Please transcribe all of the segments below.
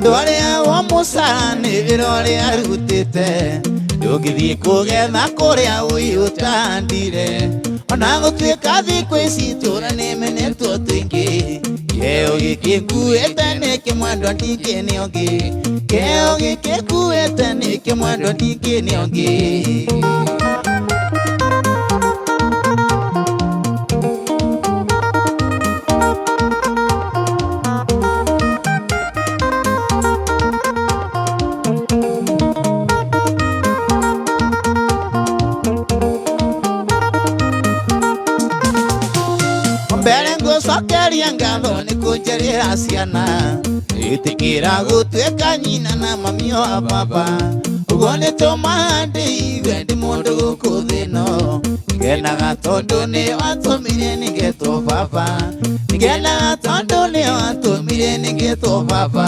Mũndũ arĩagwo mũcara nĩ wĩra ũrĩa arutĩte. Ndũngĩthiĩ kũgetha kũrĩa ũiyũtandire. Ona gũtuĩka thikũ ici itũũra nĩmenetwo tũingĩ. Kĩheo gĩkĩ nguĩte nĩkĩ mwendwa ndingĩne ũngĩ. Kĩheo gĩkĩ nguĩte nĩkĩ mwendwa ndingĩne ũngĩ. Mbere ngũcokeria ngatho nĩ kũnjerĩra ciana. Ĩtĩkĩra gũtuĩka nyina na mami wa baba. Ũguo nĩ tũmaga ndĩigue ndĩ mũndũ gũkũ thĩ ĩno. Ngenaga tondũ nĩ watũmire nĩngetwo baba. Ngenaga tondũ nĩ watũmire nĩngetwo baba.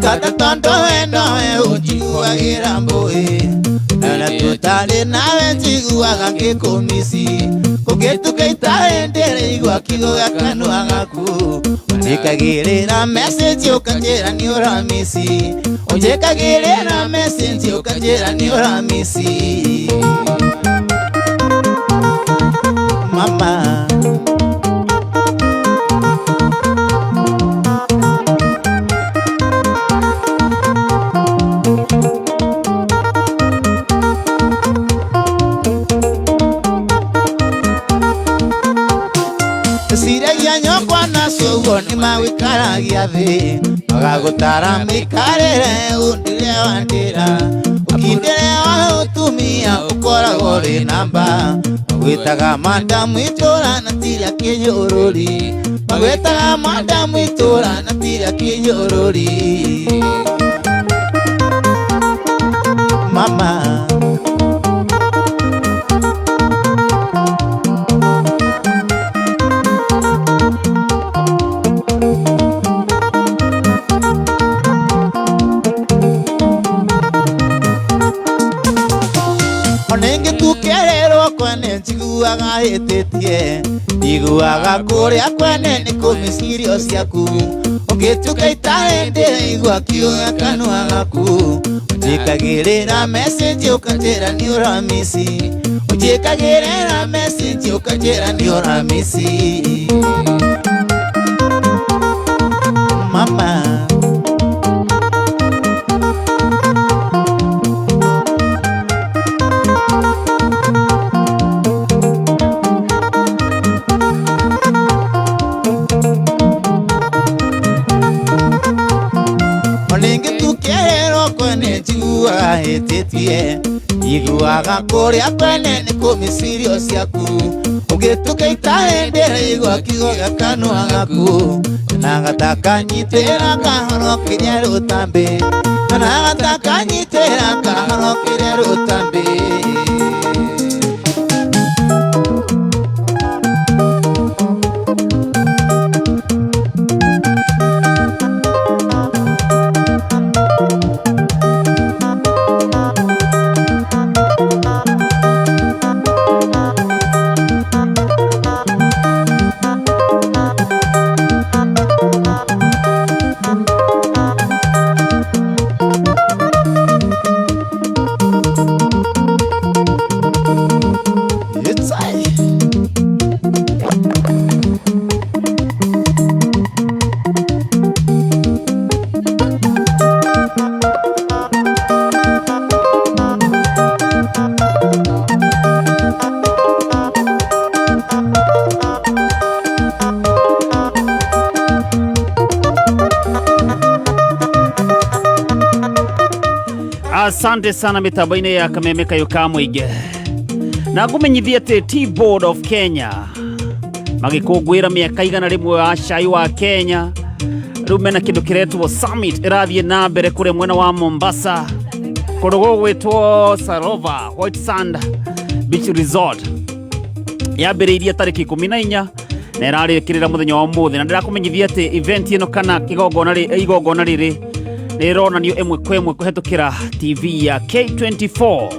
Tata tondo wendo we ũnjiguagĩra mbũĩ. Na tũtarĩ nawe njiguaga ngĩkũmici. Kũngĩtuka itarĩ ndĩraigua kiugo gĩa kanua gaku. Ũnjĩkagĩrĩra message ũkanjĩra nĩ ũramici. Ũnjĩkagĩrĩra message ũkanjĩra nĩ ũramici. Mama. Ciragia nyokwa nacio ũguo nĩ magũikaragia thĩ. Magagũtara mĩikarĩre ũndĩre wa ndĩra. Ũkindĩre wa ũtumia ũkoragwo ũrĩ namba. Magwĩtaga madamu itũra na tiria kĩnyũrũri. Magwĩtaga madamu itũra na tiria kĩnyũrũri. Mama. Ona ingĩtukererwo kwene njiguaga hĩtĩtie. Njiguaga kũrĩa kwene nĩ kũmĩcirio ciaku. Ũngĩtuka itarĩ ndĩraigua kiugo gĩa kanua gaku. Ũnjĩkagĩrĩra message ũkanjĩra nĩ ũramici. Ũnjĩkagĩrĩra message ũkanjĩra nĩ ũramici. Mama. Ona ingĩtukererwo kwene njiguaga hĩtĩtie. Njiguaga kũrĩa kwene nĩ kũmĩcirio ciaku. Ũngĩtuka itarĩ ndĩraigua kiugo gĩa kanua gaku. Nyonaga ta kanyitĩra kahoro kĩrĩa rũtambĩ. Nyonaga ta kanyitĩra kahoro kĩrĩa rũtambĩ. It's Asante sana mitambo-inĩ ya Kameme Kayũ ka Mũingĩ. Na ngũmenyithie atĩ Tea Board of Kenya magĩkũngũĩra mĩaka 100 wa cai wa Kenya, rĩu mena kĩndũ kĩretwo summit ĩrathiĩ na mbere kũrĩa mwena wa Mombasa, kũndũ gũgwĩtwo Sarova White Sand Beach Resort. Yambĩrĩirie tarĩki 14 Na ĩrarĩkĩrĩra mũthenya wa ũmũthĩ, na ndĩrakũmenyithia atĩ event ĩno kana kĩgongona igongona rĩrĩ nĩ ĩronanio ĩmwe kwa ĩmwe kũhetũkĩra TV ya K24.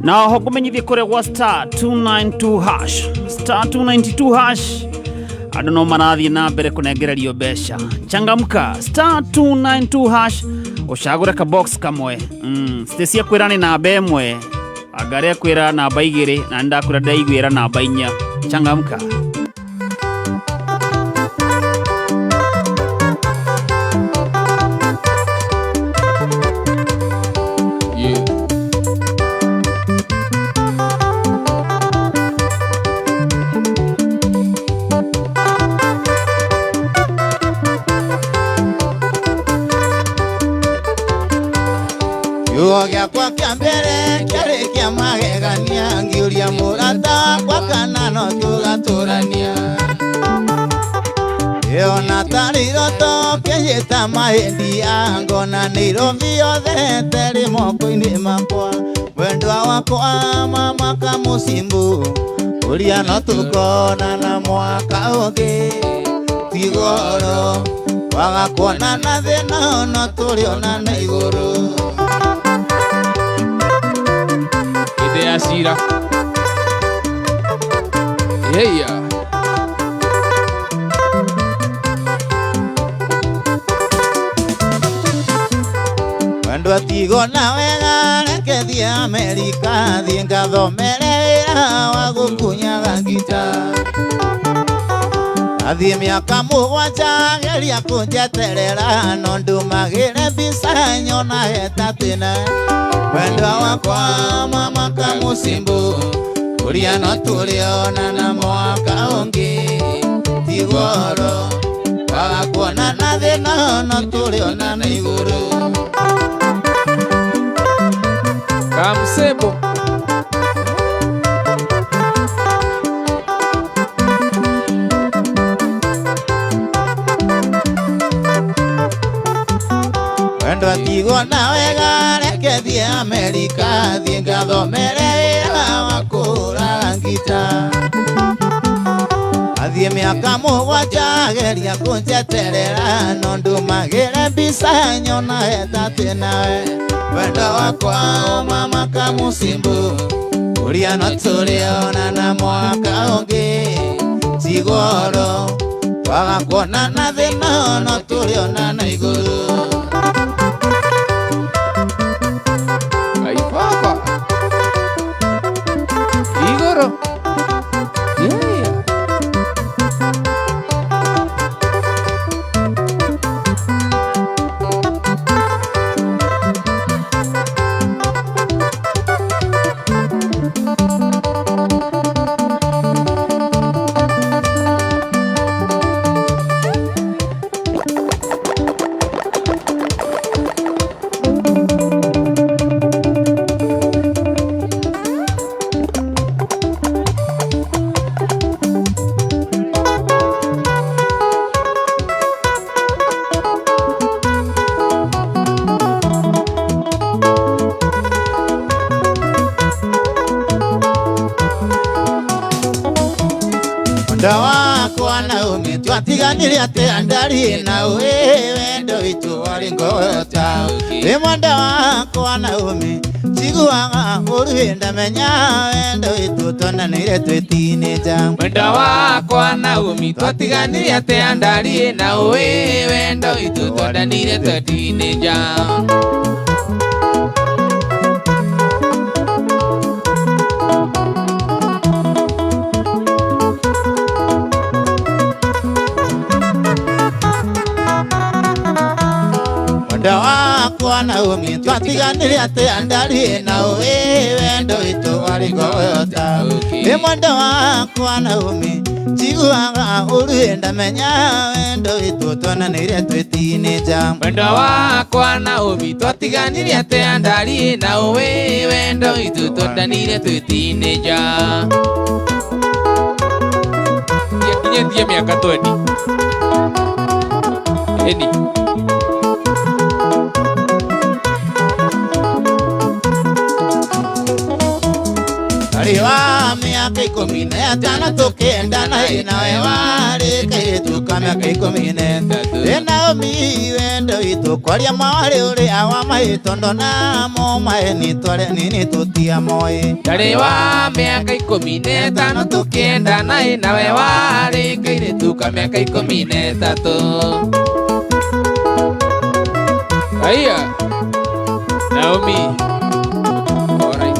Na oho ngũmenyithie kũrĩa gwa star 292 hash, star 292 hash, andũ no marathiĩ na mbere kũnengererio mbeca. Changamka, star 292 hash, ũcagũre ka box kamwe. Stacy akwĩra nĩ namba 1, Wangari akwĩra namba 2, na nĩndakwĩra ndaiguĩra namba 4. Changamka. Yeah. Kiugo gĩakwa kĩa mbere kĩarĩ kĩa magegania, ngĩũria mũrata wakwa kana no tũgatũrania. Ĩona tarĩ iroto kĩnjĩta mahĩndia, ngona Nairobi yothe terĩ moko-inĩ makwa. Mwendwa wakwa mama kamũcimbu, ũria no tũkonana mwaka ũngĩ. Tigoro waga kuonana thĩna, no tũrĩonana igũrũ. Hĩndĩ ya cira. Yeah. Mwendwa tigona wega, reke thiĩ Amerika, thiĩ ngathomere wĩra wa gũkunyaga ngita. Athiĩ mĩaka 7 geria kũnjeterera, no ndumagĩre mbica nyonage ta tene. Mwendwa wakwa mama kamũcimbu, ũria no tũrĩonana mwaka ũngĩ. Tigoro waga kuonana thĩna, no tũrĩonana igũrũ. Kamsebo. Mwendwa tigona wega, reke thiĩ Amerika, thiĩ ngathomere wĩra wa kũhũraga ngita. Athiĩ mĩaka 7 geria kũnjeterera, no ndumagĩre mbica nyonage ta twĩ nawe. Mwendwa wakwa mama kamũcimbu, ũria no tũrĩonana mwaka ũngĩ. Tigoro waga kuonana thĩna, no tũrĩonana igũrũ. Ai baba. Igoro. Yeah. Mwendwa wakwa Naomi, twatiganire atĩa ndarĩ na ũĩ, wendo witũ warĩ ngota. Ĩ mwendwa wakwa Naomi, njiguaga ũru ndamenya wendo witũ twonanĩire twĩ teenager. Mwendwa wakwa Naomi, twatiganire atĩa ndarĩ na ũĩ, wendo witũ twonanĩire twĩ teenager. Mwendwa Wakwa Naomi twatiganire atĩa ndarĩ na ũĩ wendo witũ warĩ ngoyota ĩ mwendo wakwa Naomi njiguaga ũru ndamenya wendo witũ twonanĩire twĩ teenager. Wendo wakwa Naomi twatiganire atĩa ndarĩ na ũĩ wendo witũ twendanire twĩ teenager. Ndiakinyĩtie mĩaka 20. Ĩni. Arĩ wa mĩaka 15 tũkĩendana ĩ nawe warĩ kairĩtu ka mĩaka 13. Ĩ Naomi wendo witũ kwaria ma warĩ ũrĩa wa maĩ tondũ namo maĩ nĩ twarĩ anini tũtiamoĩ. Ndarĩ wa mĩaka 15 tũkĩendana ĩ nawe warĩ kairĩtu ka mĩaka 13. Aya Naomi. Alright.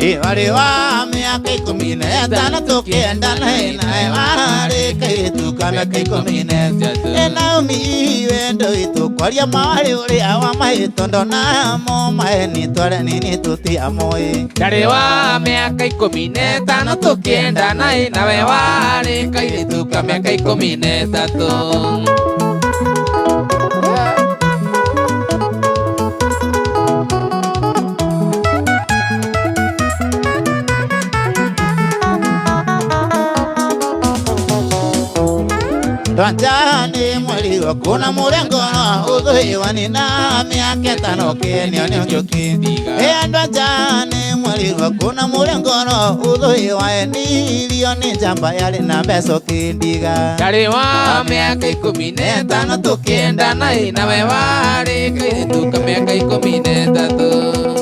Ĩ warĩ wa mĩaka 15 tũkĩendana ĩ nawe warĩ kairĩtu ka mĩaka 13. Ĩ Naomi wendo witũ kwaria ma warĩ ũrĩa wa maĩ tondũ namo maĩ nĩ twarĩ anini tũtiamoĩ. Ndarĩ wa mĩaka 15 tũkĩendana ĩ nawe warĩ kairĩtu ka mĩaka 13. Twanjani mweri wa kuna mũrengo ũthũĩwa nĩ na mĩaka ĩtano kĩenio nĩ njũkĩ. Ĩ andũ anjani mweri wa kuna mũrengo ũthũĩwa nirio nĩ njamba yarĩ na mbeca ũkĩndiga. Ndarĩ wa mĩaka 15 tũkĩendana ĩ nawe warĩ kairĩtu ka mĩaka 13.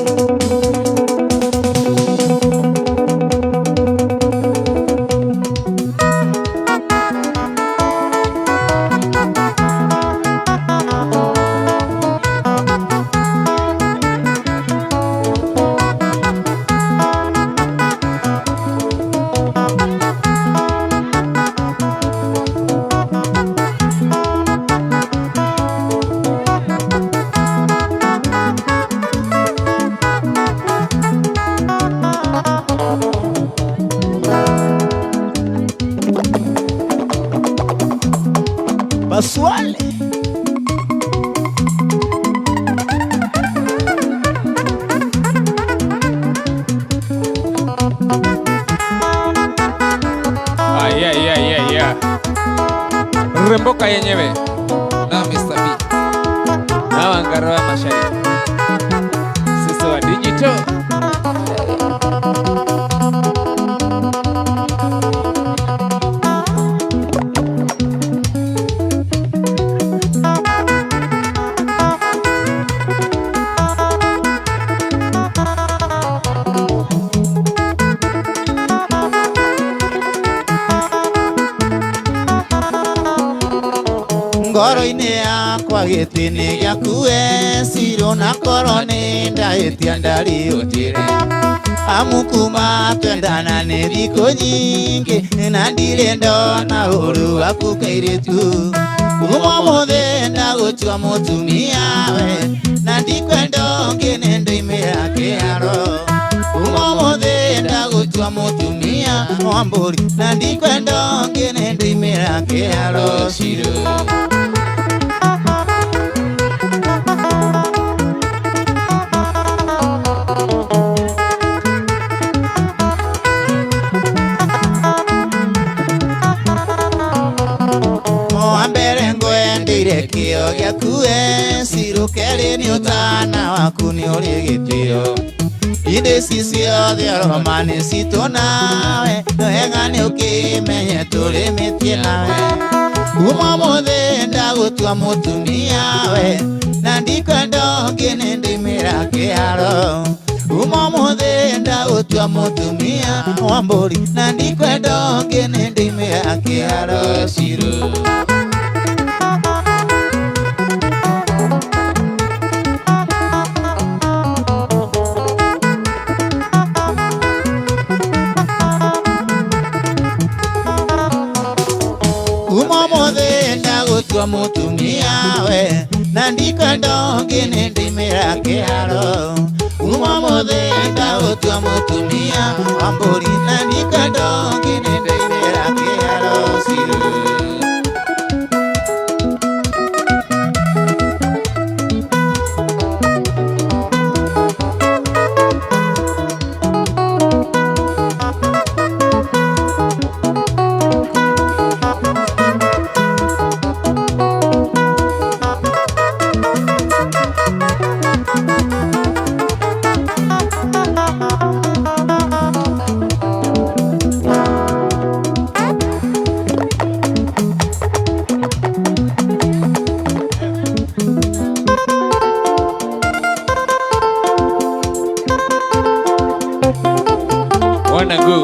Pascual. Ay, ay, ay, ay, ay. Remboka yenyewe na Mr. B na Wangaroa Mashariki, sisi wa digital. Ngoro-inĩ yakwa gĩtĩ-inĩ gĩaku we Cirũ na korwo nĩ ndahĩtia ndarĩ ũnjĩre. Amu kuma twendana nĩ thikũ nyingĩ na ndirĩ ndona ũru waku kairĩtu. Kuma ũmũthĩ ndagũtua mũtumia we na ndikwenda ũngĩ nĩ ndoimĩra kĩharo. Kuma ũmũthĩ ndagũtua mũtumia wa mbũri na ndikwenda ũngĩ nĩ ndoimĩra kĩharo Cirũ. Kĩo gĩaku we Cirũ kerĩ nĩ ũtana waku nĩ ũrĩ gĩtĩo. Indĩ ici ciothe oroma nĩ citũ nawe wega nĩ ũkĩmenye tũrĩmĩtie nawe. Kuma ũmũthĩ ndagũtua mũtumia we na ndikwenda ũngĩ nĩ ndoimĩra kĩharo. Kuma ũmũthĩ ndagũtua mũtumia wa mbũri na ndikwenda ũngĩ nĩ ndoimĩra kĩharo Cirũ. Ndaũtua mũtumia we na ndikwenda ũngĩ nĩ ndĩmĩra kĩharo kuma mũthĩ ndaũtua mũtumia wa mbũri na ndikwenda ũngĩ nĩ ndĩmĩra kĩharo ciru. Wanna go.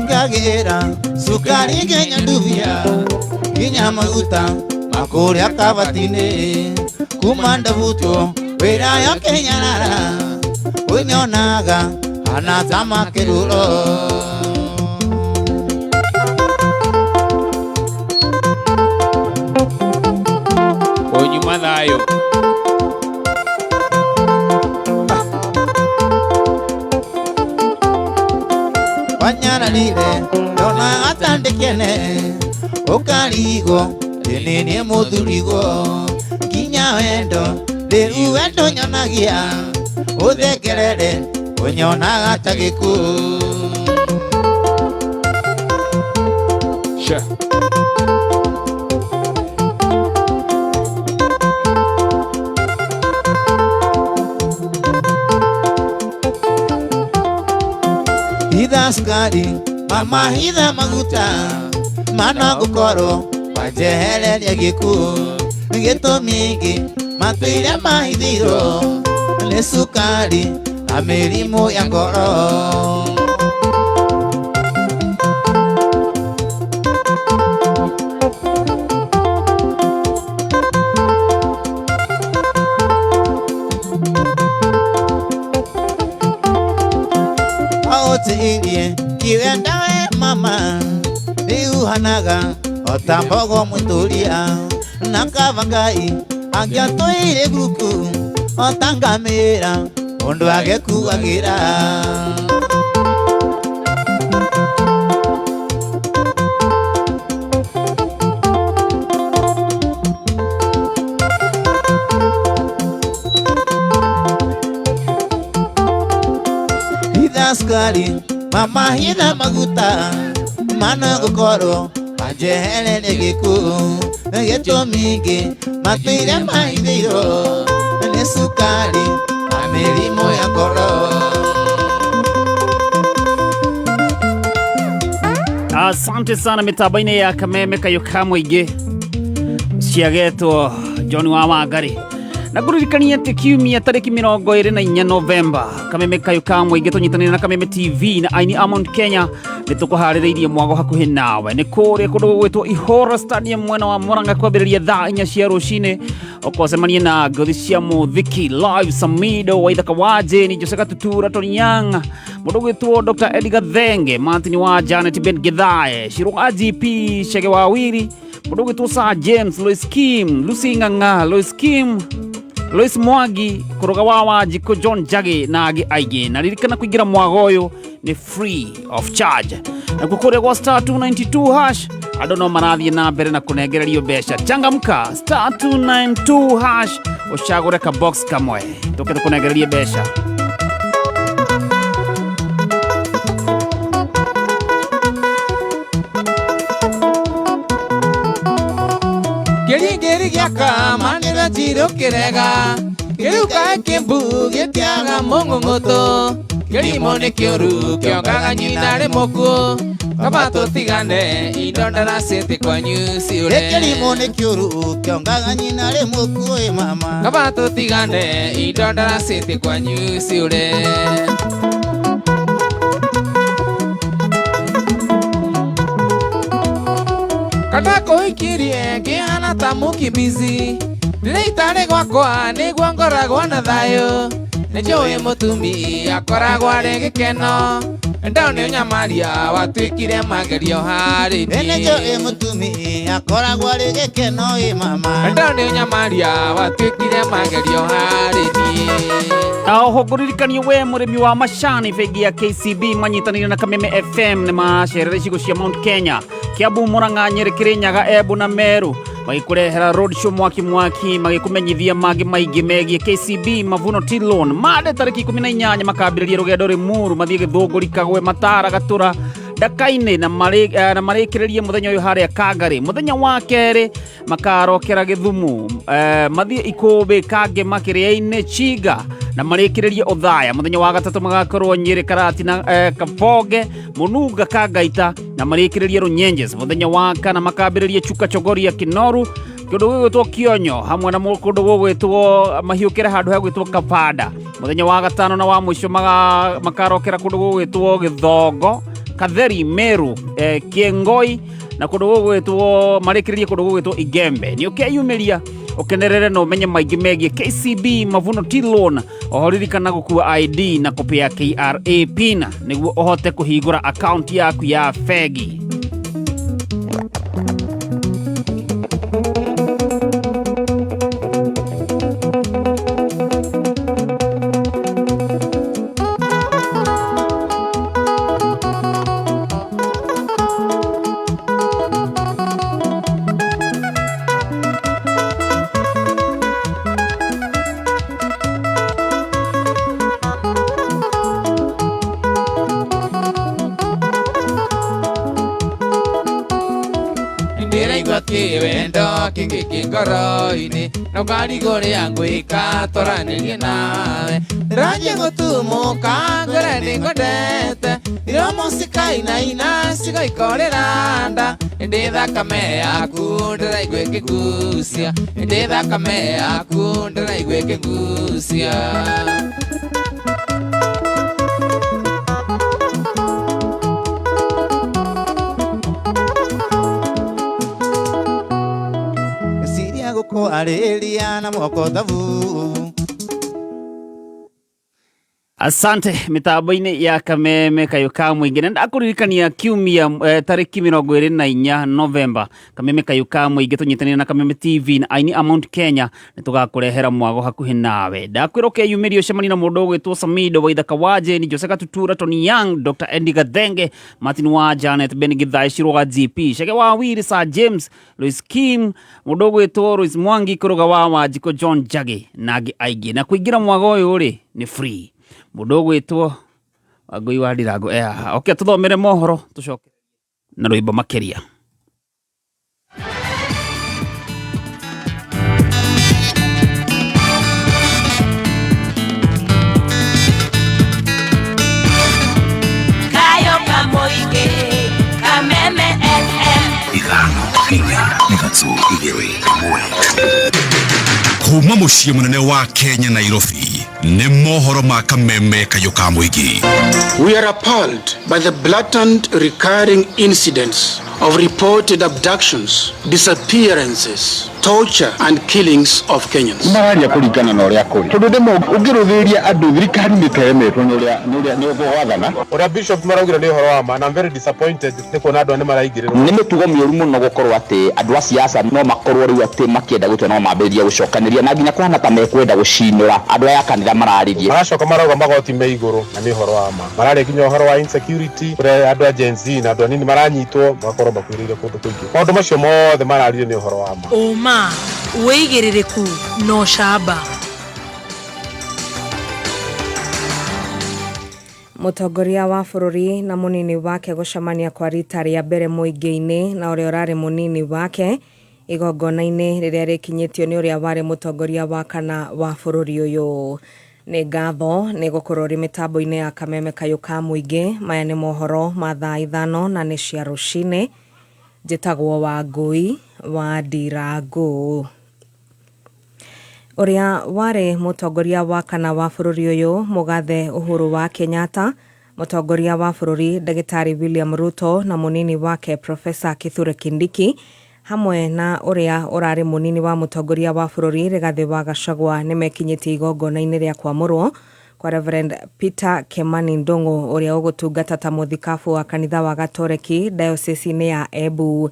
Ngagĩra cukari nginya ndubia nginya maguta makũrĩa kabati-inĩ kuma ndabutwo wĩra ya kĩnyarara ũnyonaga hana ta makĩrũro. Onyuma thayo. Wanyararire ndona atandĩkene ũkarigwo rĩnĩ nĩ mũthurigwo nginya wendo rĩu wendo nyonagia ũthekerere ũnyonaga ta gĩkuũ. Sure. Hitha cukari mama hitha maguta mana ngũkorwo wanjehereria gĩkuũ gĩtũmi ingĩ matũire mahithirwo nĩ cukari na mĩrimũ ya ngoro. Aũtirie kiwenda we mama rĩu hanaga ota mbogo mwĩtũria na kaba Ngai angĩatũire guku ota ngamĩra ũndũ agĩkuagĩra. Hitha cukari mama hitha maguta mana ngũkorwo wanjehereria gĩkuũ gĩtũmi ingĩ matũire mahithĩirwo nĩ cukari na mĩrimũ ya ngoro. Asante sana mitambo-inĩ ya Kameme Kayũ ka Mũingĩ ciagetwo John wa Wangari na ngũririkanie atĩ kiumia tarĩki 24 Novemba Kameme Kayũ ka Mũingĩ tũnyitanĩire na Kameme TV na aini a Mount Kenya nĩ tũkũharĩrĩirie mwago hakuhĩ nawe nĩ kũrĩa kũndũ gũgwĩtwo Ihoro Stadium mwena wa Murang'a kwambĩrĩria thaa 4 cia rũcinĩ ũkocemanie na ngũthi cia mũthiki live Samido Waithaka wa Jane Jose Gatutura Tonyang mũndũ ũgwĩtwo Dr. Edgar Thenge Martin wa Janet Ben Githae Shiro wa GP Chege wa Wiri mũndũ ũgwĩtwo Sir James Lois Kim Lucy Ng'ang'a Lois Kim Lois Mwangi Kũrũga wa Wanjikũ John Njagi na angĩ aingĩ na ririkana kũingĩra mwago ũyũ nĩ free of charge nakuo kũrĩa gwa star 292 hash andũ no marathiĩ na mbere na kũnengererio mbeca changamka star 292 hash ũcagũre ka box kamwe tũke tũkũnengererie mbeca. Kĩringĩri gĩaka manĩra njirũ kĩrega kĩruka kĩmbu gĩtiaga mũng'ũng'ũtũ kĩrimũ nĩ kĩũru kĩongaga nyina rĩ mũkuũ kaba tũtigane indo ndaracĩte kwanyu ciũre Kĩrimũ nĩ kĩũru kĩongaga nyina rĩ mũkuũ ĩ mama kaba tũtigane indo ndaracĩte kwanyu ciũre. Kana kũhikirie ngĩhana ta mũkimbizi rĩrĩa itarĩ gwakwa nĩguo ngoragwo na thayũ Nĩ njũĩ mũtumia akoragwo arĩ gĩkeno ndone ũnyamaria watuĩkire magerio harĩ niĩ. Nĩnjũĩ mũtumia akoragwo arĩ gĩkeno ĩ mama. Ndone ũnyamaria watuĩkire magerio harĩ niĩ. Na oho ngũririkanie we mũrĩmi wa macani, bengi ya KCB manyitanĩire na Kameme FM nĩ macerera icigo cia Mount Kenya, Kiambu, Murang'a, Nyeri, Kirinyaga, Embu na Meru, magĩkũrehera road show mwaki mwaki, magĩkũmenyithia mangĩ maingĩ megiĩ KCB Mavuno Tea Loan. Mande tarĩki 18 makambĩrĩria rũgendo Limuru, mathiĩ Gĩthũngũri, Kagwe, Matara, Gatura, Ndakainĩ na marĩkĩrĩrie mũthenya ũyũ harĩa Kangari. Mũthenya wa kerĩ makarokera Gĩthumu, mathiĩ Ikũmbĩ, Kangema, Kĩrĩa-inĩ, Chiga na marĩkĩrĩrie Othaya. Mũthenya wa gatatũ magakorwo Nyĩrĩ, Karatina, Kabonge, Mũnunga, Kangaita na marĩkĩrĩrie Runyenjes. Mũthenya wa kana makambĩrĩrie Chuka, Chogoria, Kinoru, kũndũ gũgwĩtwo Kionyo hamwe na kũndũ gũgwĩtwo mahiũkĩre handũ hagwĩtwo Kabanda. Mũthenya wa gatano na wa mũico makarokera kũndũ gũgwĩtwo Gĩthongo, Katheri, Meru, Kĩengoi na kũndũ gũgwĩtwo marĩkĩrĩrie kũndũ gũgwĩtwo Igembe. Nĩ ũkeyumĩria ũkenerere na ũmenye maingĩ megiĩ KCB Mavuno Tea Loan. Oho ririkana gũkua ID na copy ya KRA PIN nĩguo ũhote kũhingũra akaunti yaku ya bengi. Ndĩraigua kĩwendo kĩngĩ kĩ ngoro-inĩ na ũkarigwo ũrĩa ngwĩka twaranĩrie nawe. Ndĩranjia gũtumũka ngwĩre nĩngwendete, iromo cikainaina cigaikorĩra nda. Ĩndĩ thakame yaku ndĩraigua ĩkĩgucia, ĩndĩ thakame yaku ndĩraigua ĩkĩgucia. Ciria gũkwarĩria na moko thabu. Asante mitambo-inĩ ya Kameme kayũ ka mũingĩ. Na ndakũririkania kiumia tarĩki 24 Novemba, Kameme kayũ ka mũingĩ tũnyitanĩire na Kameme TV na aini a Mount Kenya nĩ tũgakũrehera mwago hakuhĩ nawe. Ndakwĩra ũkeyumĩria ũcemanie na mũndũ ũgwĩtwo Samido Waithaka wa Jane, Jose Gatutura, Tony Young, Dr. Andy Gathenge, Martin wa Janet, Ben Githae, Shiroga GP, Chege wa Wiri, Sir James, Louis Kim, mũndũ ũgwĩtwo Louis Mwangi, Kũrũga wa Wanjikũ, John Njagi na angĩ aingĩ. Na kũingĩra mwago ũyũ rĩ nĩ free. Mũndũ ũgwĩtwo Wangũi wa Ndirango e haha. Okay, tũthomere mohoro tũcoke na rwĩmbo makĩria. Kayo kamoige Kameme FM. 5 4 3 2 1. Kuma mũciĩ mũnene wa Kenya Nairobi nĩ mohoro ma Kameme kayũ ka mũingĩ. We are appalled by the blatant recurring incidents of reported abductions, disappearances, torture and killings of Kenyans. Mararia kũringana na ũrĩa kũrĩ tondũ ndĩmwe ũngĩrũthĩrĩria andũ thirikari nĩ teremetwo nĩ ũrĩa nĩ ũrĩa nĩ gwathana. Ũrĩa bishop maraugire nĩ ũhoro wa ma, na I'm very disappointed nĩ kuona andũ aya nĩ maraingĩrĩrwo. Nĩ mĩtugo mĩũru mũno gũkorwo atĩ andũ a siasa no makorwo rĩu atĩ makĩenda gũtua no mambĩrĩrie gũcokanĩria na nginya kũhana ta mekwenda gũcinũra andũ aya a kanitha mararĩrie. Maracoka marauga magoti me igũrũ na nĩ ũhoro wa ma. Mararia nginya ũhoro wa insecurity kũrĩa andũ a Gen Z na andũ anini maranyitwo magakorwo makuĩrĩire kũndũ kũingĩ. Maũndũ macio mothe mararirie nĩ ũhoro wa ma. Ũma, wĩigĩrĩrĩku na ũcamba. Mũtongoria wa bũrũri na mũnini wake gũcemania kwa rita rĩa mbere mũingĩ-inĩ na ũrĩa ũrarĩ mũnini wake igongona-inĩ rĩrĩa rĩkinyĩtio nĩ ũrĩa warĩ mũtongoria wa kana wa bũrũri ũyũ. Nĩ ngatho nĩ gũkorwo ũrĩ mĩtambo-inĩ ya Kameme kayũ ka mũingĩ. Maya nĩ mohoro ma thaa 5 na nĩ cia rũcinĩ. Njĩtagwo Wangũi wa Ndirango. Ũrĩa warĩ mũtongoria wa kana wa bũrũri ũyũ Mũgathe Uhuru wa Kenyatta, mũtongoria wa bũrũri Ndagĩtarĩ William Ruto na mũnini wake Profesa Kithure Kindiki hamwe na ũrĩa ũrarĩ mũnini wa mũtongoria wa bũrũri Rigathĩ wa Gachagua nĩ mekinyĩtie igongona-inĩ rĩa kwamũrwo Kwa Reverend Peter Kimani Ndung'u ũrĩa ũgũtungata ta mũthikabu wa kanitha wa Gatoreki diocese-inĩ ya Embu.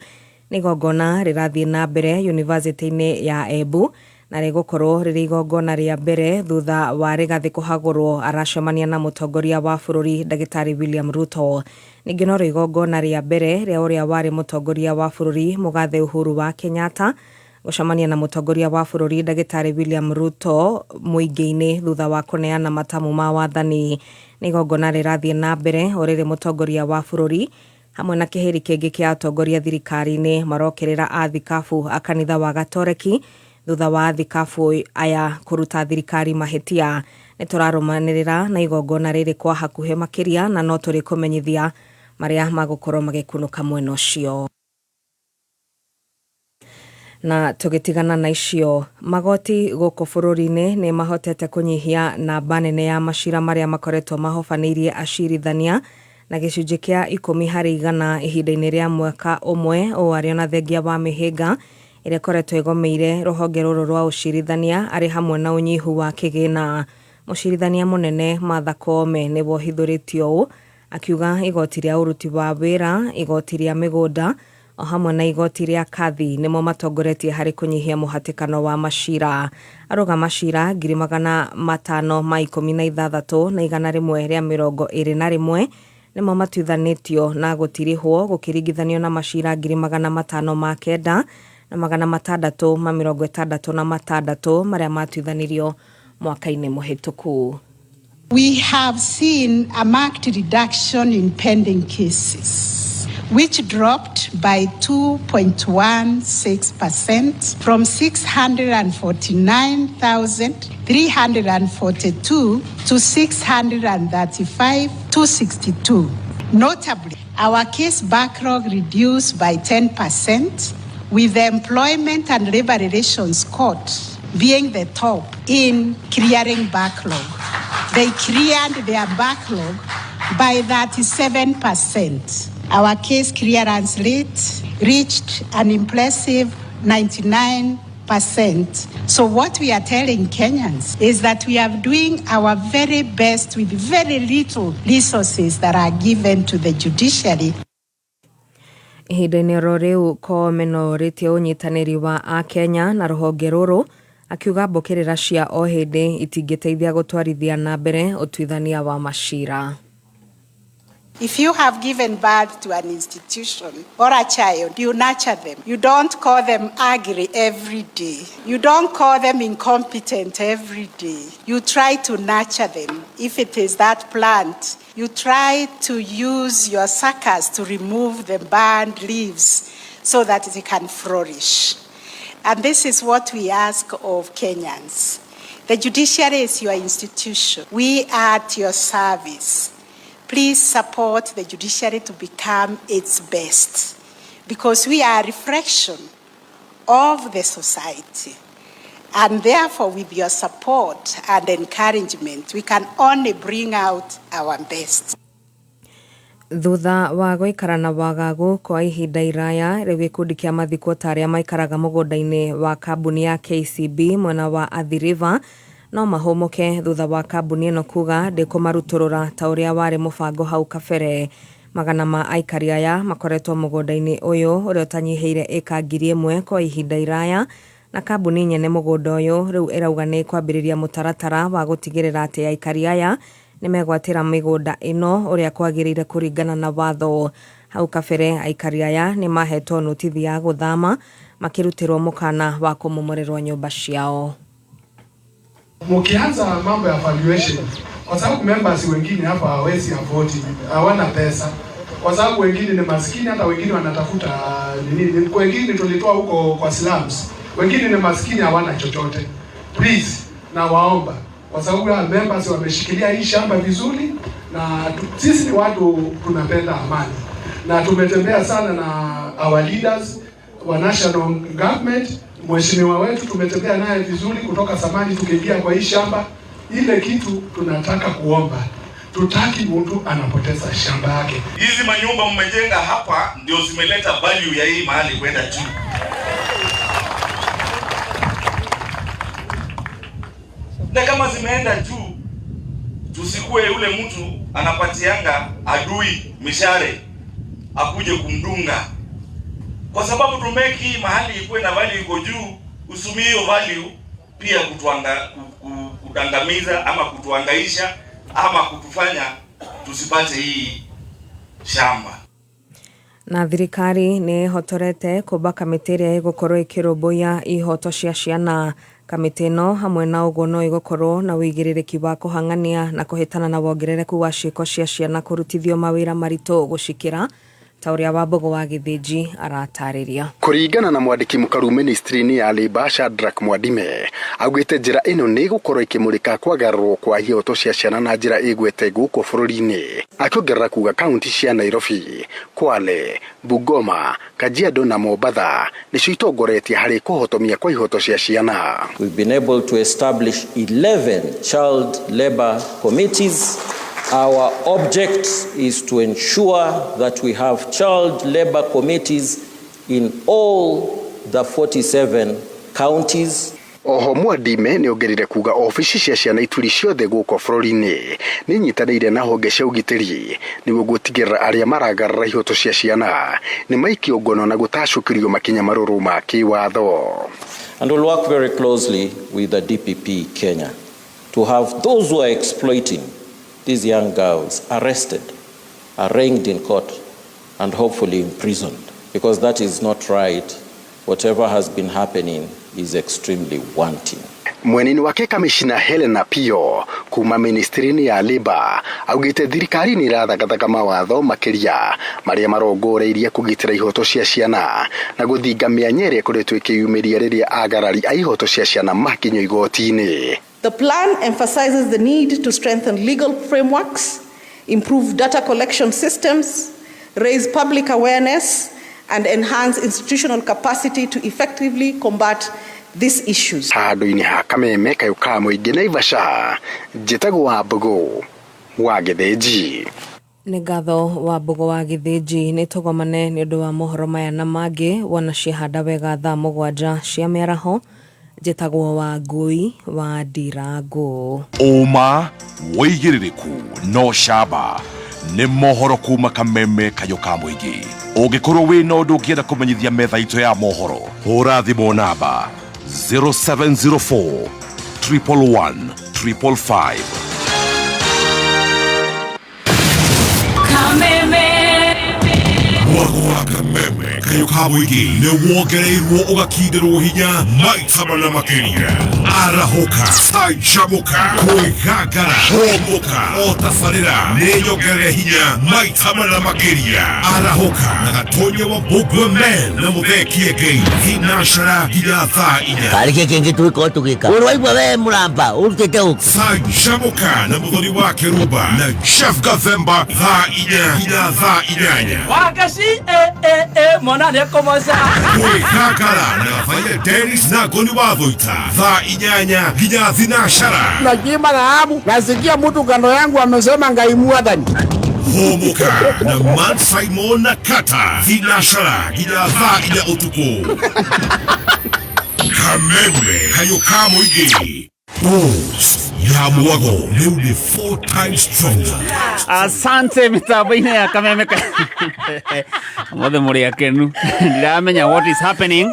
Nĩ igongona rĩrathiĩ na mbere yunivasĩtĩ-inĩ ya Embu na rĩgũkorwo rĩrĩ igongona rĩa mbere thutha wa Rigathĩ kũhagũrwo aracemania na mũtongoria wa bũrũri Ndagĩtarĩ William Ruto. Ningĩ no igongona rĩa mbere rĩa ũrĩa warĩ mũtongoria wa bũrũri Mũgathe Uhuru wa Kenyatta gũcemania na mũtongoria wa bũrũri Ndagĩtarĩ William Ruto mũingĩ-inĩ thutha wa kũneana matamu ma wathani. Nĩ igongona rĩrathiĩ na mbere o rĩrĩ mũtongoria wa bũrũri hamwe na kĩhĩri kĩngĩ kĩa atongoria thirikari-inĩ marokĩrĩra athikabu a kanitha wa Gatoreki thutha wa athikabu aya kũruta thirikari mahĩtia. Nĩ tũrarũmanĩrĩra na igongona rĩrĩ kwa hakuhĩ makĩria na no tũrĩkũmenyithia marĩa magũkorwo magĩkunũka mwena ũcio. Na tũgĩtigana na icio, magoti gũkũ bũrũri-inĩ nĩ mahotete kũnyihia namba nene ya macira marĩa makoretwo mahobanĩirie acirithania na gĩcunjĩ kĩa 10% ihinda-inĩ rĩa mwaka ũmwe, ũũ arĩ ona thengia wa mĩhĩnga ĩrĩa ĩkoretwo ĩgomeire rũhonge rũrũ rwa ũcirithania arĩ hamwe na ũnyihu wa kĩgĩna. Mũcirithania mũnene Martha Koome nĩwe ũhithũrĩtio ũũ akiuga igoti rĩa ũruti wa wĩra, igoti rĩa mĩgũnda o hamwe na igoti rĩa kathi nĩmo matongoretie harĩ kũnyihia mũhatĩkano wa macira. Arauga macira 516,121 nĩmo matuithanĩtio na gũtirihwo gũkĩringithanio na macira 509,666 marĩa matuithanirio mwaka-inĩ mũhĩtũku. We have seen a marked reduction in pending cases, which dropped by 2.16% from 649,342 to 635,262. Notably, our case backlog reduced by 10%, with the Employment and Labor Relations Court being the top in clearing backlog. They cleared their backlog by 37%. Our case clearance rate reached an impressive 99%. So what we are telling Kenyans is that we are doing our very best with very little resources that are given to the judiciary. Ihinda-inĩ oro rĩu, Koome no orĩtie ũnyitanĩri wa akenya na rũhonge rũrũ, akiuga mbũkĩrĩra cia o hĩndĩ itingĩteithia gũtwarithia na mbere ũtuithania wa macira. If you have given birth to an institution or a child, you nurture them. You don't call them ugly every day. You don't call them incompetent every day. You try to nurture them. If it is that plant, you try to use your suckers to remove the burned leaves so that it can flourish. And this is what we ask of Kenyans. The judiciary is your institution. We are at your service. Please support the judiciary to become its best, because we are a reflection of the society. And therefore, with your support and encouragement, we can only bring out our best. Thutha wa gũikara na wagagu kwa ihinda iraya, rĩu gĩkundi kĩa mathikwo ta arĩa maikaraga mũgũnda-inĩ wa kambuni ya KCB mwena wa Athi River no mahũmũke thutha wa kambuni ĩno kuga ndĩkũmarutũrũra ta ũrĩa warĩ mũbango hau kabere. Magana ma aikari aya makoretwo mũgũnda-inĩ ũyũ ũrĩa ũtanyihĩire ĩka 1,000 kwa ihinda iraya, na kambuni nyene mũgũnda ũyũ rĩu ĩrauga nĩ kwambĩrĩria mũtaratara wa gũtigĩrĩra atĩ aikari aya nĩ megwatĩra mĩgũnda ĩno ũrĩa kwagĩrĩire kũringana na watho. Hau kabere aikari aya nĩ mahetwo notithi ya gũthama makĩrutĩrwo mũkana wa kũmomorerwo nyũmba ciao. Mkianza mambo ya valuation, kwa sababu members wengine hapa hawawezi afford, hawana pesa, kwa sababu wengine ni maskini, hata wengine wanatafuta nini, wengine tulitoa huko kwa slums, wengine ni maskini hawana chochote. Please, nawaomba, kwa sababu members wameshikilia hii shamba vizuri, na sisi ni watu tunapenda amani, na tumetembea sana na our leaders wa national government. Mheshimiwa wetu tumetembea naye vizuri kutoka zamani tukiingia kwa hii shamba. Ile kitu tunataka kuomba, tutaki mtu anapoteza shamba yake. Hizi manyumba mmejenga hapa ndio zimeleta value ya hii mahali kwenda juu. Na kama zimeenda juu, Tusikue yule mtu anapatianga adui mishare akuje kumdunga, kwa sababu tumeki mahali ikuwe na value iko juu, usumie hiyo value pia kutangamiza ama kutuangaisha ama kutufanya tusipate hii shamba. Na thirikari nĩ ĩhotorete kũmba kamĩtĩ ĩrĩa ĩgũkorwo ĩkĩrũmbũiya ihoto cia ciana. Kamĩtĩ ĩno hamwe na ũguo no ĩgũkorwo na ũigĩrĩrĩki wa kũhang'ania na kũhĩtana na wongerereku wa ciĩko cia ciana kũrutithio mawĩra maritũ gũcikĩra, ta ũrĩa Wambũgũ wa Gĩthĩnji aratarĩria. Kũringana na mwandĩki mũkaru ministry-inĩ ya Labour Shadrack Mwadime, augĩte njĩra ĩno nĩ ĩgũkorwo ĩkĩmũrĩka kwagararwo kwa ihoto cia ciana na njĩra ĩgwete gũkũ bũrũri-inĩ, akĩongerera kuga kaunti cia Nairobi, Kwale, Bungoma, Kajiado na Mombatha nĩcio itongoretie harĩ kũhotomia kwa ihoto cia ciana. We've been able to establish 11 child labor committees. Our object is to ensure that we have child labor committees in all the 47 counties. Oho Mwadime nĩ ongereire kuga obici cia ciana ituri ciothe gũkũ bũrũri-inĩ nĩ inyitanĩire na honge cia ũgitĩri nĩguo gũtigĩrĩra arĩa maragarara ihoto cia ciana nĩ maikio ngono na gũtacũkĩrio makinya marũrũ ma kĩwatho. And we'll work very closely with the DPP Kenya to have those who are exploiting these young girls arrested, arraigned in court, and hopefully imprisoned, because that is not right. Whatever has been happening is extremely wanting. Mwenini wake kamishina Helena Pio kuma ministry-inĩ ya Labour augĩte thirikari nĩ ĩrathagathaga mawatho makĩria marĩa marongoreirie kũgitĩra ihoto cia ciana na gũthinga mĩanya ĩrĩa ĩkoretwo ĩkĩyumĩria rĩrĩa agarari a ihoto cia ciana makinyio igoti-inĩ. The plan emphasizes the need to strengthen legal frameworks, improve data collection systems, raise public awareness, and enhance institutional capacity to effectively combat these issues. Handũ-inĩ ha kameme kayũ ka mũingĩ Naivasha, njĩtagwo Wambũgũ wa Gĩthĩnji. Nĩ ngatho Wambũgũ wa Gĩthĩnji. Nĩ tũgomane nĩ ũndũ wa mohoro maya na mangĩ wona ciahanda wega thaa 7 cia mĩaraho. Njĩtagwo Wangũi wa Ndirangũ. Ũma wĩigĩrĩrĩku no camba nĩ mohoro kuma kameme kayũ ka mũingĩ. Ũngĩkorwo wĩna ũndũ ũngĩenda kũmenyithia metha itũ ya mohoro, hũra thimũ namba 0704 111 555. Kameme. Mwago wa kameme kayũ ka mũingĩ nĩ wongereirwo ũgakindĩrwo hinya maita mana makĩria. Arahũka, canjamũka, kwĩgangara, hũmũka, o tabarĩra nĩ nyongerere hinya maita mana makĩria. Arahũka na Gatonya wa Mbũngwe Men na Mũthee Kĩengei thinacara nginya thaa 4. Karĩ kĩ kĩngĩ tũgĩkorwo tũgĩka ũrĩ waigua we mũramba ũrutĩte ũkũ. Canjamũka na Mũthoni wa Kĩrumba na Jeff Gathemba thaa 4 nginya thaa 8. Wakaci mwana nĩ ekũmoca. Kwĩgangara na Gabaia Dennis na Ngoni wa Thũita thaa 8 nginya thinacara. Nachimba dhahabu, nasikia mtu kando yangu amesema Ngai mwathani. Hũmũka na Man Simon na Kata thinacara nginya thaa 4 ũtukũ. Kameme kayũ ka mũingĩ. Boost ya mwago rĩu nĩ 4 times stronger. Asante mitambo-inĩ ya kameme mothe mũrĩ akenu. Ndiramenya what is happening.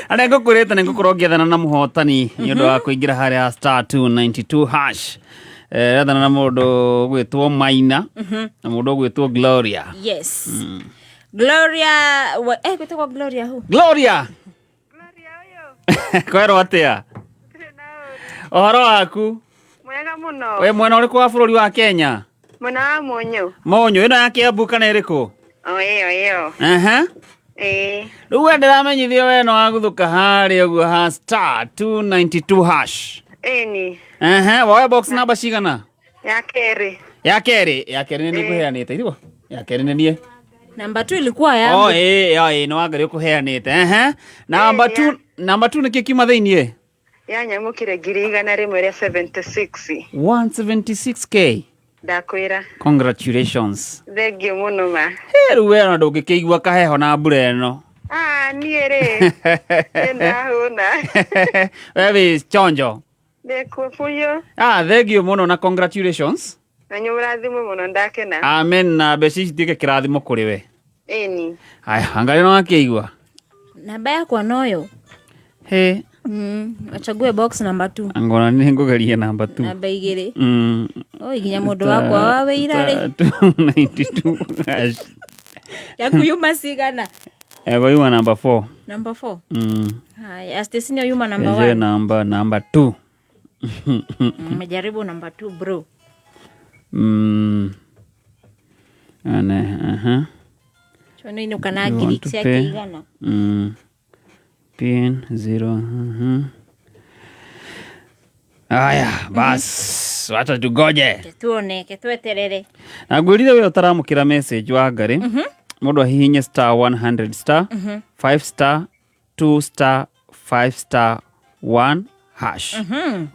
Arĩa ngũkwĩrĩte nĩ ngũkorwo ngĩethana na mũhotani nĩ ũndũ wa kũingĩra harĩa star 292 hash. Ethana na mũndũ ũgwĩtwo Maina na mũndũ ũgwĩtwo Gloria. Yes. Gloria, gwĩtagwo Gloria who? Gloria. Kwerwo atĩa? Ũhoro waku? Mwega mũno. Wĩ mwena ũrĩkũ wa bũrũri wa Kenya? Mwena wa Mũnyũ. Mũnyũ, ĩno ya Kiambu kana ĩrĩkũ? O ĩyo ĩyo. Aha. Ĩĩ. Rĩu we ndĩramenyithio we no waguthũka harĩa ũguo ha star 292 hash. Ĩni. Aha, woya box namba cigana? Ya kerĩ. Ya kerĩ, ya kerĩ nĩ niĩ ngũheanĩte, itiguo? Ya kerĩ nĩ niĩ. Namba 2 ilikuwa yangu. Oh, ĩĩ, ĩĩ, nĩ Wangari ũkũheanĩte. Aha. Namba 2, namba 2 nĩkĩ kiuma thĩiniĩ? Yanyamũkire 176,000. 176k. Ndakwĩra. Congratulations. Thengiũ mũno ma. Rĩu we ona ndũngĩkĩigua kaheho na mbura ĩno. Ah, niĩ rĩ. Nĩndahũna. We wĩ chonjo. Ndĩkuo biũ. Ah, thengio mũno na congratulations. Na nĩ ũrathimwo mũno ndakena. Amen na mbeca ici ituĩke kĩrathimo kũrĩ we. Ĩni. Haya, angalia no akĩigua. Namba yakwa noyo. He, Achague box number 2. angona nĩ ngũgeria namba 2. Namba 2. Oi nginya mũndũ wakwa wa wĩira rĩ. 292 hash. Yaku yuma cigana? Ego yuma namba 4. Number 4. Haya, Stacy ndio yuma number Eje 1. namba 2. Nimejaribu number 2 bro. Ane, aha. Chono ino kana You ngiri want to ciake pay? igana. Pin 0. Aya, bas, wacha tugoje. Tuone, ke tweterere. Na ngwĩrire we ũtaramũkĩra message wa ngarĩ mũndũ ahihinye star 100 star 5 star 2 star 5 star 1 hash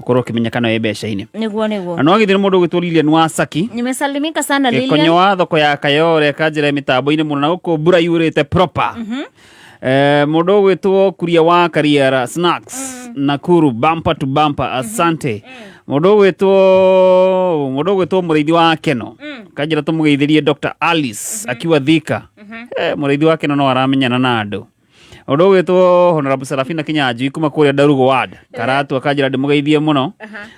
ũkorwo ũkĩmenya kana wĩ mbeca-inĩ. Niguo niguo. Na no agithire mũndũ ũgwĩtwo Lilian Wasaki Nimesalimika sana gĩkonyo Lilian. wa thoko ya Kayore kanjĩra mĩtambo-inĩ mũno na gũkũ mbura yurĩte proper. Mũndũ ũgwĩtwo Kuria wa Kariara Snacks Nakuru bumper to bumper asante. Mũndũ ũgwĩtwo mũrĩithi wa Keno kanjĩra tũmũgeithĩrie Dr. Alice akiwa Thika. Mũrĩithi wa Keno no aramenyana na andũ. Ũndũ ũgwĩtwo Honorable Serafina Kinyanjui kuma kũrĩa Ndarugo Ward Karatu akanjĩra ndĩmũgeithie mũno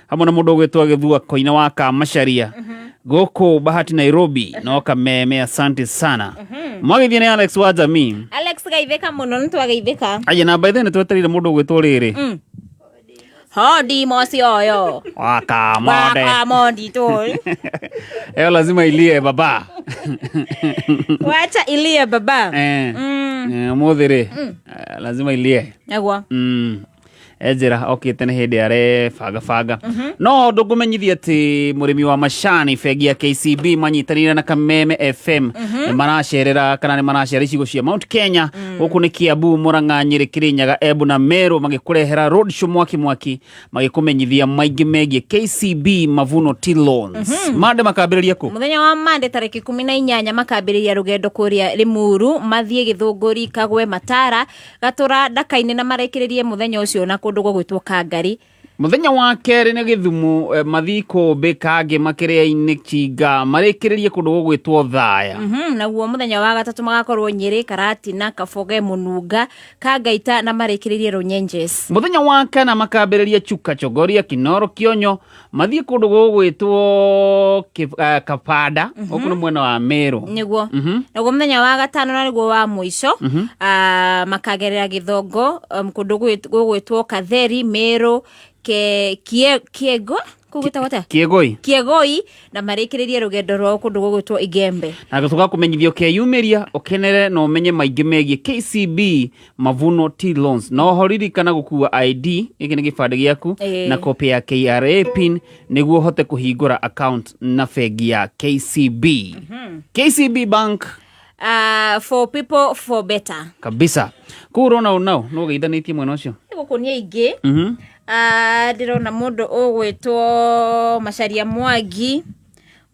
hamwe na mũndũ ũgwĩtwo Gĩthua Koina wa Kamacharia gũkũ Bahati Nairobi no Kameme asante sana. Mwageithie nĩ Alex wa Jamii. Alex geithĩka mũno nĩ twageithĩka. Aye na by the way nĩtwetereire mũndũ ũgwĩtwo rĩrĩ Hodi mosi oyo. Wakamode. Wakamondi tu. Eyo lazima ilie baba. Wacha ilie baba. Ũmũthĩ rĩ lazima ilie. Nĩguo. Enjĩra okĩte nĩ hĩndĩ arebanga banga no ndũngũmenyithia atĩ mũrĩmi wa macani bengi ya KCB manyitanĩire na Kameme FM nĩ maracerera kana nĩ maracera icigo cia Mount Kenya gũkũ nĩ Kiambu Murang'a Nyĩrĩ Kĩrĩnyaga Embu na Meru magĩkũrehera road show mwaki mwaki magĩkũmenyithia maingĩ megiĩ KCB Mavuno Tea Loans. Mande makambĩrĩria kũ? Mũthenya wa Mande tarĩki 18 makambĩrĩria rũgendo kũrĩa Limuru mathiĩ Gĩthũngũri Kagwe Matara Gatũra Ndaka-inĩ na marekĩrĩrie mũthenya ũcio na kũndũ gũgwĩtwo Kangari. Mũthenya wa kerĩ nĩ Gĩthumo mathiĩ Kũmbĩ Kangĩ Makĩrĩa-inĩ Chinga marĩkĩrĩrie kũndũ gũgwĩtwo Thaya. Naguo mũthenya wa gatatũ magakorwo Nyĩrĩ Karatina Kaboge Mũnunga Kangaita na marĩkĩrĩrie Runyenjes. Mũthenya wa kana makambĩrĩria Chuka Chogoria Kinoro Kionyo mathiĩ kũndũ gũgwĩtwo Kabanda gũkũ nĩ mwena wa Meru. Nĩguo. Naguo mũthenya wa gatano na nĩguo wa mũico makagerera Gĩthongo kũndũ gũgwĩtwo Katheri Meru Kiego kũgwĩtagwo atĩa? Kiegoi. Kiegoi na marĩkĩrĩrie rũgendo rwao kũndũ gũgwĩtwo Igembe. Na tũgakũmenyithia ũkeyumĩria ũkenere na ũmenye maingĩ megiĩ KCB Mavuno Tea Loans. Na oho ririkana gũkua ID gĩkĩ nĩ gĩbandĩ gĩaku na copy ya KRA PIN nĩguo ũhote kũhingũra account na bengi ya KCB. KCB Bank For people for better. Kabisa. Kũu ũrona ũnao no ũgeithanĩtie mwena ũcio. Gũkũ nĩ aingĩ. Ndĩrona mũndũ ũgwĩtwo Macharia Mwangi,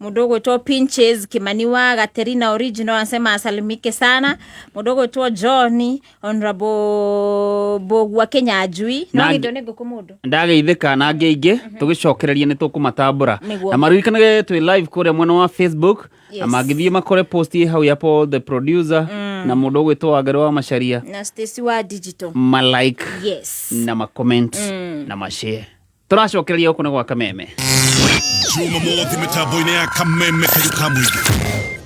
mũndũ ũgwĩtwo Pinches Kimani wa Gaterina Original anasema asalimike sana, mũndũ ũgwĩtwo John Honorable Mbũgua Kinyanjui no githio nĩ ngũkũ mũndũ Ndageithĩka na angĩ aingĩ tũgĩcokereria nĩ tũkũmatambũra Nĩguo. na maririkanage twĩ live kũrĩa mwena wa Facebook na mangĩthiĩ makore post ĩ hau ya Paul the producer na mũndũ ũgwĩtwo Wangari wa Macharia na Stacy wa digital ma like yes na ma comment na ma share. Tũracokereria gũkũ nĩ gwa Kameme. Jumamothi mĩtambo-inĩ ya Kameme kayũ ka mũingĩ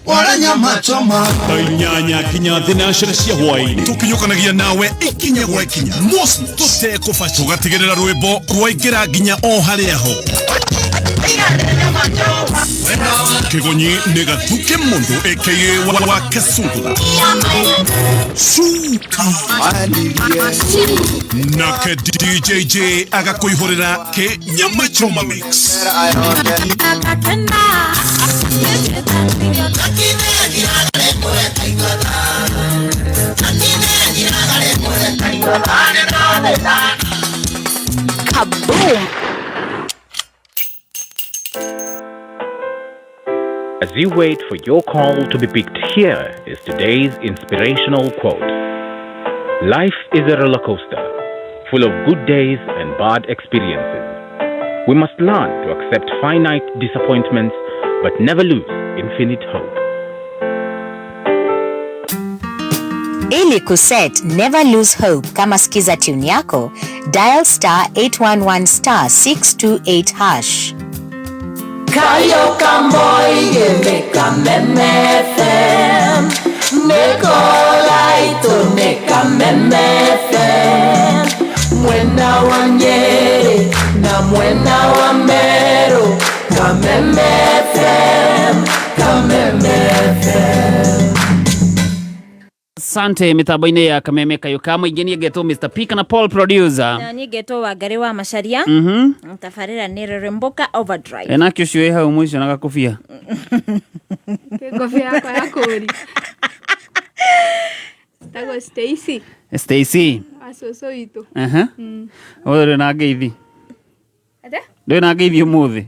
Wala nyama choma thaa inyanya kinya thinacera cia hwaĩ-inĩ tũkinyũkanagia nawe ikinya gwa ikinya mos tũtekũbaca tũgatigĩrĩra rwĩmbo rwaingĩra nginya o harĩa ho Kigonyi nĩ gathuke mũndũ aka wa Kasungula Suka nake DJJ agakũihũrĩra kĩ nyama choma mix. Kaboom! As you wait for your call to be picked, here is today's inspirational quote. Life is a roller coaster, full of good days and bad experiences. We must learn to accept finite disappointments but never lose infinite hope. Ili kuset Never Lose Hope kama skiza tune yako, dial star 811 star 628 hash. Kayo Kamboige Kameme FM Nekolaito ne Kameme FM Mwena wa Nyeri na mwena wa Meru Kameme FM Kameme FM Asante mitambo-inĩ ya kameme kayũ ka mũingĩ niĩ ngetwo Mr. P kana Paul producer. Na niĩ ngetwo Wangari wa Macharia. Tabarĩra nĩ Reremboka Overdrive. Enake ũcio wĩ hau mũico na gakobia. Ngobia yakwa ya kũri. Tagwo Stacy. Stacy. Wa cũcũ witũ. Aha. Ũyũ ndũrĩ na ngeithi. Atĩa? Ndũrĩ na ngeithi ũmũthĩ.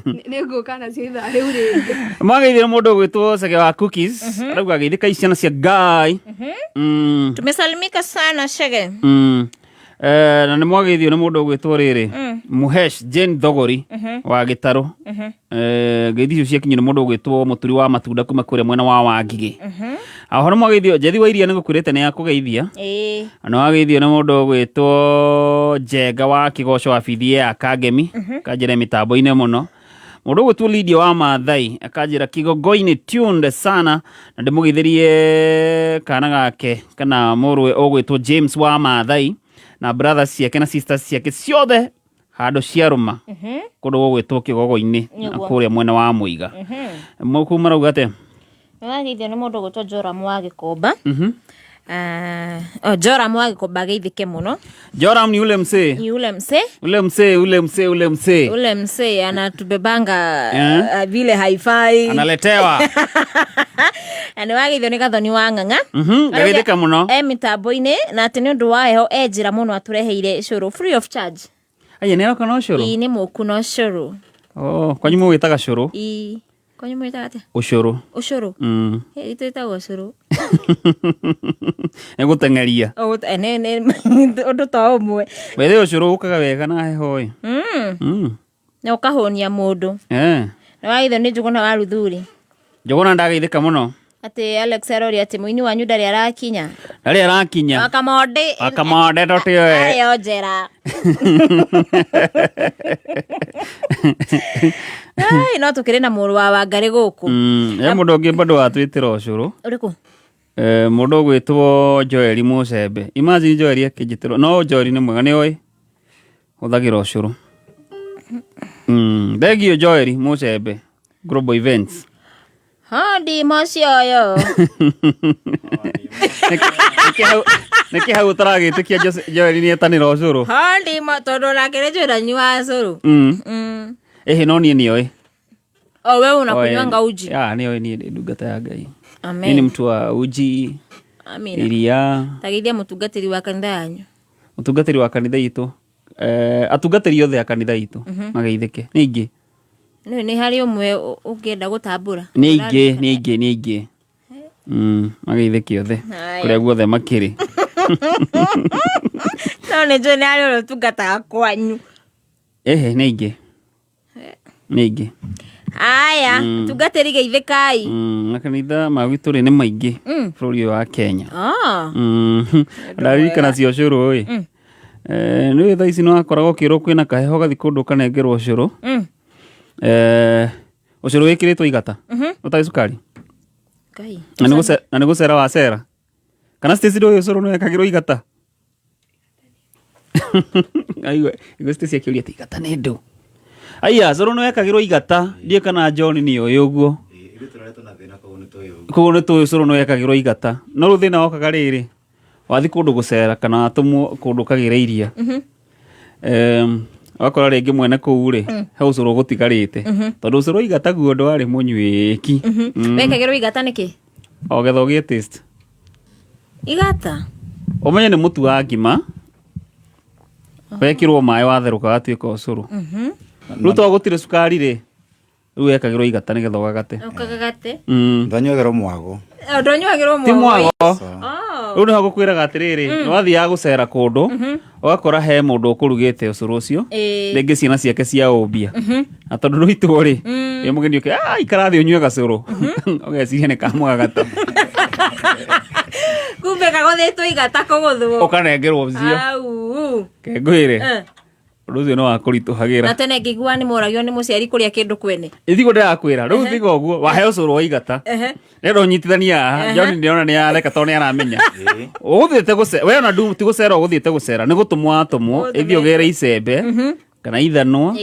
Nĩ ngũka nacio ithaa rĩu rĩngĩ. Mwageithio nĩ mũndũ ũgwĩtwo Chege wa Cookies. Arauga geithĩka ciana cia Ngai. Tumesalimika sana Chege. Na nĩ mwageithio nĩ mũndũ ũgwĩtwo rĩrĩ Muhesh Jane Thogori wa Gĩtarũ. Ngeithi icio ciakinyio nĩ mũndũ ũgwĩtwo Mũturi wa Matunda kuma kũrĩa mwena wa Wangigĩ. Oho nĩ mwageithio Njethi wa Iria nĩ gũkwĩrĩte nĩ akũgeithia. Na wageithio nĩ mũndũ ũgwĩtwo Njenga wa Kĩgoco wa bithi ya Kangemi. Kanjĩra mĩtambo-inĩ mũno. Mũndũ ũgwĩtwo Lydia wa Maathai akanjĩra Kigongoinĩ tuned sana na ndĩmũgeithĩrie kana gake kana mũrũwe ũgwĩtwo James wa Maathai na brothers ciake na sisters ciake ciothe handũ ciarũma kũndũ gũgwĩtwo Kĩgogo-inĩ na Nĩguo. kũrĩa mwena wa Mũiga. Kũu marauga atĩa? Nĩwageithio nĩ mũndũ ũgwĩtwo Joram wa Gĩkomba. Oh, Joram wa Gĩkomba ageithĩke mũno. Joram ni ule msee. Ni ule msee. Ule msee, ule msee, ule msee. Ule msee anatubebanga Eh? vile haifai. Analetewa. Na nĩ wageithio nĩ Gathoni wa Ng'ang'a. Ngageithĩka mũno. E mĩtambo-inĩ na atĩ nĩ ũndũ wa heho e njĩra mũno atũreheire cũrũ free of charge. Aya nĩ aroka na ũcũrũ? Ii nĩ mũku na ũcũrũ. Oh, kwanyu mũwĩtaga cũrũ? Ii. Kwanyu mwĩtaga atĩa? Ũcũrũ. Ũcũrũ? Itũ ĩtagwo ũcũrũ. Nĩ gũteng'eria. Ũndũ to ũmwe. Wethe ũcũrũ ũkaga wega na heho ĩ. Na ũkahũnia mũndũ. Nĩ wageithio nĩ Njũgũna wa Ruthuri. Njũgũna ndageithĩka mũno. Atĩ Alex aroria atĩ mũini wanyu ndarĩ arakinya. Ndarĩ arakinya. Wakamonde. Wakamonde tũtiũĩ. Arĩ o njera. Ai, no tũkĩrĩ na mũrũ wa Wangarĩ gũkũ. He mũndũ ũngĩ bado watwĩtĩra ũcũrũ. Ũrĩkũ? Mũndũ ũgwĩtwo Joeli Mũcembe. Imagine Joeli akĩnjĩtĩrwo. No Joeli nĩ mwega nĩ oĩ. Hũthagĩra ũcũrũ. Thengiũ Joeli Mũcembe. Global Events. Hodi mocioyo. Nĩkĩ hau ũtaragĩtĩkia Joeli nĩ etanĩra ũcũrũ? Hodi mo tondũ nake nĩ njũĩ ndanyuaga cũrũ. Ĩhĩ no niĩ nĩoĩ. Oh, wewe unakunywanga uji. Ya, nĩoĩ niĩ ndĩ ndungata ya Ngai. Amen. Niĩ nĩ mtu wa uji, Amina. iria, Tageithia mũtungatĩri wa kanitha yanyu. Mũtungatĩri wa kanitha itũ. Atungatĩri othe a kanitha itũ mageithĩke. Nĩ aingĩ. Nĩ harĩ ũmwe ũngĩenda gũtambũra? Nĩ aingĩ, nĩ aingĩ, nĩ aingĩ. Mageithĩke othe. Haya. Kũrĩa guothe makĩrĩ. No nĩ njũĩ nĩ harĩ ũrĩa ũtungataga kwanyu. Ĩhĩ, nĩ aingĩ. Nĩ aingĩ. Aya, tungatĩri geithĩkai. Makanitha ma gwitũ rĩ nĩ maingĩ bũrũri ũyũ wa Kenya. Ndaririkana cia ũcũrũ ĩ. Nĩ thaa ici nĩ wakoraga ũkĩrwo kwĩna kaheho gathi kũndũ ũkanengerwo ũcũrũ. Ũcũrũ wĩkĩrĩtwo igata. Ũtarĩ cukari. Ngai. Na nĩ gũcera wacera. Kana Stacy ndũĩ ũcũrũ nĩ wekagĩrwo igata? Aigua, igua Stacy akĩũria atĩ igata nĩ ndũ. Aya, cũrũ nĩ wekagĩrwo igata. Ndiũĩ kana John nĩ oĩ ũguo. Koguo nĩ tũĩ ũcũrũ nĩ wekagĩrwo igata. No rĩu thĩna wokaga rĩrĩ, wathiĩ kũndũ gũcera kana watũmwo kũndũ ũkagĩre iria. Wakora rĩngĩ mwene kũu rĩ, he ũcũrũ ũgũtigarĩte. Tondũ ũcũrũ wa igata guo ndwarĩ mũnyuĩki. Wekagĩrwo igata nĩkĩ? O getha ũgĩe taste. Igata? Ũmenye nĩ mũtu wa ngima. Wekĩrwo maĩ watherũka watuĩka ũcũrũ. Rĩu to gũtirĩ cukari rĩ, rĩu wekagĩrwo igata nĩgetha ũgagate. Ũkagagate? Ndanyuagĩrwo mwago. Ndũnyuagĩrwo Ti mwago? mwago. Rĩu nĩho ngũkwĩraga atĩrĩrĩ, nĩ wathiaga gũcera kũndũ, ũgakora he mũndũ ũkũrugĩte ũcũrũ ũcio, rĩngĩ ciana ciake cia ũmbia, na tondũ ndũitwo rĩ, ĩ mũgeni ũke, "Ah, ikara thĩ ũnyue gacũrũ," ũgeciria nĩ kamũgagato. Kumbe kagothĩtwo igata kũgũthwo. Ũkanengerwo ũcio. Au. Kengwĩre, Eh. ũndũ ũcio nĩ wakũritũhagĩra. Na tene ngĩigua nĩ moragio nĩ mũciari kũrĩa kĩndũ kwene. Ithiguo ndĩrakwĩra rĩu, tiga ũguo wahe ũcũrũ wa igata, rĩrĩa ũnyitithania haha. John ndĩrona nĩ areka tondũ nĩ aramenya ũgũthiĩte gũcera we ona ti gũcera, ũgũthiĩte gũcera nĩ gũtũmwo watũmwo, ĩthiĩ ũgĩre icembe kana ithanwa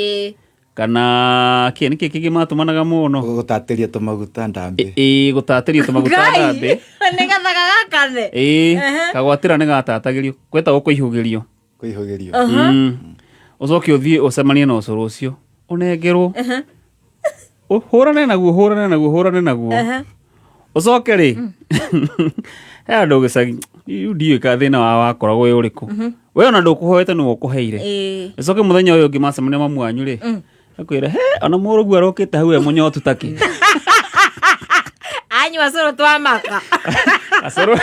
kana kĩ nĩkĩ kĩngĩ matũmanaga mũno. Gũtatĩria tũmaguta ndambĩ. Ĩĩ, gũtatĩria tũmaguta ndambĩ. Nĩ gathaga gakane. Ĩĩ, kagwatĩra nĩ gatatagĩrio, gwetagwo kũihũgĩrio. Kũihũgĩrio. Ũcoke ũthiĩ ũcemanie na ũcũrũ ũcio, ũnengerwo, ũhũrane naguo, hũrane naguo, hũrane naguo, ũcoke rĩ, he andũ gĩcagi rĩu ndiũĩ kana thĩna wao wakoragwo wĩ ũrĩkũ, we ona ndũkũhoete nĩwe ũkũheire. Ũcoke mũthenya ũyũ ũngĩ macemania mamu wanyu rĩ, akwĩra he ona mũrũguo arokĩte hau e mũnyotu takĩ. Anyua cũrũ twamaka. Acũrũ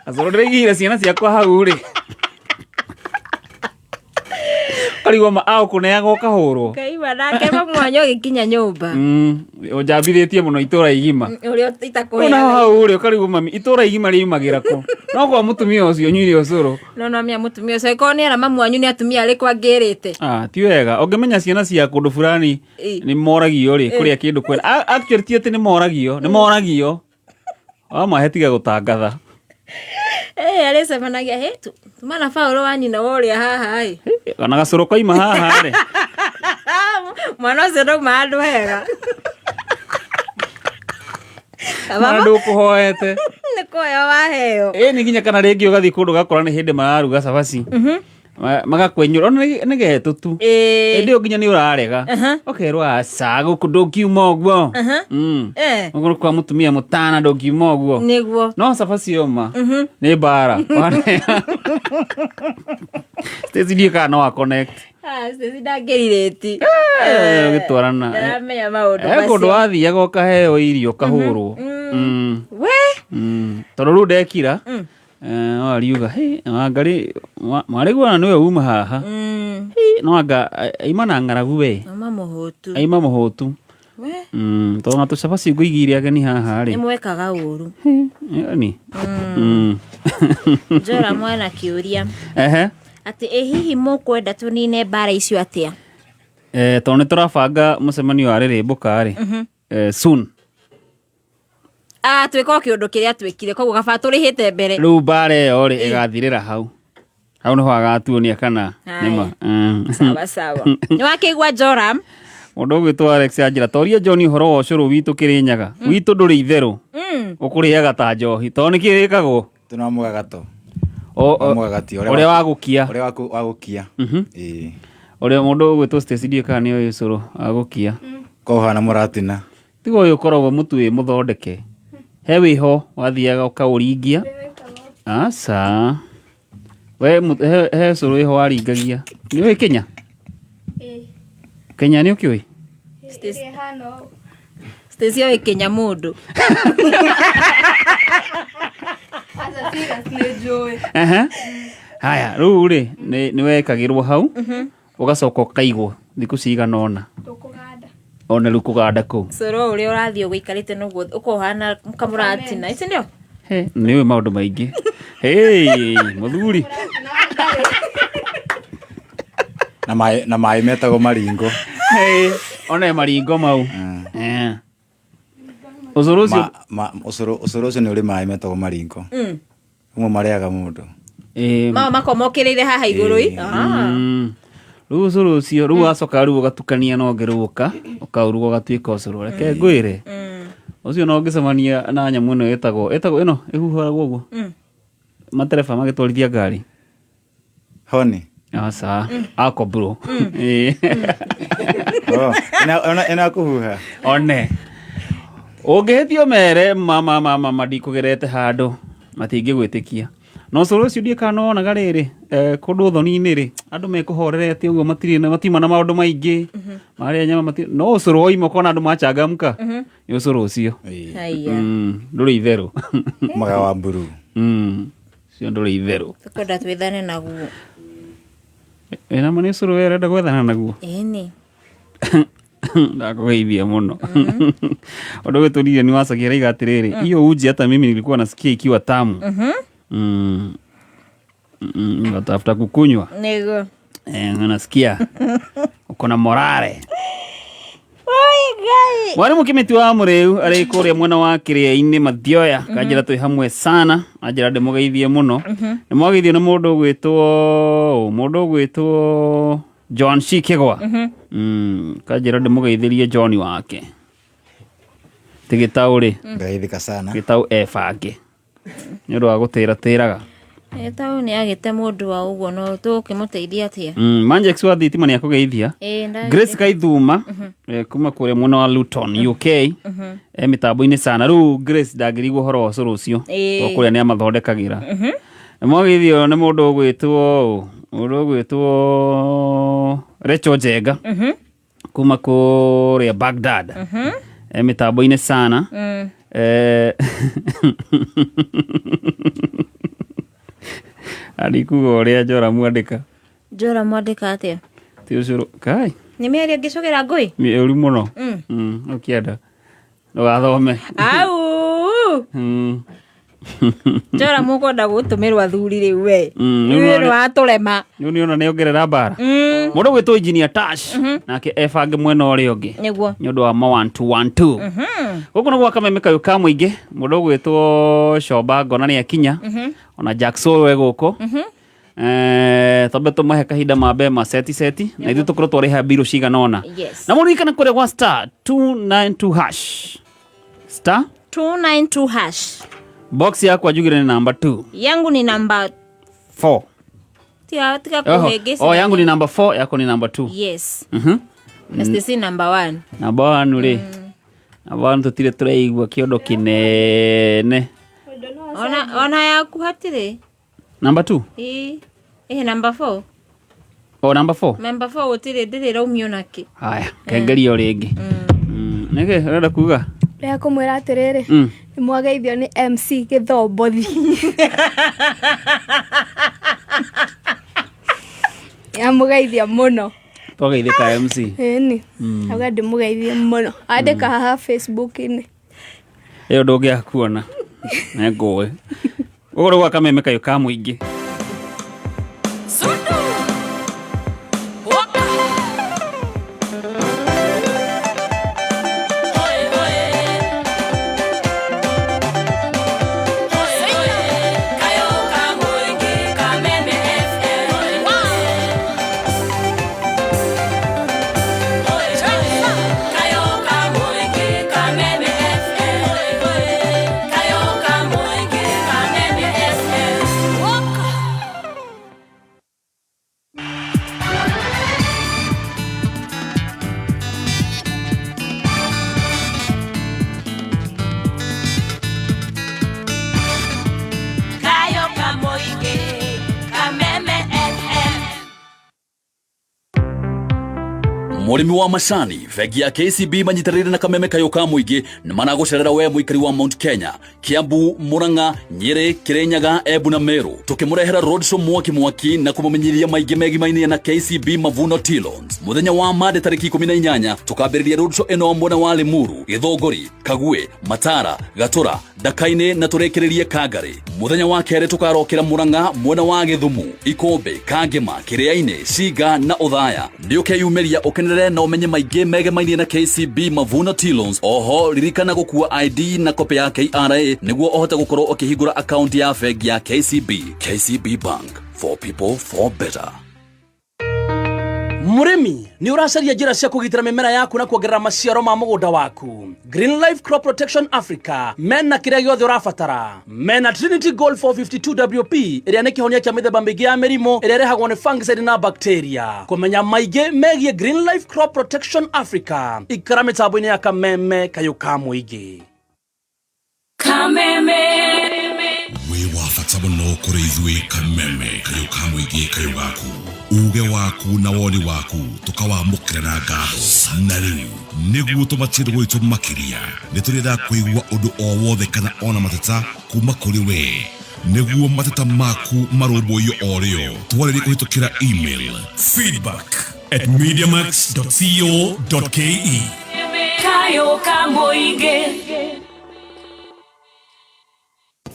acũrũ ndĩraigĩire ciana ciakwa hau rĩ, ũkarigwo ma aũkũneaga ũkahũrwo. Kaima nake mamu wanyu agĩkinya nyũmba. Ũnjambithĩtie mũno itũra igima. Ũrĩa Rĩu naho itakũheaga. hau rĩ, ũkarigwo mami itũra igima rĩumagĩra kũ, no kwa mũtumia ũcio nyuire ũcũrũ. No no mĩa mũtumia ũcio angĩkorwo nĩ era mamu wanyu nĩ atumia arĩkũ angĩrĩte. Ah, ti wega ũngĩmenya ciana cia kũndũ fulani nĩ moragio rĩ kũrĩa kĩndũ kwena. Actually ti atĩ nĩ moragio, nĩ moragio wamahe tiga gũtangatha. Eh, arĩcemanagia he tuma na Paũlũ wa nyina wa ũrĩa haha ĩ. Kana gacũrũ koima haha rĩ. Mwana ũcio ndauma handũ hega. Mwana ndũkũhoete. Nĩ kũheo waheo. Ĩ nĩ nginya kana rĩngĩ ũgathiĩ kũndũ ũgakora nĩ hĩndĩ mararuga cabaci, magakwenyũra ona nĩ getũ tu, ĩndĩ ĩyo nginya nĩ ũrarega, ũkerwo aca gũkũ ndũngiuma ũguo. Ũguo kwa mũtumia mũtana ndũngiuma ũguo. Nĩguo. No cabaci yoma nĩ mbara. Stacy ndiũĩ kana no a connect. Ah, Stacy ndangĩrirĩti. Ũgĩtwarana. Ndaramenya maũndũ He kũndũ macio. wathiaga ũkaheo irio ũkahũrwo. We. Tondũ rĩu ndekira, no ariuga, "Hey, anga rĩ mwarĩguana nĩwe uma haha." Hey, no anga aima na ng'aragu we. Auma mũhũtu. Aima mũhũtu. We. Tondũ na tũcabaci ngũigĩire ageni haha Nĩ rĩ. mwekaga ũru. Yani. Njora mwana kĩũria. Ehe. Atĩ ĩ hihi mũkwenda tũnine mbara icio atĩa? Tondũ nĩ tũrabanga mũcemanio wa rĩrĩmbũka rĩ. Soon. Ah, twĩka o kĩũndũ kĩrĩa twĩkire koguo kaba tũrĩhĩte mbere. Rĩu mbara ĩyo rĩ ĩgathirĩra hau. Hau nĩho agatuonia kana nĩma. Sawa sawa. Nĩ wakĩigua Joram? Mũndũ ũgwĩtwo Alex anjĩra toria John ũhoro wa ũcũrũ witũ Kĩrĩnyaga. Witũ ndũrĩ itherũ. Ũkũrĩaga ta njohi. Tondũ nĩkĩ wĩkagwo? Tuna mũgagato. Mũgagatio, Ũrĩa wa gũkia. Ũrĩa wa gũkia. Ĩĩ. Ũrĩa mũndũ ũgwĩtwo Stacy ndiũĩ kana nĩoĩ ũcũrũ wa gũkia. Ko ũhana mũratina. Tiga ũyũ ũkoragwo mũtu wĩ mũthondeke. He wĩho wathiaga ũkaũringia. Aca. We he ũcũrũ wĩho waringagia. Nĩ ũĩ Kenya? Kenya nĩ ũkĩũĩ? Stacy oĩ Kenya mũndũ. Ehe. Haya, rĩu rĩ nĩ wekagĩrwo hau, ũgacoka ũkaigwo thikũ cigana ũna. Ona rĩu kũganda kũu. Cũrũ ũrĩa ũrathiĩ ũgĩikarĩte noguo ũkohana kamũratina. Ici ndio? He, nĩ ũĩ maũndũ maingĩ. Hey, mũthuri. Na maĩ metagwo maringo. Hey, one maringo mau. Ũcũrũ ũcio Ũcũrũ ũcio nĩ ũrĩ maĩ metagwo maringo. Ũmwe marĩaga mũndũ. Mao makomokĩrĩire haha igũrũ ĩ. Rĩu ũcũrũ ũcio rĩu wacoka rĩu ũgatukania na ũngĩ rĩu ũkaũruga ũgatuĩka ũcũrũ. Reke ngwĩre. Ũcio no ũngĩcemania na nyamũ ĩno ĩtagwo ĩno ĩhuhagwo ũguo. Matereba magĩtwarithia ngari. Honi. Aca. Akobro. Oh, ĩno kũhuha. One. Ũngĩhĩtio mere mama mama mama ndikũgerete handũ matingĩgwĩtĩkia. No ũcũrũ ũcio ndiũĩ kana nĩwonaga rĩrĩ, kũndũ ũthoni-inĩ rĩ, andũ mekũhorerete ũguo matirĩ na matima na maũndũ maingĩ, marĩa nyama matirĩ, no ũcũrũ woima ũkona andũ machangamka, nĩ ũcũrũ ũcio. Haiya. Ndũrĩ itherũ. Maga wa mburu. Cio ndũrĩ itherũ. Tũkwenda twĩthane naguo. Wĩna ma nĩ ũcũrũ we ũrenda gwethana naguo? Ĩni. Ndakũgeithia mũno. Ũndũ gwĩtũrire ni wacagia raiga atĩrĩrĩ, hiyo uji hata mimi nilikuwa nasikia ikiwa tamu. Natafuta kukunywa. Nĩguo. Eh, nasikia uko na morale. Oi Ngai. Mwarimu Kimiti wa Mũrĩu arĩ kũrĩa mwena wa Kĩrĩa-inĩ Mathioya, kanjĩra twĩ hamwe sana, anjĩra ndĩmũgeithie mũno. Nĩ mwageithio nĩ mũndũ ũgwĩtwo John C. Kĩgwa. Kanjĩra ndĩmũgeithĩrie John wake. Ti gĩtaũ rĩ? Ngageithĩka sana. Gĩtaũ ebange. Nĩ ũndũ wa gũtĩra tĩraga. Gĩtaũ nĩ agĩte mũndũ wa ũguo no tũkĩmũteithia atĩa? Manjex wa thitima nĩ akũgeithia. Ĩĩ, ndageithĩka. Grace Kaithuma kuma kũrĩa mwena wa Luton UK, e mĩtambo-inĩ sana. Rĩu Grace ndangĩrigwo ũhoro wa ũcũrũ ũcio, tondũ kũrĩa nĩ amathondekagĩra. Nĩ mwageithio nĩ mũndũ ũgwĩtwo Rachel Njenga kuma kũrĩa Baghdad, e mĩtambo-inĩ sana. Andikuga ũrĩa Njora mwandĩka. Njora mwandĩka atĩa? Ti ũcũrũ kai. Nĩ mĩario ngĩcogera ngũi? Mĩũru mũno. Ũkĩenda ndũgathome. Au. Njora mũkwenda gũtũmĩrwo athuri rĩu we. Rĩu Rĩu watũrema. Rĩu nĩona nĩongerera mbara. Mũndũ ũgwĩtwo Engineer Tash nake ebange mwena ũrĩa ũngĩ. Nĩguo. Nĩ ũndũ wa ma 1 2 1 2. Gũkũ nĩ gwa Kameme kayũ ka mũingĩ, mũndũ ũgwĩtwo Coba Ngona nĩ akinya. Ona Jack Soul e gũkũ. Twambe tũmahe kahinda mambe maceti seti na ithuĩ tũkorwo twarĩha mbirũ cigana ũna. Yes. Na mũririkane kũrĩa gwa star 292 hash. Star 292 hash. Box yakwa njugire ni namba 2. Yangu ni namba 4. Tiga tiga kuhĩngĩca. Oh, yangu ni namba 4, yako ni namba 2. Yes. STC number 1. Namba 1 rĩ. Namba 1 tũtirĩ tũraigua kĩondo kĩnene. Ona yaku hatirĩ. Namba 2. Ĩ. Ĩ namba 4. O namba 4. Namba 4 gũtirĩ ndĩrĩ raumio nakĩ. Haya, kengerio rĩngĩ. Nĩkĩ ũrenda kuga? Rĩa kũmwĩra atĩrĩrĩ, nĩ mwageithio nĩ MC Gĩthombothi. Amũgeithia mũno. Twageithĩka MC. Ĩni. Auga ndĩmũgeithie mũno. Andĩka haha Facebook-inĩ. Ĩyo ndũngĩaga kuona. Nĩ ngũĩ. Gũkũ nĩ gwa Kameme kayũ ka mũingĩ. Mũrĩmi wa macani, bengi ya KCB manyitanĩire na Kameme kayũ ka mũingĩ nĩ maragũcerera we mũikari wa Mount Kenya, Kiambu, Murang'a, Nyĩrĩ, Kĩrĩnyaga, Embu na Meru, tũkĩmũrehera roadshow mwaki mwaki na kũmũmenyithia maingĩ megimainie na KCB Mavuno Tea Loans. Mũthenya wa Mande tarĩki 18 tũkambĩrĩria roadshow ĩno mwena wa Limuru, Gĩthũngũri, Kagwe, Matara, Gatura, Ndakainĩ na tũrĩkĩrĩrie Kangari. Mũthenya wa kerĩ tũkarokera Murang'a mwena wa Gĩthumu, Ikũmbĩ, Kangĩma, Kĩrĩainĩ, Cinga na Ũthaya. Nĩ ũkeyumĩria ũkenerere na ũmenye maingĩ megemainie na KCB Mavuno Tea Loans. Oho ririkana gũkua ID na kopĩ ya KRA nĩguo ũhote gũkorwo ũkĩhingũra akaunti ya bengi ya KCB. KCB Bank, for people for better. Mũrĩmi nĩ ũracaria njĩra cia kũgitĩra mĩmera yaku na kuongerera maciaro ma mũgũnda waku. Green Life Crop Protection Africa mena kĩrĩa gĩothe ũrabatara. Mena Trinity Gold 452 WP ĩrĩa nĩ kĩhonia kĩa mĩthemba mĩingĩ ya mĩrimũ ĩrĩa ĩrehagwo nĩ fungicide na bacteria. Kũmenya maingĩ megiĩ Green Life Crop Protection Africa, ikara mĩtambo-inĩ ya Kameme kayũ ka mũingĩ. Kameme. Wĩ wa bata mũno kũrĩ ithuĩ Kameme kayũ ka mũingĩ kayũ gaku. Uge waku na woni waku tũkawamũkĩra na ngatho. Na rĩu nĩguo tũmatie ndũgũ itũ makĩria, nĩ tũrĩendaga kũigua ũndũ o wothe kana ona mateta kuma kũrĩ we. Nĩguo mateta maku marũmbũiyo o rĩo, twarĩrie kũhĩtũkĩra email feedback@mediamax.co.ke. Kayo ka mũingĩ.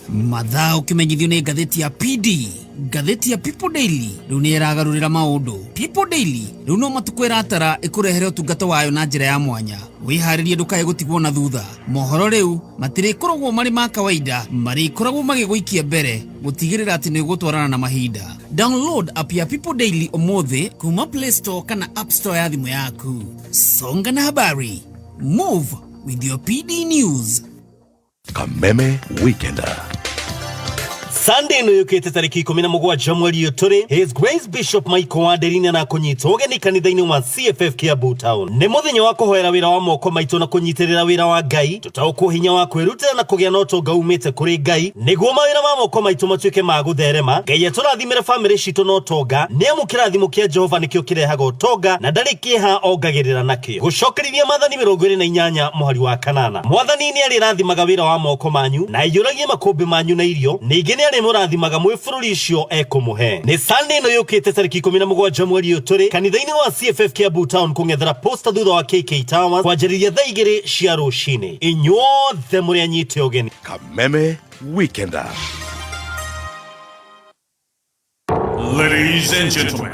Mathaa ũkĩmenyithio nĩ ngathĩti ya PD, ngathĩti ya People Daily rĩu nĩ ĩragarũrĩra maũndũ. People Daily rĩu no matukũ ĩratara ĩkũrehere ũtungata wayo na njĩra ya mwanya. Wĩharĩrie ndũkae gũtigwo na thutha. Mohoro rĩu matirĩkoragwo marĩ ma kawaida, marĩkoragwo magĩgũikia mbere gũtigĩrĩra atĩ nĩ ũgũtwarana na mahinda. Download app ya People Daily ũmũthĩ kuma Play Store kana App Store ya thimũ yaku. Songa na habari, move with your PD News. Kameme Weekender. Sunday ĩno yũkĩte tarĩki 17 mweri ũyũ tũrĩ, His Grace Bishop Michael Wanderina na kũnyitwo ũgeni kanitha-inĩ wa CFF Kiambu Town. Nĩ mũthenya wa kũhoera wĩra wa moko maitũ na kũnyitĩrĩra wĩra wa Ngai, tũtaũkwo hinya wa kwĩrutĩra na kũgĩa na ũtonga umĩte kũrĩ Ngai nĩguo mawĩra ma moko maitũ matuĩke ma gũtherema. Ngai atũrathimĩre famĩlĩ citũ na ũtonga, nĩ amu kĩrathimo kĩa Jehova nĩkĩo kĩrehaga ũtonga na ndarĩ kĩeha ongagĩrĩra nakĩo. Gũcokerithia Maathani 28 mũhari wa 8. Mwathani nĩ arĩrathimaga wĩra wa moko manyu na aiyũragie makũmbĩ manyu na irio, ningĩ nĩ arĩmũrathimaga mwĩ bũrũri ũcio ekũmũhe. Nĩ Sunday ĩno yũkĩte tarĩki 17 mweri ũyũ tũrĩ kanitha-inĩ wa CFF Kiambu Town kũng'ethera posta thutha wa KK Towers kwanjĩrĩria thaa 2 cia rũcinĩ. Inyuothe mũrĩ anyite ũgeni. Kameme Weekender. Ladies and gentlemen,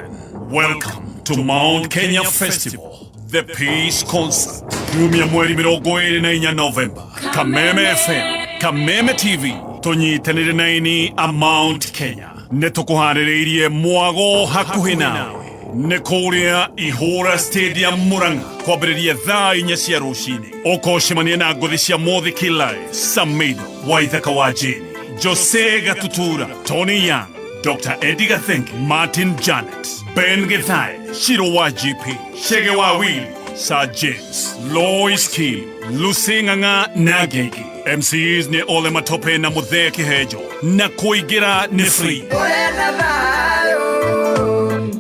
welcome to Mount Kenya Festival, the Peace Concert. Kiumia mweri 24 November, Kameme FM, Kameme TV, tũnyitanĩre na ini a Mount Kenya. Nĩ tũkũharĩrĩirie mwago hakuhĩ nawe. Nĩ kũrĩa Ihũra Stadium Murang'a kwambĩrĩria thaa 4 cia rũcinĩ. Ũkocemania na ngũthi cia Mũthĩ Kilai, Samido, Waithaka wa Jane, Jose Gatutura, Tony Young, Dr. Eddie Gathengi, Martin Janet, Ben Githai, Shiro wa GP, Shege wa Willy, Sir James, Lois Kim, Lucy Ng'ang'a na Gegi. MCs ni Ole Matope na Muthee Kihejo, na kũingĩra nĩ free. Tũrenda thayũ,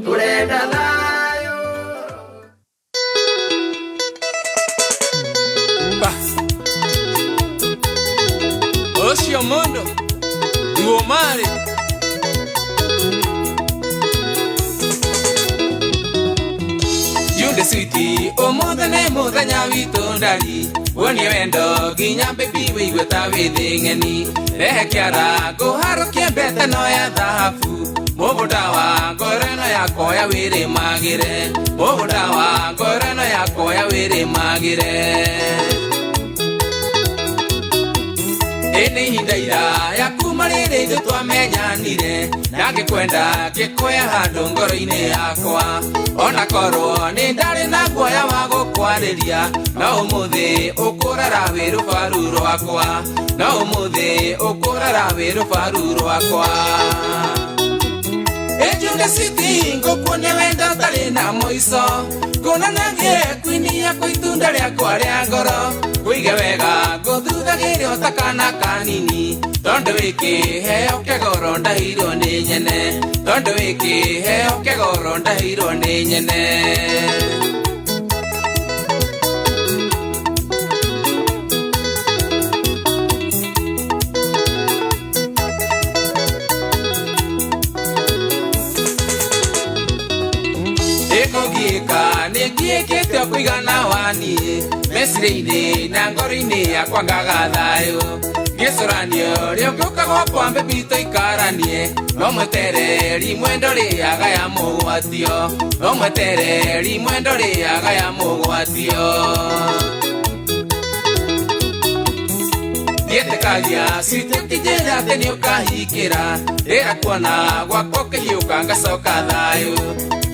tũrenda thayũ. Ũcio mũndũ Iwomari. Junde switi ũmũthĩ nĩ mũthenya witũ ndari, wonie wendo nginya baby wĩigue ta wĩ thĩ ng'eni. Rehe kĩara ngũharũkie mbete no ya thahabu, mũgũnda wa ngoro ĩno yakwa wĩrĩmagĩre, mũgũnda wa ngoro ĩno yakwa wĩrĩmagĩre. Ĩnĩ ihinda iraya kuma rĩrĩ ithuĩ twamenyanire, na ngĩkwenda ngĩkuoya handũ ngoro-inĩ yakwa. Ona korwo nĩ ndarĩ na guoya wa gũkwarĩria, no ũmũthĩ ũkũrara wĩ rũbaru rwakwa, no ũmũthĩ ũkũrara wĩ rũbaru rwakwa. Ĩnjũnde citi ngũkuonia wendo ũtarĩ na mũico, nguonanagie kwini yakwa itunda rĩakwa rĩa ngoro, ngũige wega ngũthuthagĩre o ta kana kanini, tondũ wĩ kĩheo kĩa goro ndahirwo nĩ nyene, tondũ wĩ kĩheo kĩa goro ndahirwo nĩ nyene. Ĩkũgiĩka nĩ ngiĩkĩte o kũigana wa niĩ, meciria-inĩ na ngoro-inĩ yakwa ngaga thayũ. Ngĩcũrania ũrĩa ũngĩũka gwakwa baby tũikaranie, no mwetereri mwendo rĩaga ya mũgwatio, no mwetereri mwendo rĩaga ya mũgwatio. Ndietĩkagia citi ũkĩnjĩra atĩ nĩ ũkahingĩra, rĩra kuona gwakwa ũkĩhiũka ngacoka thayũ.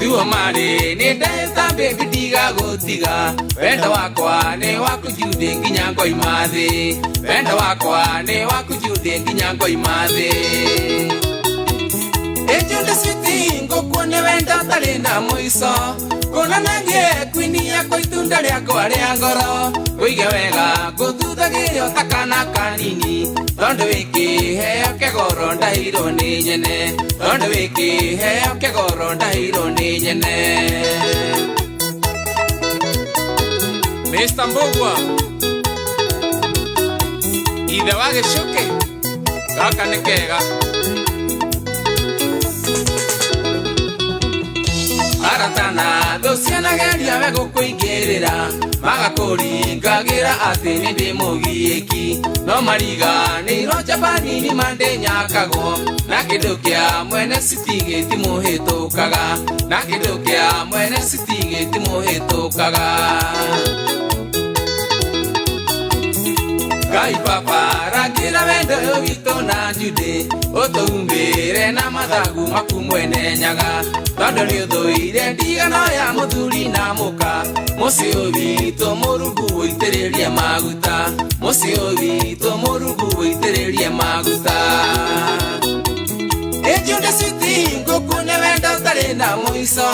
Thuo marĩ nĩ ndahĩta baby ndigagũtiga, wendo wakwa nĩ waku Judy nginya ngoima thĩ, wendo wakwa nĩ waku Judy nginya ngoima thĩ. Ĩnjũnde citi ngũkuonia wendo ũtarĩ na mũico, nguonanagie kwini yakwa itunda rĩakwa rĩa ngoro, ngũige wega ngũthuthagĩre o ta kana kanini, tondũ wĩ kĩheo kĩa goro ndahirwo nĩ nyene, tondũ wĩ kĩheo kĩa goro ndahirwo nĩ nyene. Mr. Mbugua, ithe wa gĩcuke, gaka nĩ kega. Aratana thũ cianageria we gũkũingĩrĩra magakũringagĩra atĩ nĩ ndĩ mũgiĩki no mariganĩirwo njabanini mandĩnyakagwo na kĩndũ kĩa mwene citigĩti mũhĩtũkaga na kĩndũ kĩa mwene citigĩti mũhĩtũkaga. Ngai baba rangĩra wendo ũyũ witũ na Judy ũtũhumbĩre na mathagu maku mwene nyaga tondũ nĩũthũire ndigano ya mũthuri na mũka mũciĩ ũyũ witũ mũrungu ũitĩrĩrie maguta mũciĩ ũyũ witũ mũrungu ũitĩrĩrie maguta. Judy sweetie ngũkune wendo ũtarĩ na mũico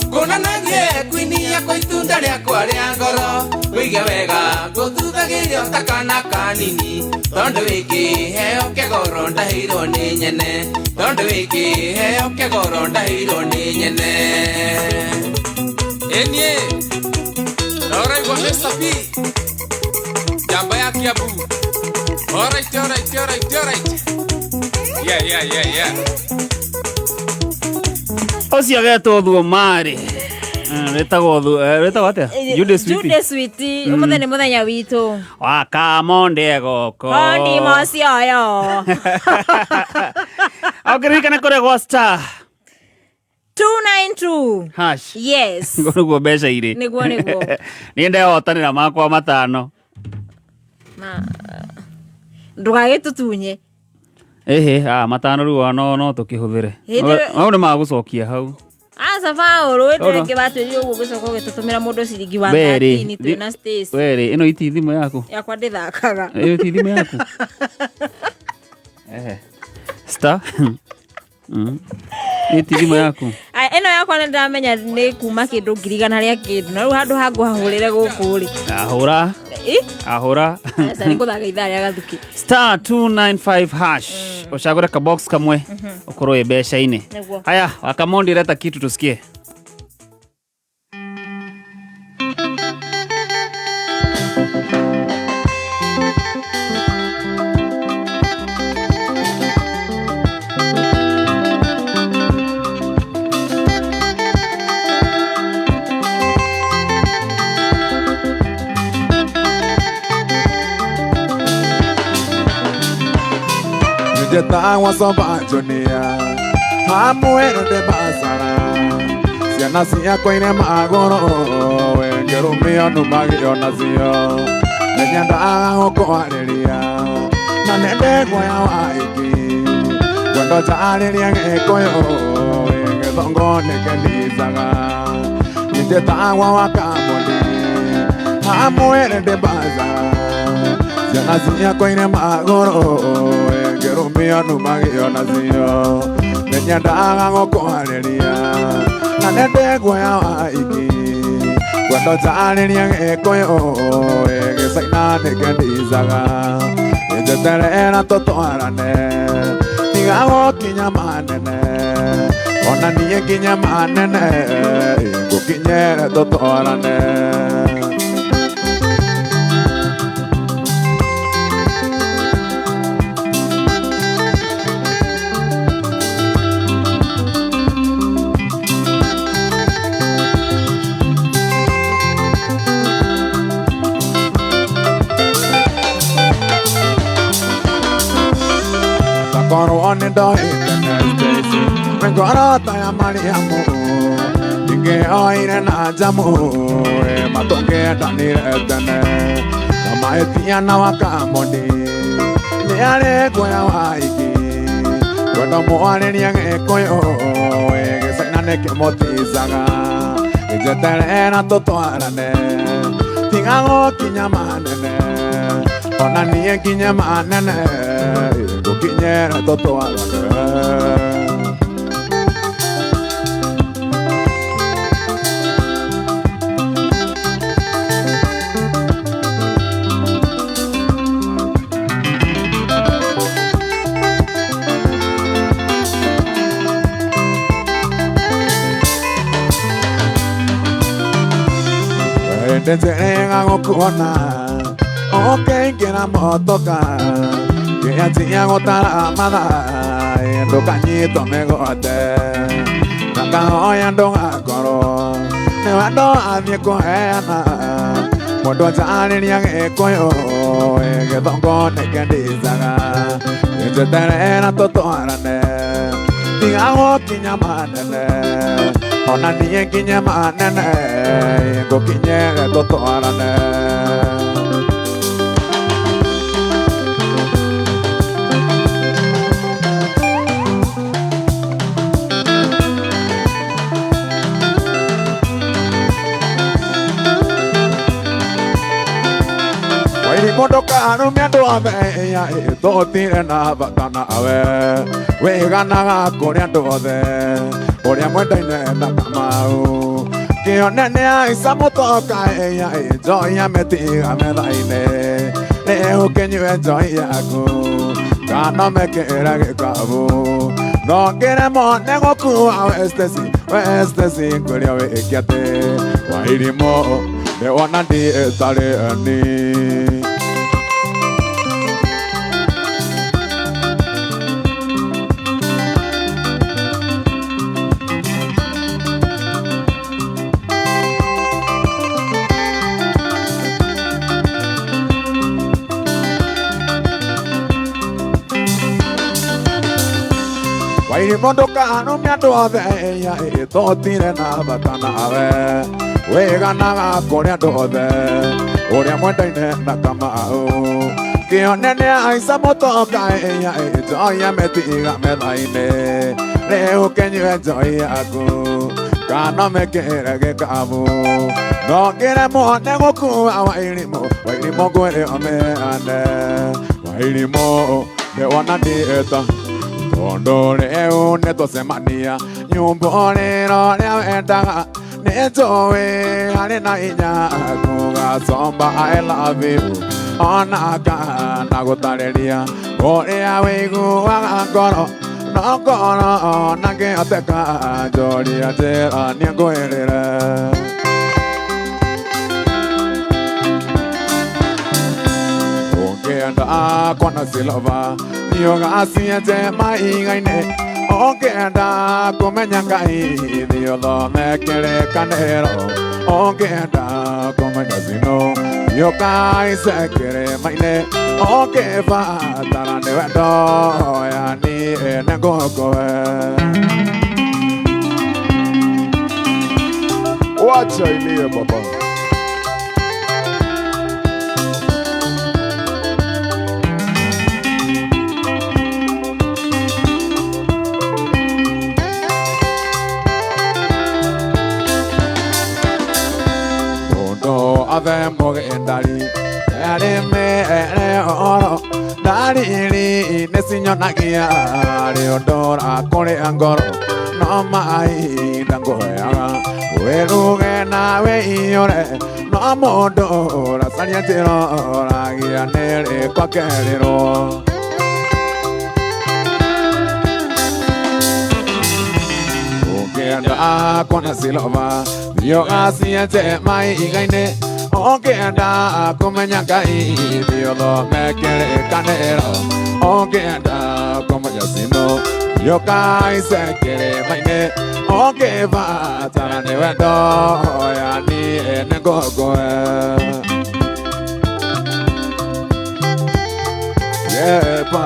ngũnanagie kwini yakwa itunda rĩakwa rĩa ngoro wĩige wega ngũthuthagĩrio ta kana kanini tondũ wĩ kĩheo kĩgoro ndahĩirwo nĩ nyene tondũ wĩ kĩheo kĩgoro ndahĩirwo nĩ nyene. Ĩniĩ noraigua Mr. P njamba ya Kiambu. Alright, alright, alright, alright. Yeah, yeah, yeah, yeah. Ũcio agetwo Thuomarĩ. Wĩtagwo wĩtagwo atĩa? Judy Sweetie. Judy Sweetie, ũmũthĩ nĩ mũthenya witũ. Wakamonde goko. Kondi mocio. Ũkĩririkana kũrĩa gwa star 292 hash. Yes. Nĩguo mbeca irĩ. Nĩguo nĩguo. Niĩ ndehotanĩra makwa matano. Ndũgagĩtũtunye. Ĩhĩ, matano rĩu no tũkĩhũthĩre. Mau nĩ magũcokia hau. Aca Paũlũ, rĩngĩ watwĩrire ũguo ũgĩcoka ũgĩtũtũmĩra mũndũ ciringi wa 13 twĩna Stacy. Werĩ, ĩno iti thimũ yaku. Yakwa ndĩthakaga. Ĩyo ti thimũ yaku. Ehe. Star. Ĩyo ti thimũ yaku. Ĩno yakwa nĩ ndamenya nĩ kuma kĩndũ 100,000 rĩa kĩndũ na rĩu handũ ha ngũhahũrĩre gũkũ rĩ. Ahũra. Ahũra. Aca nĩ ngũthaka ithaa rĩa gathukĩ. Star 295 hash. Ũcagũre ka box kamwe ũkorwo wĩ mbeca-inĩ. Haya, Wakamondi leta kitu tusikie. Njetawa soba Jonia hamwere basara ciana ciakwa ine magoro wengerumio numagio nacio nĩnyendaga gũkwarĩria na nĩ ndegwa ya waingĩ wendo njarĩria gĩkũyũ gĩthongo nĩkĩndicaga njĩtagwo wa Kamũndi hamwere basara ciana ciakwa ine magoro wengerumio numagio nacio nĩnyendaga gũkwarĩria na nĩ ndegwa ya waingĩ wendo njarĩria gĩkũyũ gĩcaina nĩkĩndicaga njeterera tũtwarane tiga gũkinya manene ona niĩ nginya manene ngũkinyere tũtwarane. Korwo nĩ ndoĩte Stacy ngoro ta ya Mariamu ingĩoire na njamu matũngĩendanire tene na mahĩtia na Wakamondi nĩ arĩ guoya waingĩ wendo mwarĩria gĩkũyũ gĩcaina nĩkĩmũticaga njeterera tũtwarane tiga gũkinya manene ona niĩ nginye manene ngũkinyere tũtwarane. Ndenzerenga gũkuona ũkĩingĩra motoka kĩanjia gũtara mathaa ndũkanyitwo mĩgwate na Na ngahoya ndũgakorwo nĩwe ndathiĩ kũheana mũndũ njarĩria gĩkũyũ gĩthongo nĩkĩndicaga njeterera tũtwarane tiga gũkinya manene ona niĩ nginye manene ngũkinyere tũtwarane. Mũndũ karumia andũ othe tũtire na bata nawe wĩganaga kũrĩ andũ othe ũrĩa mwendaine na Kamau kĩonene aica mũtoka njoi amĩtiga metha-inĩ rĩu kĩnyue njoi yaku kana mĩkĩre gĩkabu no ngĩremwo nĩ gũkua westeci westeci ngwĩre wĩke atĩ Wairimũ nĩwona ndiĩtarĩ ni. Wairimũ ndũkarumie andũ othe tũtire na bata nawe wĩganaga kũrĩ andũ othe ũrĩa mwendaine na Kamau kĩonene aica mũtoka njoi amĩtiga metha-inĩ rĩu kĩnyue njoi yaku kana mĩkĩre gĩkabu no ngĩremwo nĩ gũkua Wairimũ Wairimũ ngwĩre ũmĩane Wairimũ nĩwona ndiĩta tondũ rĩu nĩtũcemania nyũmba rĩro rĩa wendaga nĩnjũĩ harĩ na hinya kũgacomba I love you ona kana gũtarĩria ũrĩa wĩiguaga ngoro no ngoro ona ngĩhoteka njũria njĩra niĩ ngwĩrĩre. Ũngĩenda kuona silova nĩũgacienje maiga-inĩ ũngĩenda kũmenya Ngai thiĩ ũthome kĩrĩkanĩro ũngĩenda kũmenya Zino thiĩ ũkaice kĩrĩma-inĩ ũngĩbatara nĩ wendo yani nĩngũkũhe. Wacha ilie baba. Othe mũgendari arĩmere ũhoro ndariri nĩcinyonagia rĩ ũndũ ũrakũrĩa ngoro no mahinda ngũheaga wĩruge na wĩiyũre no mũndũ ũracaria njĩra ũragia nĩrĩ kwakerĩrwo. Ũngĩenda kuona silova thiĩ ũgacienje maiga-inĩ ũngĩenda kũmenya Ngai thiĩ ũthome kĩrĩkanĩro ũngĩenda kũmenya Zino thiĩ ũkaice kĩrĩma-inĩ ũngĩbatara nĩ wendo yani nĩngũkũhe. Yepa.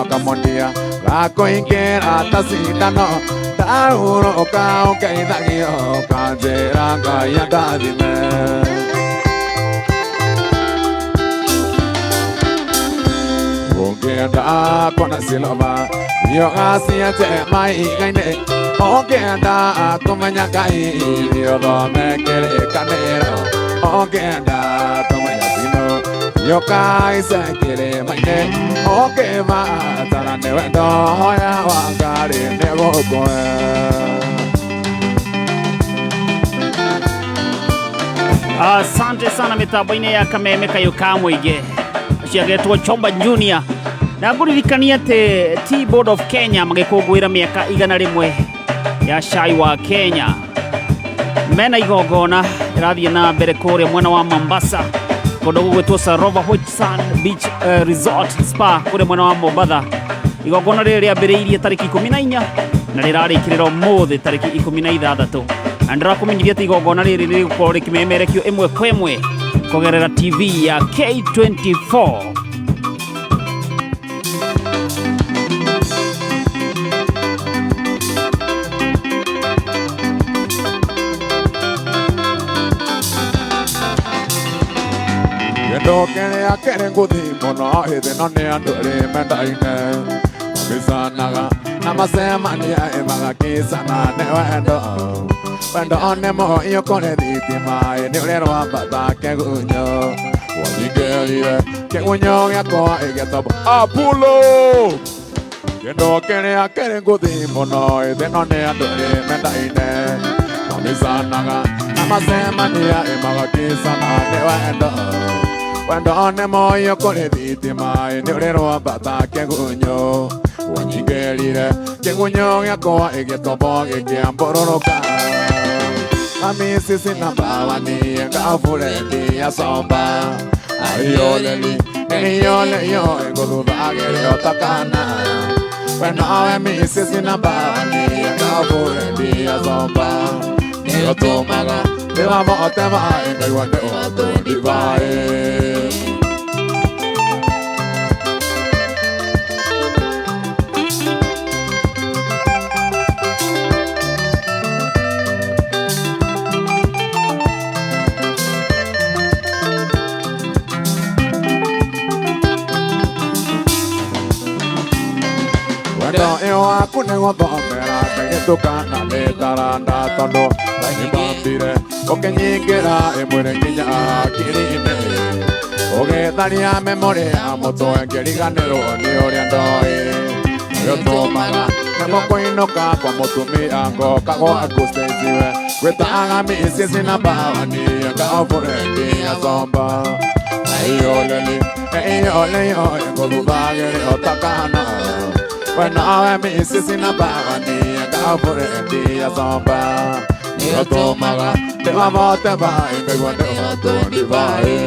Wakamondia gakuingĩra ta cindano ndahurũka ũngeithagio ũkanjĩra Ngai andathime. Ũngĩenda kuona silova thiĩ ũgacienje maiga-inĩ ũngĩenda kũmenya Ngai thiĩ ũthome kĩrĩkanĩro ũngĩenda kũmenya Zino thiĩ ũkaice kĩrĩma-inĩ ũngĩbatara nĩ wendo hoya wa Ngai nĩgũkũhe. Asante sana mitambo-inĩ ya Kameme Kayũ ka Mũingĩ ciagetwo Chomba Junior na ngũririkania atĩ Tea Board of Kenya magĩkũngũĩra mĩaka 100 ya cai wa Kenya mena igongona Ĩrathiĩ na mbere kũrĩa mwena wa Mombasa kũndũ gũgwĩtwo Sarova White Sand Beach Resort Spa kũrĩa mwena wa Mombatha. Igongona rĩrĩ rĩambĩrĩirie tarĩki 14 na rĩrarĩkĩrĩra ũmũthĩ tarĩki 16, na ndĩrakũmenyithia atĩ igongona rĩrĩ rĩgũkorwo rĩkĩmemerekio ĩmwe kwa ĩmwe kũgerera TV ya K24. Kĩndũ kĩrĩa kĩrĩ ngũthi mũno ĩthĩ no nĩ andũ erĩ mendaine mabicanaga na macemania ĩ magakicana nĩ wendo wendo nĩ mũhiũ kũrĩ thitima ĩ nĩ ũrĩa rwambata kĩgunyũ wanyingĩrire kĩgunyũ gĩakwa ĩgĩtombo Apulo kĩndũ kĩrĩa kĩrĩ ngũthi mũno ĩthĩ no nĩ andũ erĩ mendaine mabicanaga na macemania ĩ magakicana nĩ wendo wendo nĩ mũhiũ kũrĩ thitima ĩ nĩ ũrĩ rwambata kĩgunyũ wanyingĩrire kĩgunyũ gĩakwa ĩgĩtombo gĩkĩambũrũrũka amisisi namba wani ngaburendi ya somba aioleli eiyoleyo ĩngũthuthagĩre otakana we nawe misisi namba wani ngaburendi ya somba nĩũtũmaga ndĩwamote maĩ ngaigua nĩ ũtũndivaĩ. Wendo ĩyo waku nĩ gũthomera ngagĩtukana nĩ taranda tondũ nĩmbambire ũkĩnyingĩra ĩmwĩrĩ nginya hakiri-inĩ ũgĩtharia memorĩ ya mũtwe ngĩriganĩrwo nĩ ũrĩa ndoĩ nĩũtũmaga nĩmũkũinũka kwa mũtumia ngoka gwaku Stacy we gwĩtaga misisi na mbawani ngaburendi ya somba aioleli eiyoleyo ĩngũthuthagĩre otakana we nawe misisi na mbawani ngaburendi ya somba nĩũtũmaga ndĩwamote maĩ ngaigua nĩ ũtũndivaĩ.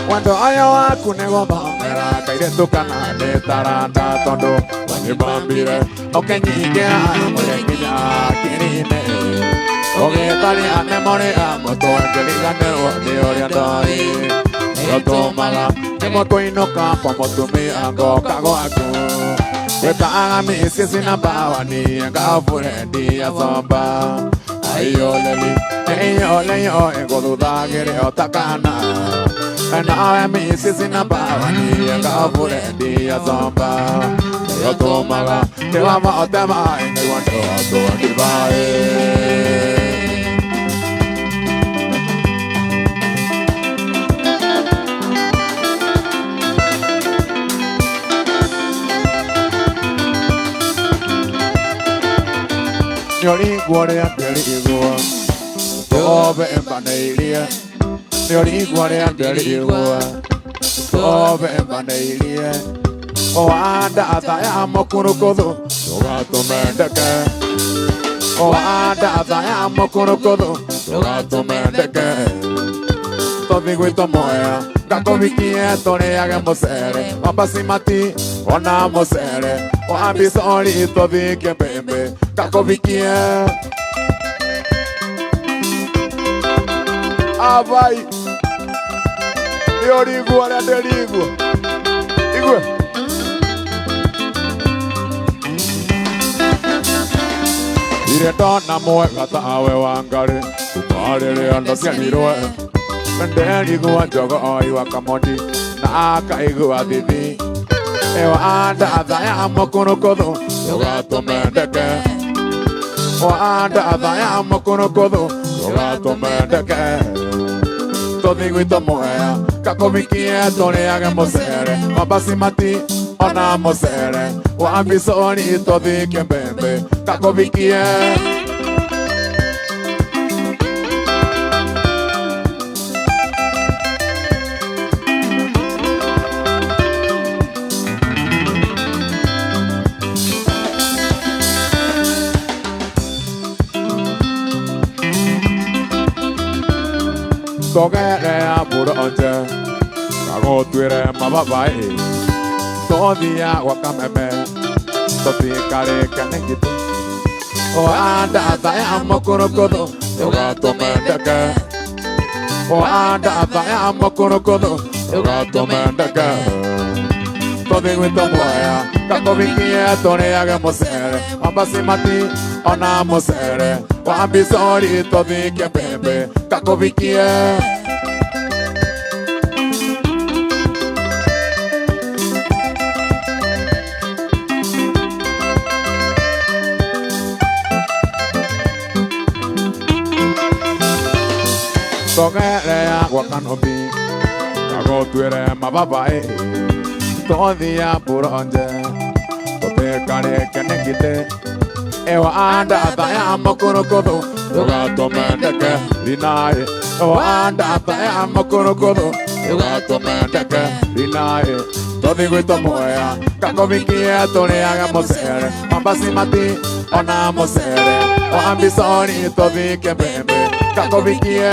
Wendo ũyũ waku nĩ gũthomera kairĩtu kana nĩ taranda tondũ wanĩmbambire ũkĩnyingĩra mwĩrĩ nginya hakiri-inĩ ũgĩtharia memorĩ ya mũtwe ngĩriganĩrwo nĩ ũrĩa ndoĩ nĩũtũmaga nĩmũkũinũka kwa mũtumia ngoka gwaku gwĩtaga misisi na mbawani ngaburendi ya somba aioleli eiyoleyo ĩngũthuthagĩre otakana nawe misisi na mbawani ngaburendi ya somba nĩũtũmaga ndĩwamote maĩ ngaigua nĩ ũtũndivaĩ. Nĩũrigua ũrĩa ndĩrigua tũbembanĩirie nĩũrigua ũrĩa ndĩrigua tũbembanĩirie ũwandatha ya mũkurukuthu ndũgatũmendeke ũwandatha ya mũkurukuthu ndũgatũmendeke tũthiĩ gwitũ Mwea ngakũhikie tũrĩage mũcere wa basimati ona mũcere wa mbicori tũthiĩ kĩmbĩmbĩ ngakũhikie. Abai nĩũrigua ũrĩa ndĩrigua igue Ndirĩ ndona mwega tawe Wangarĩ kuma rĩrĩa ndaciarirwe nderigua njogoi wa Kamondi na akaigua thithi ĩwa ndatha ya mũkũrũkũthũ ndũgatũmendeke wa ndatha ya mũkũrũkũthũ ndũgatũmendeke tũthiĩ gwitũ Mwea ngakũhikie tũrĩage mũcere wa basimati ona mũcere wa mbicori tũthiĩ kĩmbĩmbĩ. Kakũbikie. Togere buronje kagotwire mababai tothia gwa kameme tutikarike nĩ ngitĩ wandatha ya mũkũrũkũthũ tũgatũmendeke wandatha ya mũkũrũkũthũ tũgatũmendeke tũthiĩ gwitũ Mwea kakũbikie tũrĩage mũcere wa basimati ona mũcere wa mbicori tũthike mbembe kakũbikie. Togere gwa kanobi kagotwire mababai tothia buronje tũtikarĩke nĩ ngitĩ ewa andatha ya mũkũrũkũthũ tũgatũmendeke rinaĩ ewa andatha ya mũkũrũkũthũ tũgatũmendeke rinaĩ tũthiĩ gwitũ Mwea kakũbikie tũrĩage mũcere wa basimati ona mũcere wa mbicori tũthike mbembe kakũbikie.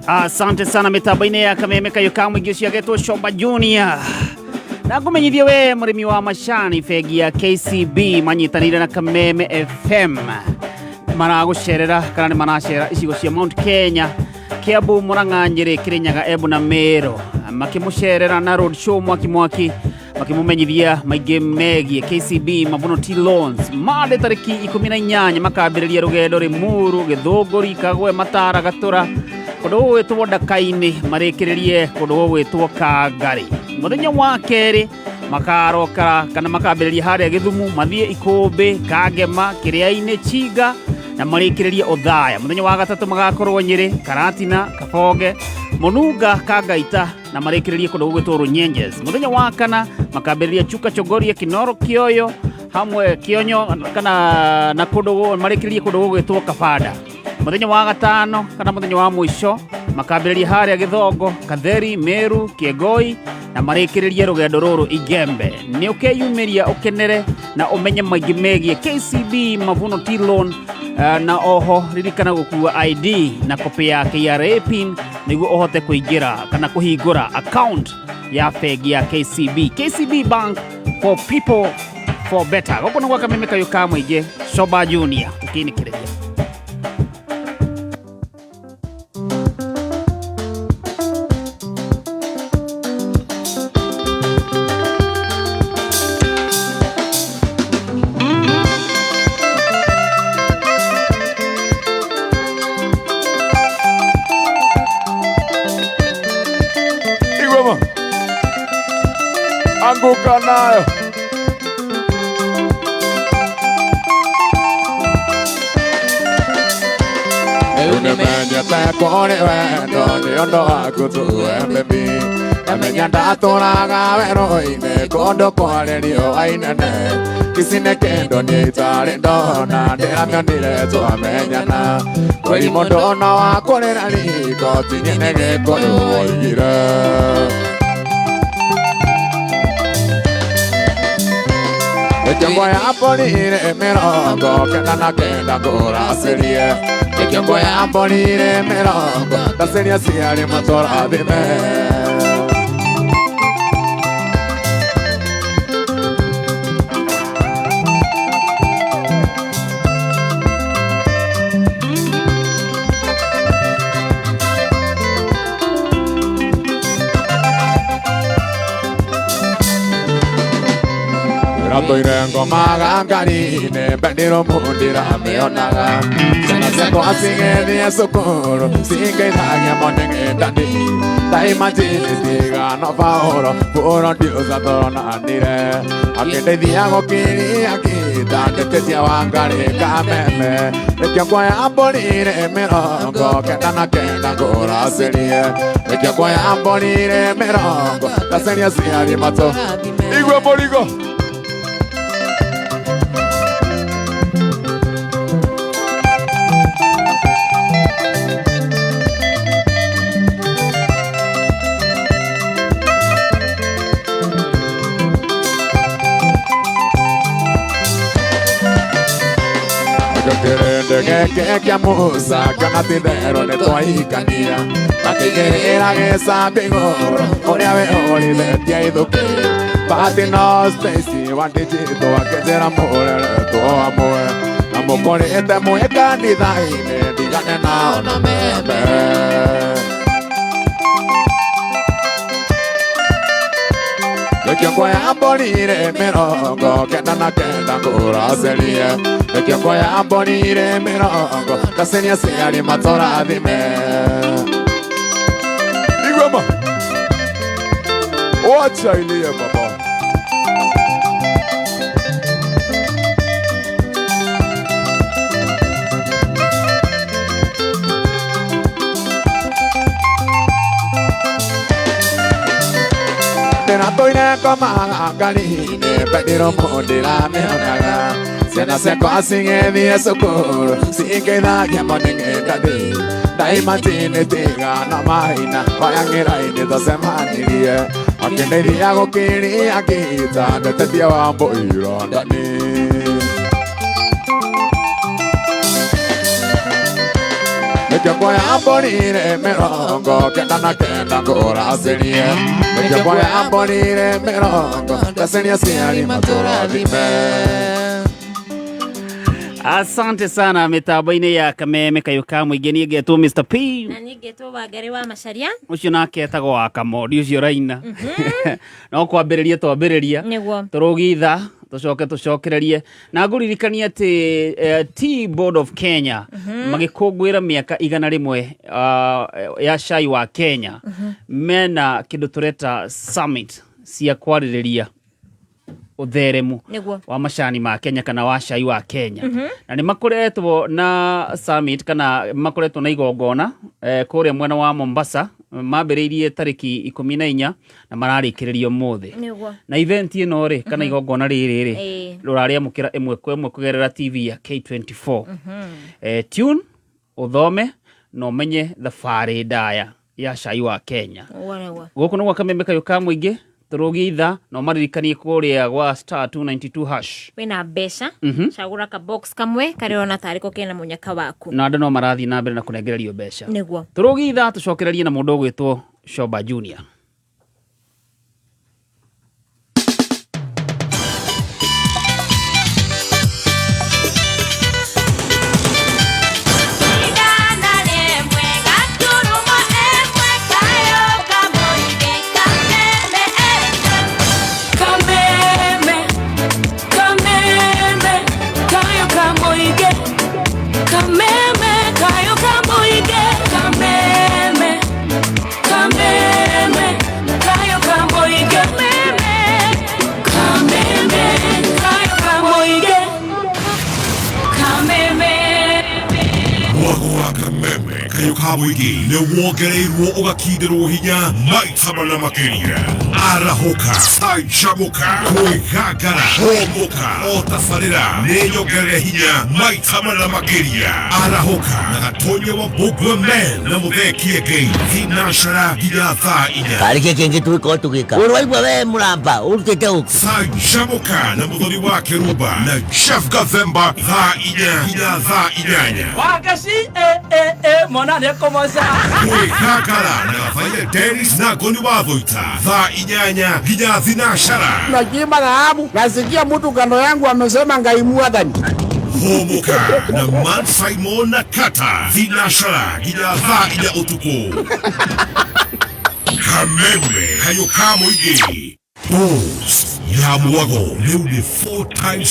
Asante sana mitambo-inĩ ya kameme kayo ka mũingĩ ũcio agetwo Shomba Junior. Na ngũmenyithie we mũrĩmi wa macani bengi ya KCB manyitanĩire na Kameme FM maragũcerera kana nĩ maracera icigo cia Mount Kenya, Kiambu, Murang'a, Nyĩrĩ, Kĩrĩnyaga, Embu na Meru, makĩmũcerera na road show mwaki mwaki makimumenyithia maingĩ megiĩ KCB Mavuno Tea Loans. Mande tarĩki 18 makambĩrĩria rũgendo Limuru, Gĩthũngũri, Kagwe, Matara, Gatũra, kũndũ gũgwĩtwo Ndaka-inĩ, marĩkĩrĩrie kũndũ gũgwĩtwo Kangari. Mũthenya wa kerĩ makaroka kana makambĩrĩria harĩa Gĩthumu, mathiĩ Ikũmbĩ, Kangema, Kĩrĩa-inĩ, Chinga na marĩkĩrĩrie Othaya. Mũthenya wa gatatũ magakorwo Nyĩrĩ, Karatina, Kabonge, Mũnunga, Kangaita na marĩkĩrĩrie kũndũ gũgwĩtwo Runyenjes. Mũthenya wa kana makambĩrĩria Chuka, Chogoria, Kinoro, Kioyo hamwe Kionyo kana na kũndũ marĩkĩrĩrie kũndũ gũgwĩtwo Kabanda. Mũthenya wa gatano kana mũthenya wa mũico makambĩrĩria harĩa Gĩthongo, Katheri, Meru, Kĩengoi na marĩkĩrĩrie rũgendo rũrũ Igembe. Nĩ ũkeyumĩria ũkenere na ũmenye maingĩ megiĩ KCB Mavuno Tea Loan, na oho ririkana gũkua ID na kopi ya KRA PIN nĩguo ũhote kũingĩra kana kũhingũra account ya bengi ya KCB. KCB Bank for people for better. Gũkũ nĩ gwa Kameme Kayũ ka Mũingĩ, Shoba Junior ũkĩinĩkĩrĩria. Anguka nayo. Unemenyete kũrĩ wendo nĩ ũndũ waku tu we baby. Ndamenya ndatũraga werũ-inĩ kũndũ kwarĩ riũa inene. Ici nĩ kĩndũ niĩ itarĩ ndona ndĩramĩonire twamenyana. Kwĩri mũndũ ona wa kũrĩra riko ti niĩ nĩ Gĩkũyũ woigire. Nĩkĩo ya mbũrire 99 ngũracĩrie. Nĩkĩo ya mbũrire 90 ndaceria ciarĩ matũrathime. Toire ngomaga ngari-inĩ mbendirwo mũndiramĩonaga. Ciana ciakwa cigĩthiĩ cukuru cingeithagia monĩng'ĩndani. Ndaimajini ndigano Paũro producer tũronanire. Akĩndeithia gũkiria ngita ndĩtĩtie Wangari Kameme. Nĩkĩo kuoya mbũrire 99 ngũracĩrie. Nĩkĩo kuoya mbũrire 90 ndaceria ciarĩ matũ. Igua mũrigo. Kĩrĩndĩ kĩa Musa kana ti-itherũ nĩtwahikania. Makĩigĩrĩra gĩcambi igũrũ ũrĩa wĩhũrithĩtie ithũkĩ. Bahati no Stacy wandĩkĩtwo akĩnjĩra mũreretwo hamwe. Na mũkũrĩte mwĩ kanitha-inĩ ndigane nao na membe. Nĩkĩo kuoya mbũrire 99 ngũracĩrie. Nĩkĩo kuoya mbũrire 90 ndaceria ciarĩ matũrathime. Igwema. Wacha ilie baba. Ndĩratũire ngomaga ngari-inĩ mbendirwo mũndiramĩonaga. Ciana ciakwa cigĩthiĩ cukuru cingeithagia monĩng'ĩndani. Ndaimajini ndigano maina wayang'ĩra-inĩ twacemanirie. Akĩndeithia gũkiria ngita ndetetie Wambũi Rondani. Nĩkĩo kuoya mbũrire 99 ngũracĩrie. Nĩkĩo kuoya mbũrire 90 ndaceria ciarĩ matũrathime. Asante sana mitambo-inĩ ya Kameme kayũ ka mũingĩ. Niĩ ngetwo Mr P. Na niĩ ngetwo Wangari wa Macharia. Ũcio nake etagwo wa Kamodi ũcio ũraina. No kwambĩrĩria twambĩrĩria. Nĩguo. Tũrũgitha tũcoke tũcokererie na ngũririkania atĩ Tea Board of Kenya magĩkũngũĩra mĩaka 100 ya cai wa Kenya. Mena kĩndũ tũreta summit cia kwarĩrĩria ũtheremu wa macani ma Kenya kana wa cai wa Kenya. Na nĩ makoretwo na summit kana makoretwo na igongona kũrĩa mwena wa Mombasa. Mambĩrĩirie tarĩki 14 na mararĩkĩrĩria ũmũthĩ. Na event ĩno rĩ kana igongona rĩrĩ rĩ rũrarĩamũkĩra ĩmwe kwa ĩmwe kũgerera TV ya K24. Tune ũthome na ũmenye thabarĩ ndaya ya cai wa Kenya. Gũkũ nĩ gwa Kameme kayũ ka mũingĩ. Tũrũgitha na ũmaririkanie kũrĩa gwa star 292 hash. Wĩna mbeca cagũra ka box kamwe karĩa ũrona tarĩ ko kena mũnyaka waku. Na andũ no marathiĩ na mbere na kũnengererio mbeca. Nĩguo. Tũrũgitha tũcokererie na mũndũ ũgwĩtwo Shoba Junior. kayũ ka mũingĩ nĩ wongereirwo ũgakindĩrwo hinya maita mana makĩria. Arahũka, canjamũka, kwĩgangara, hũmũka, o tabarĩra nĩ nyongerere hinya maita mana makĩria. Arahũka na Gatonya wa Mbũngua Men na Mũthee Kĩengei thinacara nginya thaa 4. Karä kä kä ngä tå gä korwo tå gä ka å waigua we må ramba å rutä te å Canjamũka na Mũthoni wa Kĩrumba na Jeff Gathemba thaa 4 nginya thaa 8. Wagaci e e e mwana nĩ ekũmoca. Kwĩgangara na Gabaia Dennis na Ngoni wa Thũita thaa 8 nginya thinacara. Nachimba dhahabu, nasikia mtu kando yangu amesema Ngai mwathani. Hũmũka na Man Simon na Kata thinacara nginya thaa 4 ũtukũ. Kameme kayũ ka mũingĩ. Bulls ya mwago rĩu nĩ 4 times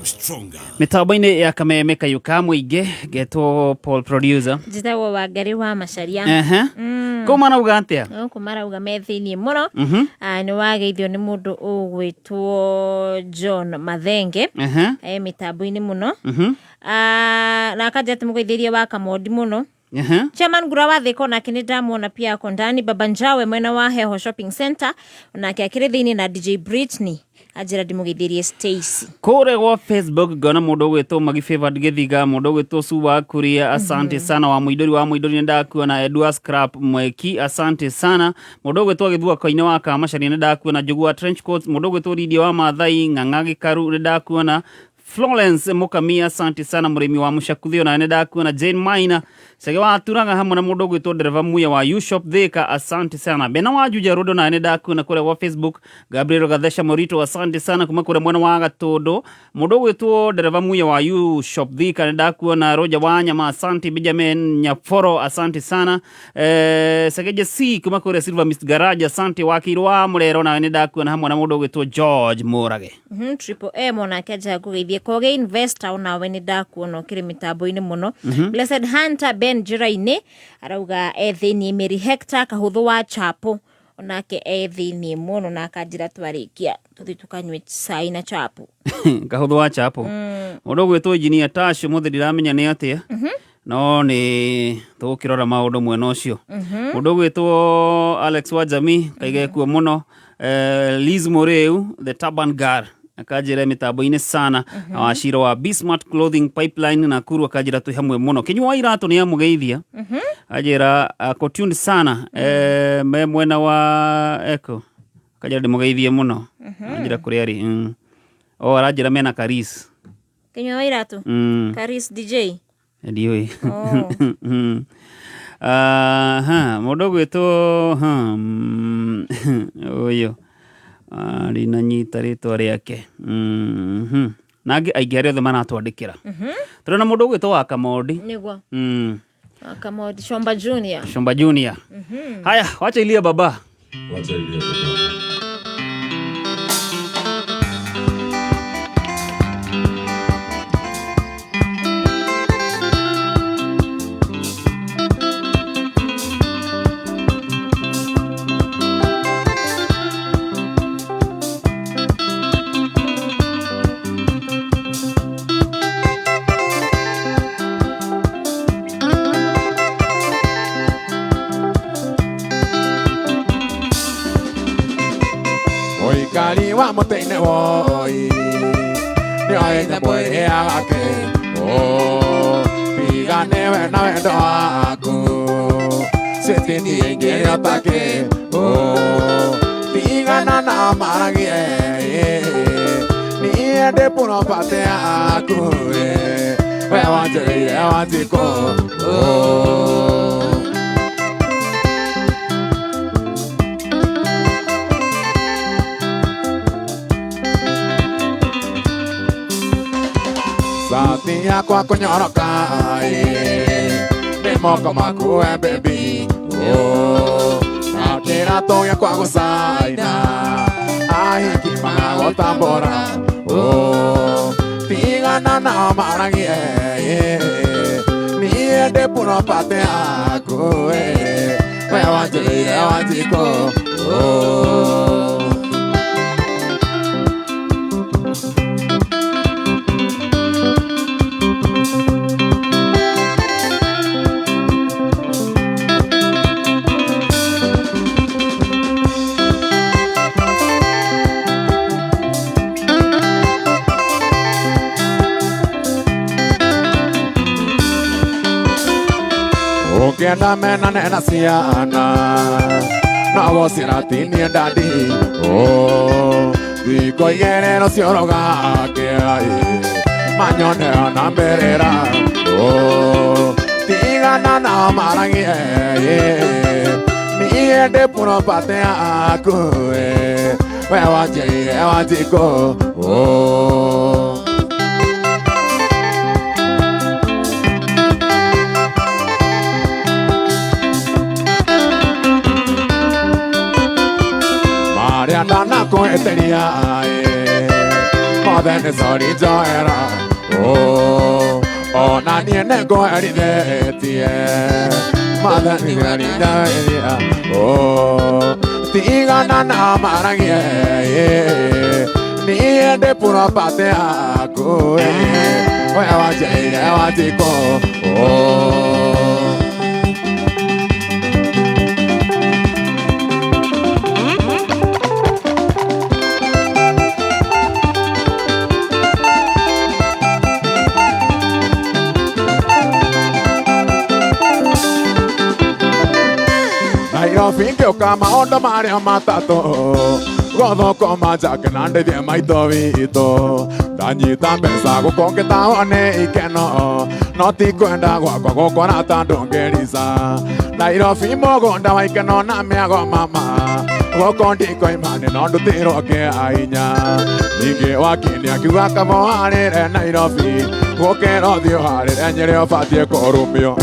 stronger. Mitambo-inĩ ya kameme kayũ ka mũingĩ ngetwo Paul producer. Njĩtagwo Wangari wa Macharia. Ehe. Kũu marauga atĩa? Gũkũ marauga me thĩiniĩ mũno. Mhm. Nĩ wageithio nĩ mũndũ ũgwĩtwo John Mathenge. Ehe. E mĩtambo-inĩ mũno. Mhm. Na akanja atĩ mũgeithĩrie wa Kamondi mũno. Ehe. Chairman Ngura wa Thika onake nĩ ndamuona pia ako ndani. Baba Njawe mwena wa Heho Shopping Center onake akĩrĩ thĩiniĩ na DJ Britney anjĩra ndĩmũgeithĩrie Stacy. Kũrĩa gwa Facebook ngona mũndũ ũgwĩtwo Magi Favored Gĩthiga, mũndũ ũgwĩtwo Su wa Kuria, asante sana. Wa Mũindũri wa Mũindũri nĩ ndakuona. Edward Scrap Mweki, asante sana. Mũndũ ũgwĩtwo Gĩthua Koine wa Kamacaria nĩ ndakuona. Njogu wa Trench Coat, mũndũ ũgwĩtwo Lidia wa Maathai Ng'ang'a Gĩkaru nĩ ndakuona. Florence Mukamia, asante sana. Mũrĩmi wa Mũcakuthi ona nĩ ndakuona. Jane Maina Cege wa Turaga hamwe na mũndũ ũgwĩtwo Dereva Muya wa U-Shop Thika, asante sana. Bena wa Juja Road ona nĩ ndakuona kũrĩa gwa Facebook. Gabriel Gathesha Morito, asante sana kuma kũrĩa mwena wa Gatũndũ. Mũndũ ũgwĩtwo Dereva Muya wa U-Shop Thika nĩ ndakuona. Roger wa Nyama, asante. Benjamin Nyaforo, asante sana. Segeje C kuma kũrĩa Silver Mist Garage, asante. Wakiri wa Mũrero nawe nĩ ndakuona hamwe na mũndũ ũgwĩtwo George Mũrage. Triple M onake anjaga kũgeithie Koge Investor onawe nĩ ndakuona ũkĩrĩ mĩtambo-inĩ mũno. Blessed Hunter Ben Njĩra-inĩ arauga e thĩiniĩ. Mary Hector Kahũthũ wa Chapo onake e thĩiniĩ mũno na akanjĩra twarĩkia tũthiĩ tũkanyue cai na chapo. Kahũthũ wa Chapo. Mũndũ ũgwĩtwo Engineer Tash ũmũthĩ ndiramenya nĩ atĩa no nĩ tũgũkĩrora maũndũ mwena ũcio. Mũndũ ũgwĩtwo Alex wa Jamii kaigekuo mũno. Liz Moreu the Taban Girl akanjĩra mĩtambo-inĩ sana. Na Wacira wa Bismart Clothing Pipeline Nakuru akanjĩra twĩ hamwe mũno. Kĩnyua wa iratũ nĩ amũgeithia anjĩra ako tuned sana. Me mwena wa Echo akanjĩra ndĩmũgeithie mũno. Anjĩra kũrĩa arĩ. O aranjĩra mena Karis. Kĩnyua wa iratũ? Karis DJ. Ndiũĩ. Mũndũ ũgwĩtwo ũyũ rinanyita rĩtwa rĩake. Na angĩ aingĩ arĩa othe maratwandĩkĩra. Tũrĩ na mũndũ ũgwĩtwo wa Kamondi. Nĩguo. Wa Kamondi Shomba Junior. Shomba Junior. Haya, wacha ilie baba. Wacha ilie baba. Oikari wa mũtĩ-inĩ woi nĩoĩ nyamũ ĩrĩa yake tiga nĩwe na wendo waku cĩtĩni ĩngĩ ũtakĩ tigana na maragie niĩ ndĩ purobate yaku we wanjĩrĩire wanjikũ. Sati yakwa kũnyoroka nĩ moko maku we baby na kĩratũ gĩakwa gũcaina ahiki magagũtambũra tigana nao maragie niĩ ndĩ purobate yaku we wanjĩrĩire wanjikũ. Ndũngĩenda menane na ciana no gũciratinie ndadi oh thikũ igĩrĩ rũciũ rũgakĩa manyone ona mbĩrĩra oh tigana nao maragie niĩ ndĩ purobate yaku we wanjĩire wanjikũ oh. Maria ndanakwĩtĩria mothe nĩ sori njoera oh ona niĩ nĩngwerithĩtie mothe nĩ sori njoera oh tigana nao maragie niĩ ndĩ purobate yaku we wanjĩire wanjikũ oh. Nairobi ngĩũka maũndũ marĩa matatũ gũthũkũma njake na ndĩthiĩ maitũ witũ ndanyita mbeca gũkũ ngĩtahwo nĩ ikeno no ti kwenda gwakwa gũkora ta ndũngĩrica Nairobi mũgũnda wa ikeno na mĩago mama gũkũ ndikoima nĩ no ndutirwo kĩa hinya ningĩ wakini akiuga kaba warĩre Nairobi gũkĩra ũthiũ harĩre Nyĩrĩ ũbatiĩ kũrumio.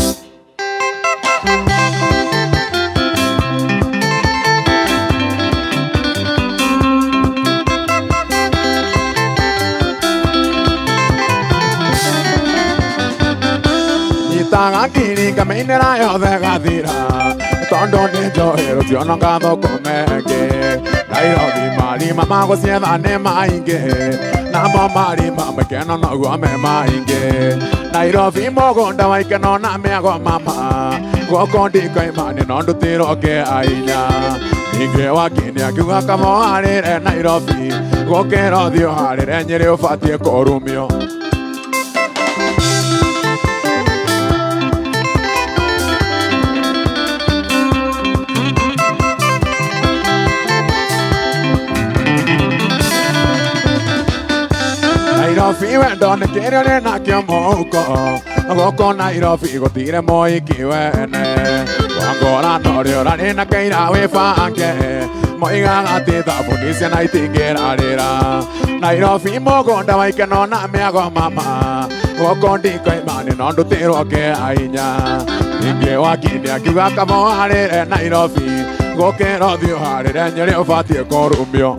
Nyitaga ngiri ngamĩinĩra yothe gathira tondũ nĩ njũĩ rũcio no ngathũkũme ĩngĩ Nairobi marima ma gũcietha nĩ maingĩ namo marima makeno noguo me maingĩ Nairobi mũgũnda wa ikeno na mĩago mama gũkũ ndikoima nĩ no ndutirwo kĩa hinya ningĩ wakini akiuga kaba warĩre Nairobi gũkĩra ũthiũ harĩre Nyĩrĩ ũbatiĩ kũrumio. Nairobi wendo nĩ kĩrĩa ũrĩ nakĩo mũhuko gũkũ Nairobi gũtirĩ mũhiki wene wangora norĩ ũrarĩ na kĩira wĩbange moigaga atĩ thabuni ciana itingĩrarĩra Nairobi mũgũnda wa ikeno na mĩago mama gũkũ ndikoima nĩ no ndutirwo kĩa hinya ningĩ wakini akiuga kaba warĩre Nairobi gũkĩra ũthiũ harĩre Nyĩrĩ ũbatiĩ kũrumio.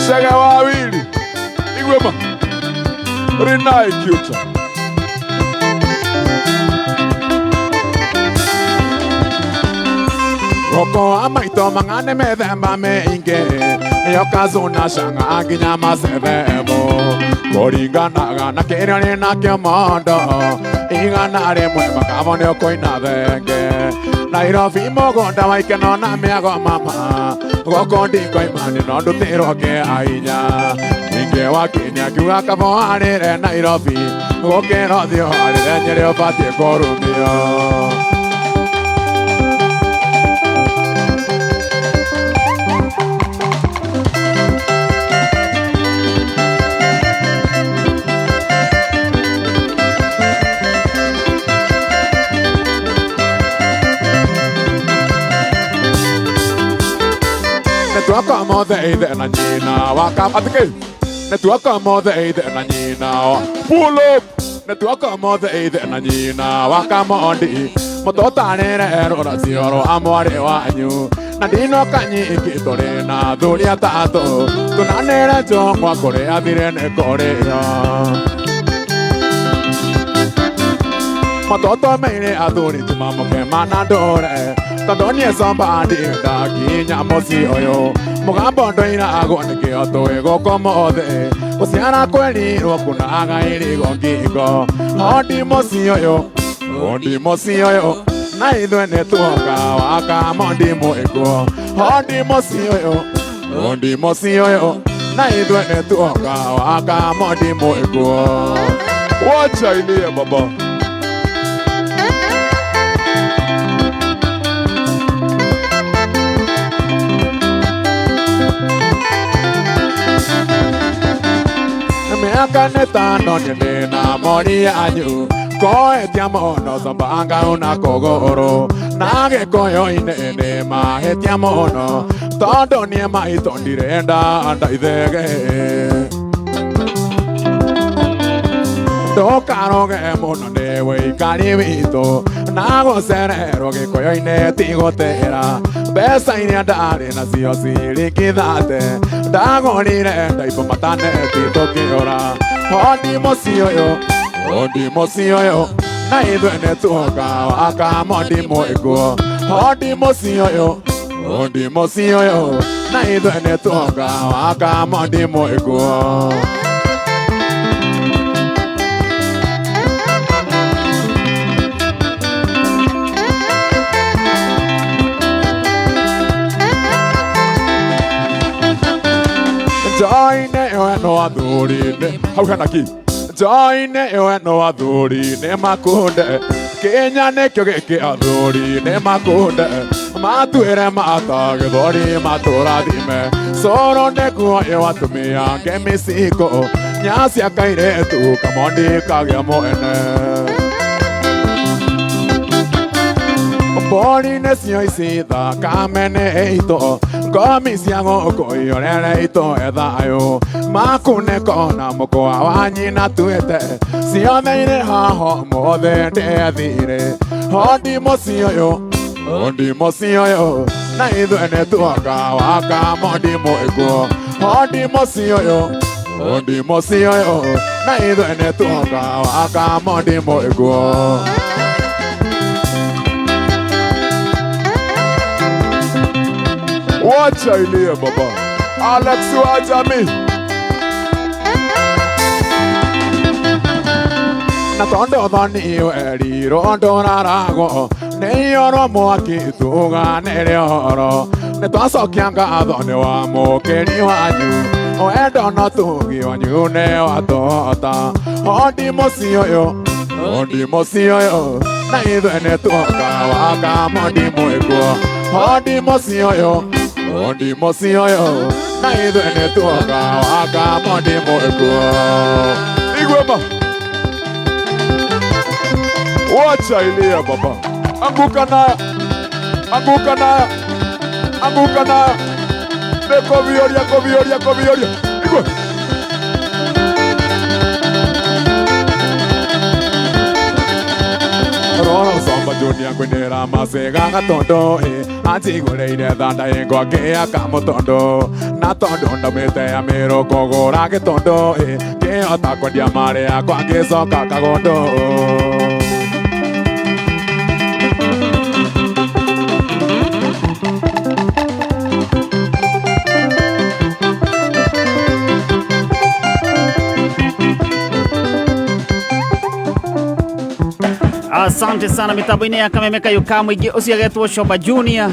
Sega wawili igwema rinai kyuta gũkũ a maitũ mang'ane mĩthemba mĩingĩ nĩyo kazuna shanga nginya macebebo kũringanaga na kĩrĩa ũrĩ nakĩo mondo igana rĩmwe makabo nĩ ũkũina thenge Nairobi mũgũnda wa ikeno na mĩago mama gũkũ ndikoima nĩ no ndutirwo kĩa hinya ningĩ wakini akiuga kaba warĩre Nairobi gũkĩra ũthiũ harĩre Nyĩrĩ ũbatiĩ kũrumio. Nĩtwaka mothe ithe na nyina waka atĩkĩ nĩtwaka mothe ithe na nyina wa pull up nĩtwaka mothe ithe na nyina waka mondi mũtũtarĩre rũracio rwa mwarĩ wanyu na ndinoka nyingĩ tũrĩ na athuri atatũ tũnanĩre njũng'wa kũrĩ athire nĩ kũrĩo Matoto meire athuri tumamoke mana ndũre tondũ niĩ comba ndindakinya mũciĩ ũyũ mũgambo ndoira agwo nĩkĩo tũĩ gũkũ mothe gũciara kwerirwo kuna agaĩrĩgwo ngingo hondi mũciĩ ũyũ hondi mũciĩ ũyũ na ithuĩ nĩtuoka waka mondi mwĩkuo hondi mũciĩ ũyũ hondi mũciĩ ũyũ na ithuĩ nĩtuoka waka mondi mwĩkuo. Wacha ilie baba. Mĩaka nĩtano niĩ ndĩna mori yanyu koetia mũno combanga una kũgũrũ na gĩkũyũ-inĩ nĩ mahĩtia mũno tondũ niĩ maitũ ndirenda ndaithege ndũkaroge mũno nĩ wĩikari witũ na gũcererwo gĩkũyũ-inĩ ti gũtĩra mbeca iria ndarĩ nacio ciringi thate ndagũrire ndaibo mataneti tũkĩũra hondi mũciĩ ũyũ hondi mũciĩ ũyũ na ithuĩ nĩtuoka waka mondi mwĩkuo hondi mũciĩ ũyũ hondi mũciĩ ũyũ na ithuĩ nĩtuoka waka mondi mwĩkuo. Join ĩyo no athuri nĩ hau hena kĩ Join ĩyo no athuri nĩ makunde Kenya nĩkĩo gĩkĩ athuri nĩ makunde matuĩre mata gĩthweri matũrathime coro nĩkuo ĩyo atumia ngĩmĩciko nyacia kairĩtu kamondi kagĩa mwene mbũri nĩcio ici thakame nĩ ito ngomi cia ngũkũ iyorere itoe thayũ makunĩko na mũkwa wa nyina tuĩte ciothe irĩ haha ũmũthĩ ndĩethire hondi mũciĩ ũyũ hondi mũciĩ ũyũ na ithuĩ nĩtuoka waka mondi mwĩkuo hondi mũciĩ ũyũ hondi mũciĩ ũyũ na ithuĩ nĩtuoka waka mondi mwĩkuo. Wacha ilie baba Alex wa jamii na tondo thoni werirwo ndũraragwo nĩiyorwo mwaki tuganĩre ũhoro nĩtwacokia ngatho nĩ wa mũkĩri wanyu wendo no tugi wanyu nĩ watũhota hondi mũciĩ ũyũ hondi mũciĩ ũyũ na ithuĩ nĩtuoka waka mondi mwĩkuo hondi mũciĩ ũyũ hondi mũciĩ ũyũ na ithuĩ nĩtuoka waka mondi mwĩkuo. Igwema wacha ilie baba anguka nayo anguka nayo anguka nayo nĩkũvioria kũvioria kũvioria igwe. Rora somba junior ngwinĩra macega gatondo anjigũrĩire thanda ĩngwa ngĩaka mũtondo na tondũ ndaumĩte Amĩrũ kũgũra gĩtondo ngĩhota kwendia marĩa akwa ngĩcoka kagondo. Asante sana mitambo-inĩ ya Kameme Kayũ ka Mũingĩ ũcio agetwo Shoba Junior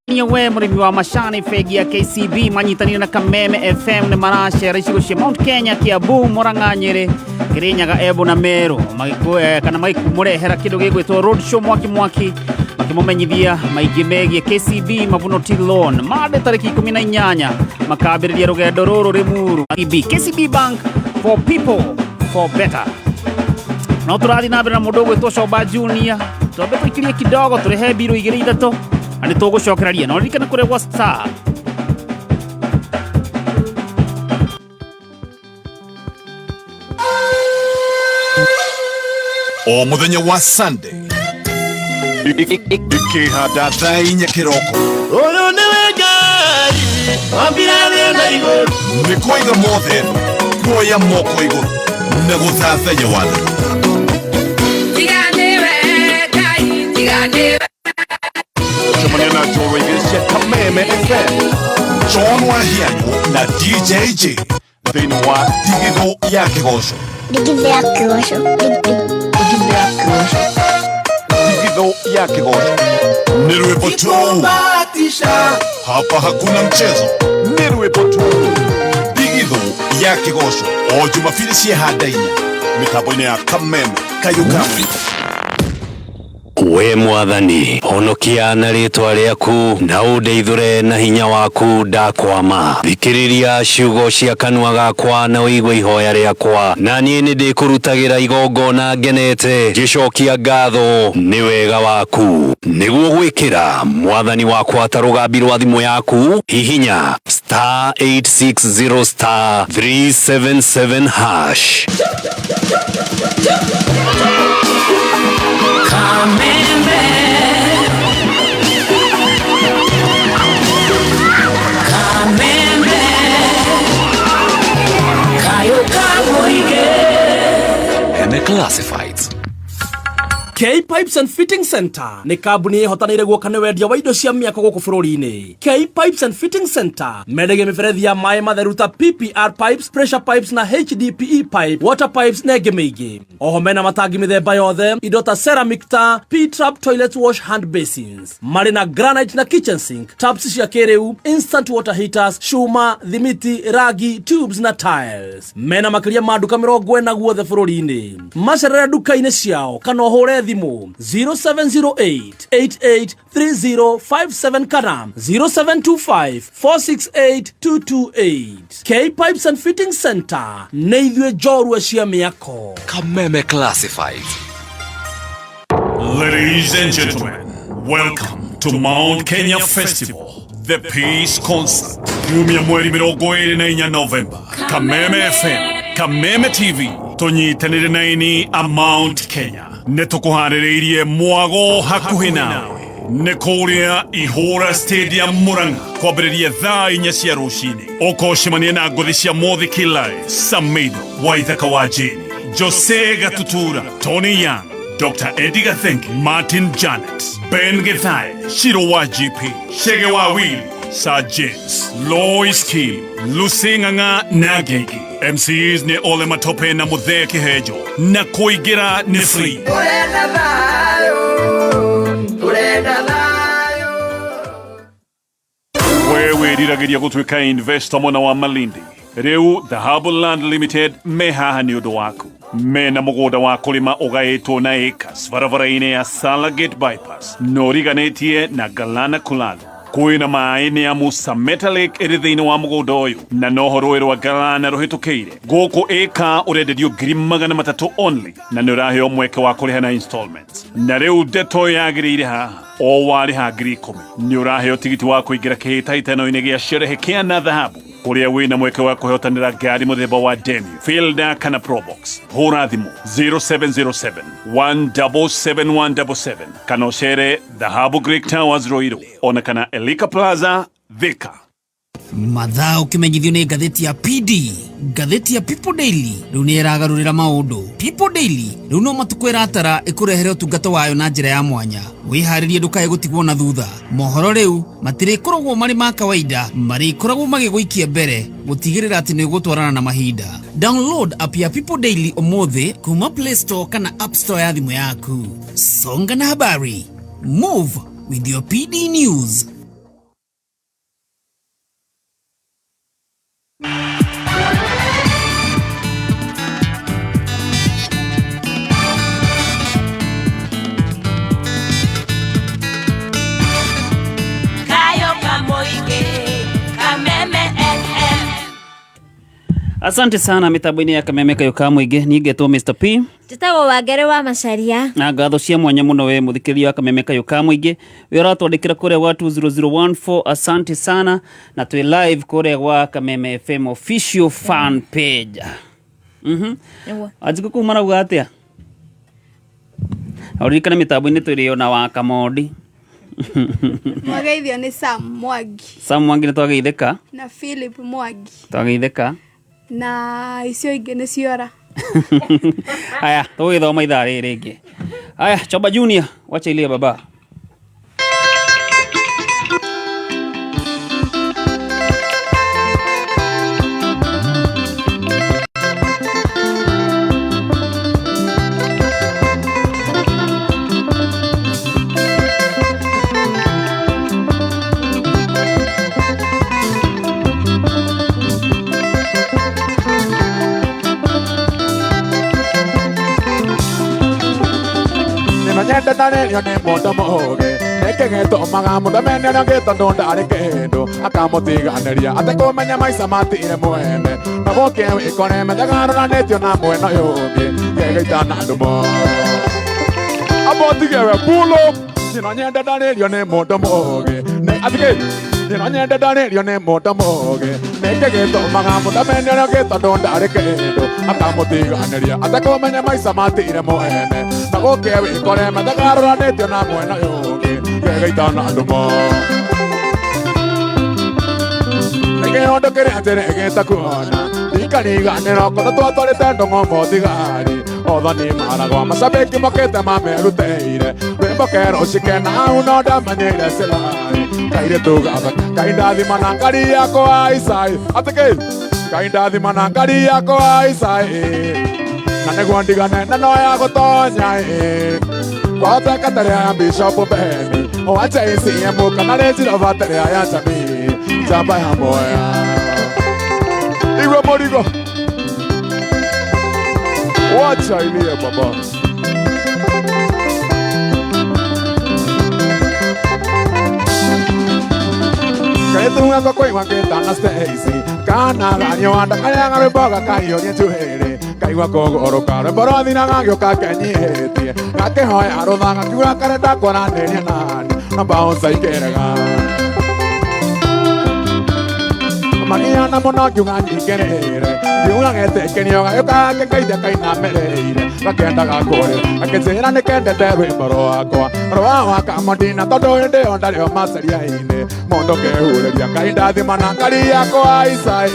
na we mũrĩmi wa macani bengi ya KCB manyitanĩire na Kameme FM nĩ maracera icigo cia Mount Kenya, Kiambu, Murang'a, Nyĩrĩ, Kirinyaga, Embu na Meru kana magĩkũmũrehera kĩndũ gĩgwĩtwo road show mwaki mwaki makĩmũmenyithia maingĩ megiĩ KCB Mavuno Tea Loan mande tarĩki 18 makambĩrĩria rũgendo rũrũ Rĩmuru. KCB Bank for people for better. No tũrathiĩ na mbere na mũndũ ũgwĩtwo Shoba Junior twambe tũikirie kidogo tũrĩhe mbirũ igĩrĩ ithatũ na nĩ tũgũcokereria no ririkana kũrĩa gwa star. O mũthenya wa Sunday ikĩhanda thaa inya kĩroko ũyũ nĩwe Ngai wambire thĩ na igũrũ nĩ kũiga mothe kuoya moko igũrũ na gũthathaiya wathani. Cemania na njorua igĩrĩ cia Kameme FM John Wahianyũ na DJ J thĩinĩ wa Ndigithũ ya Kĩgoco. Ndigithũ ya Kĩgoco. Ndigithũ ya Kĩgoco. Ndigithũ ya Kĩgoco nĩ rwĩmbo tu, hapa hakuna mchezo, nĩ rwĩmbo tu. Ndigithũ ya Kĩgoco o Jumapili cia handa inya mĩtambo-inĩ ya Kameme Kayũ ka Mũingĩ. We mwathani honokia na rĩtwa rĩaku na ũndeithũre na hinya waku ndakwama. Thikĩrĩria ciugo cia kanua gakwa na ũigue ihoya rĩakwa, na niĩ nĩndĩkũrutagĩra igongona ngenete ngĩcokia ngatho nĩ wega waku. Nĩguo gwĩkĩra mwathani wakwa ta rũgambi rwa thimũ yaku, hihinya star 860 star 377 hash. Kameme. Kameme. Kayo kamuige. Heme Classifieds. K Pipes and Fitting Center nĩ kambuni ĩhotanĩire guoka nĩ wendia wa indo cia mĩako gũkũ bũrũri-inĩ. K Pipes and Fitting Center mendagia mĩberethi ya maĩ matheru ta PPR pipes, pressure pipes na HDPE pipe, water pipes na ĩngĩ mĩingĩ. Oho mena matangi mĩthemba yothe, indo ta ceramic ta P-trap toilet wash hand basins. Marĩ na granite na kitchen sink, taps cia kĩrĩu, instant water heaters, cuma, thimiti, rangi, tubes na tiles. Mena makĩria ma nduka 40 guothe bũrũri-inĩ. Macerere nduka-inĩ ciao kana ũhũre thimũ 0708 883057 kana 0725 468 228. K Pipes and Fitting Center nĩ ithuĩ njorua cia mĩako. Kameme Classifieds. Ladies and gentlemen, welcome to Mount Kenya Festival, the Peace Concert. Kiumia mweri 24 November, Kameme FM, Kameme TV, tũnyitanĩre na ini a Mount Kenya. Nĩ tũkũharĩrĩirie mwago hakuhĩ nawe. Nĩ kũrĩa Ihũra Stadium Murang'a kwambĩrĩria thaa 4 cia rũcinĩ. Ũkocemania na ngũthi cia Mũthiki Live, Samido, Waithaka wa Jane, Jose Gatutura, Tony Young, Dr. Eddie Gathenki, Martin Janet, Ben Githai, Shiro wa GP, Shege wa Willy, Sir James, Lois Kim, Lucy Ng'ang'a na Gegi. MCs nĩ Ole Matope na Muthee Kihejo, na kũingĩra nĩ free. Turenda thayo, turenda thayo. We wĩriragĩria gũtuĩka investor mwena wa Malindi. Rĩu Dhahabu Land Limited me haha nĩ ũndũ waku. Mena mũgũnda wa kũrĩma ũgaĩtwo na acres barabara-inĩ ya Salagate Bypass na ũriganĩtie na Galana Kulalu. Kwĩna maĩ nĩ amu Sameta Lake ĩrĩ thĩinĩ wa mũgũnda ũyũ na noho rũĩ rwa Galana rũhĩtũkĩire. Gũkũ ĩka ũrenderio 300,000 only na nĩ ũraheo mweke wa kũrĩha na installments. Na rĩu ndeto yagĩrĩire haha o warĩha 10,000 nĩ ũraheo tigiti wa kũingĩra kĩhĩtahĩtano-inĩ gĩa sherehe kĩa na dhahabu kũrĩa wĩna mweke wa kũhotanĩra ngari mũthemba wa Demio, Fielder kana Probox. Hũra thimũ 0707 177177 kana ũcere Dhahabu Greek Towers Ruiru ona kana Elika Plaza Thika. Mathaa ũkĩmenyithio nĩ ngathĩti ya PD, ngathĩti ya People Daily rĩu nĩ ĩragarũrĩra maũndũ. People Daily rĩu no matukũ ĩratara ĩkũrehere ũtungata wayo na njĩra ya mwanya. Wĩharĩrie ndũkae gũtigwo na thutha. Mohoro rĩu matirĩkoragwo marĩ ma kawaida, marĩkoragwo magĩgũikia mbere gũtigĩrĩra atĩ nĩ ũgũtwarana na mahinda. Download app ya People Daily ũmũthĩ kuma Play Store kana App Store ya thimũ yaku. Songa na habari. Move with your PD News. Kayo kamoige. Kameme FM. Asante sana mitambo-inĩ ya Kameme Kayo ka Mũingĩ. Niĩ ngetwo Mr. P Njĩtagwo Wangere wa Macharia. Na ngatho cia mwanya mũno we mũthikĩrĩria wa Kameme Kayo ka Mũingĩ we ũratwandĩkĩra kũrĩa gwa 20014. Asante sana, na twĩ live kũrĩa gwa Kameme FM official fan page. Nĩguo. Anjikũ kũu marauga atĩa? Na ũririkane mĩtambo-inĩ twĩrĩ ona wa Kamondi. Mwageithio nĩ Sam Mwangi. Sam Mwangi nĩ twageithĩka. Na Philip Mwangi. Twageithĩka. Na icio ingĩ nĩ ciora. Haya, tũgũgĩthoma ithaa rĩrĩ rĩngĩ. Haya, Choba Junior, wacha ile baba. Nyenda ndarĩrio nĩ mũndũ mũũgĩ nĩkĩ gĩtũmaga mũndũ amene ũrĩa ũngĩ tondũ ndarĩ kĩndũ akamũtiganĩria atekũmenya maica matire mwene na gũkĩ wĩkore methagarũranĩtio na mwena ũyũ ũngĩ gĩgĩita na ndumo abotigewe pull up Nino nyenda ndarĩrio nĩ mũndũ mũũgĩ nĩ athikĩ Nino nyenda ndarĩrio nĩ mũndũ mũũgĩ nĩkĩ gĩtũmaga mũndũ amene ũrĩa ũngĩ tondũ ndarĩ kĩndũ akamũtiganĩria atekũmenya maica matire mwene na gũkĩ wĩkore methagarũranĩtio na mwena ũyũ ũngĩ gĩgĩita na ndumo Nĩkĩondo kĩrĩa njĩrĩgĩte kuona ndikariganĩrwo kũndũ twatwarĩte ndũng'ũ mũthigari othani maragwa macabĩki mokĩte mamerutĩire rwĩmbo kerũ cikena hau no ndamenyeire cilai kairĩtu gathaka Ngai ndathima na ngari yakwa icai atĩkĩ Ngai ndathima na ngari yakwa icai na nĩguo ndigane na no ya gũtonya kwahoteka tarĩa ya Bishop Beni oache ICM kana Range Rover tarĩa ya jamii njamba ya moya igwe mũrigo wacha ilie baba Kairĩtu gakwa kũigua ngĩtana Stacy kana ganyua ndakarĩaga rwĩmbo gakaiyũria njuĩrĩ kaigua kũgũrũka rwĩmbo rwathira gagĩũka kenyihĩtie gakĩhoya rũtha gakiuga karenda kwaranĩria nani na bouncer ikĩrega magiana mũno ngiuga nyingĩrĩre ngiuga getĩkĩrio gagĩũka gakĩngeithia kainamĩrĩire gakendaga kũrĩra gakĩnjĩra nĩkendete rwĩmbo rwakwa rwa wakamondina tondũ hĩndĩ ĩyo ndarĩ o maceria-inĩ mũndũ kehurĩria Ngai ndathima na ngari yakwa icai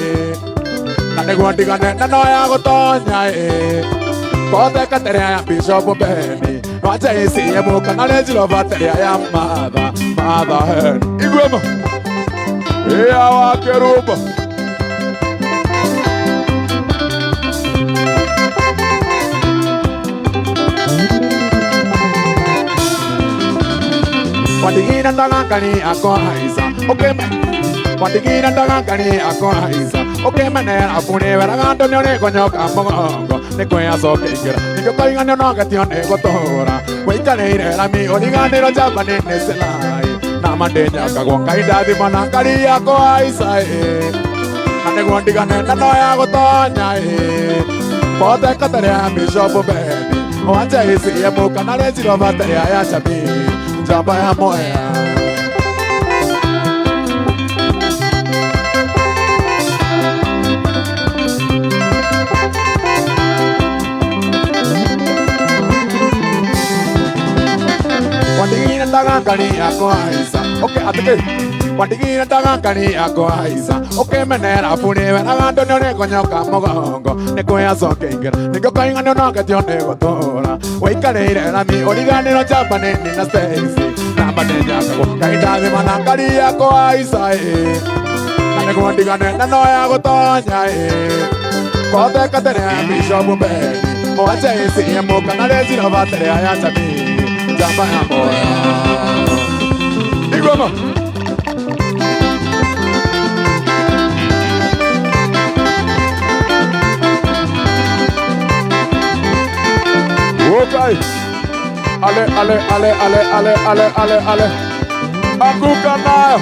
na nĩguo ndigane na no ya gũtonya kwahoteka terĩa ya Bishop Beni wache ICM kana Range Rover terĩa ya Martha Martha Hen igwema iya wakeruba Wandigira ndagakani akwa aica ukime Wandigira ndagakani akwa aica ukimenera abune weraga andu ni urigonyoka mugongo ni kwiacoka ingira ningĩ ũkoiga nĩ ũnogetio nĩ gũtũra wĩikarĩire rami ũriganĩrwo njamba nĩ cilai na mandĩnyakagwo Ngai ndathima na ngari yakwa aica na nĩguo ndigane na no ya gũtonya kwahoteka tarĩa ya Bishop Beni wache ICM kana Range Rover tarĩa ya jamii njamba ya moya Wandigira ndagakani yakwa aica okay atĩkĩ Wandigira ndagakani yakwa aica ũkĩmenera buni weraga andũ nĩ ũrĩgonyoka mũgongo nĩ kwĩacoka ingĩra ningĩ ũkoiga nĩ ũnogetio nĩ gũtũra wĩikarĩire rami ũriganĩrwo njamba nini na Stacy namba nĩnyakagwo Ngai ndathima na ngari yakwa aica na nĩguo ndigane na no ya gũtonya kwahoteka terĩa ya Bishop Beni wache ICM kana Range Rover terĩa ya jamii njamba ya moya igwema Okay. Ale, ale, ale, ale, ale, ale, ale, ale. Anguka nayo.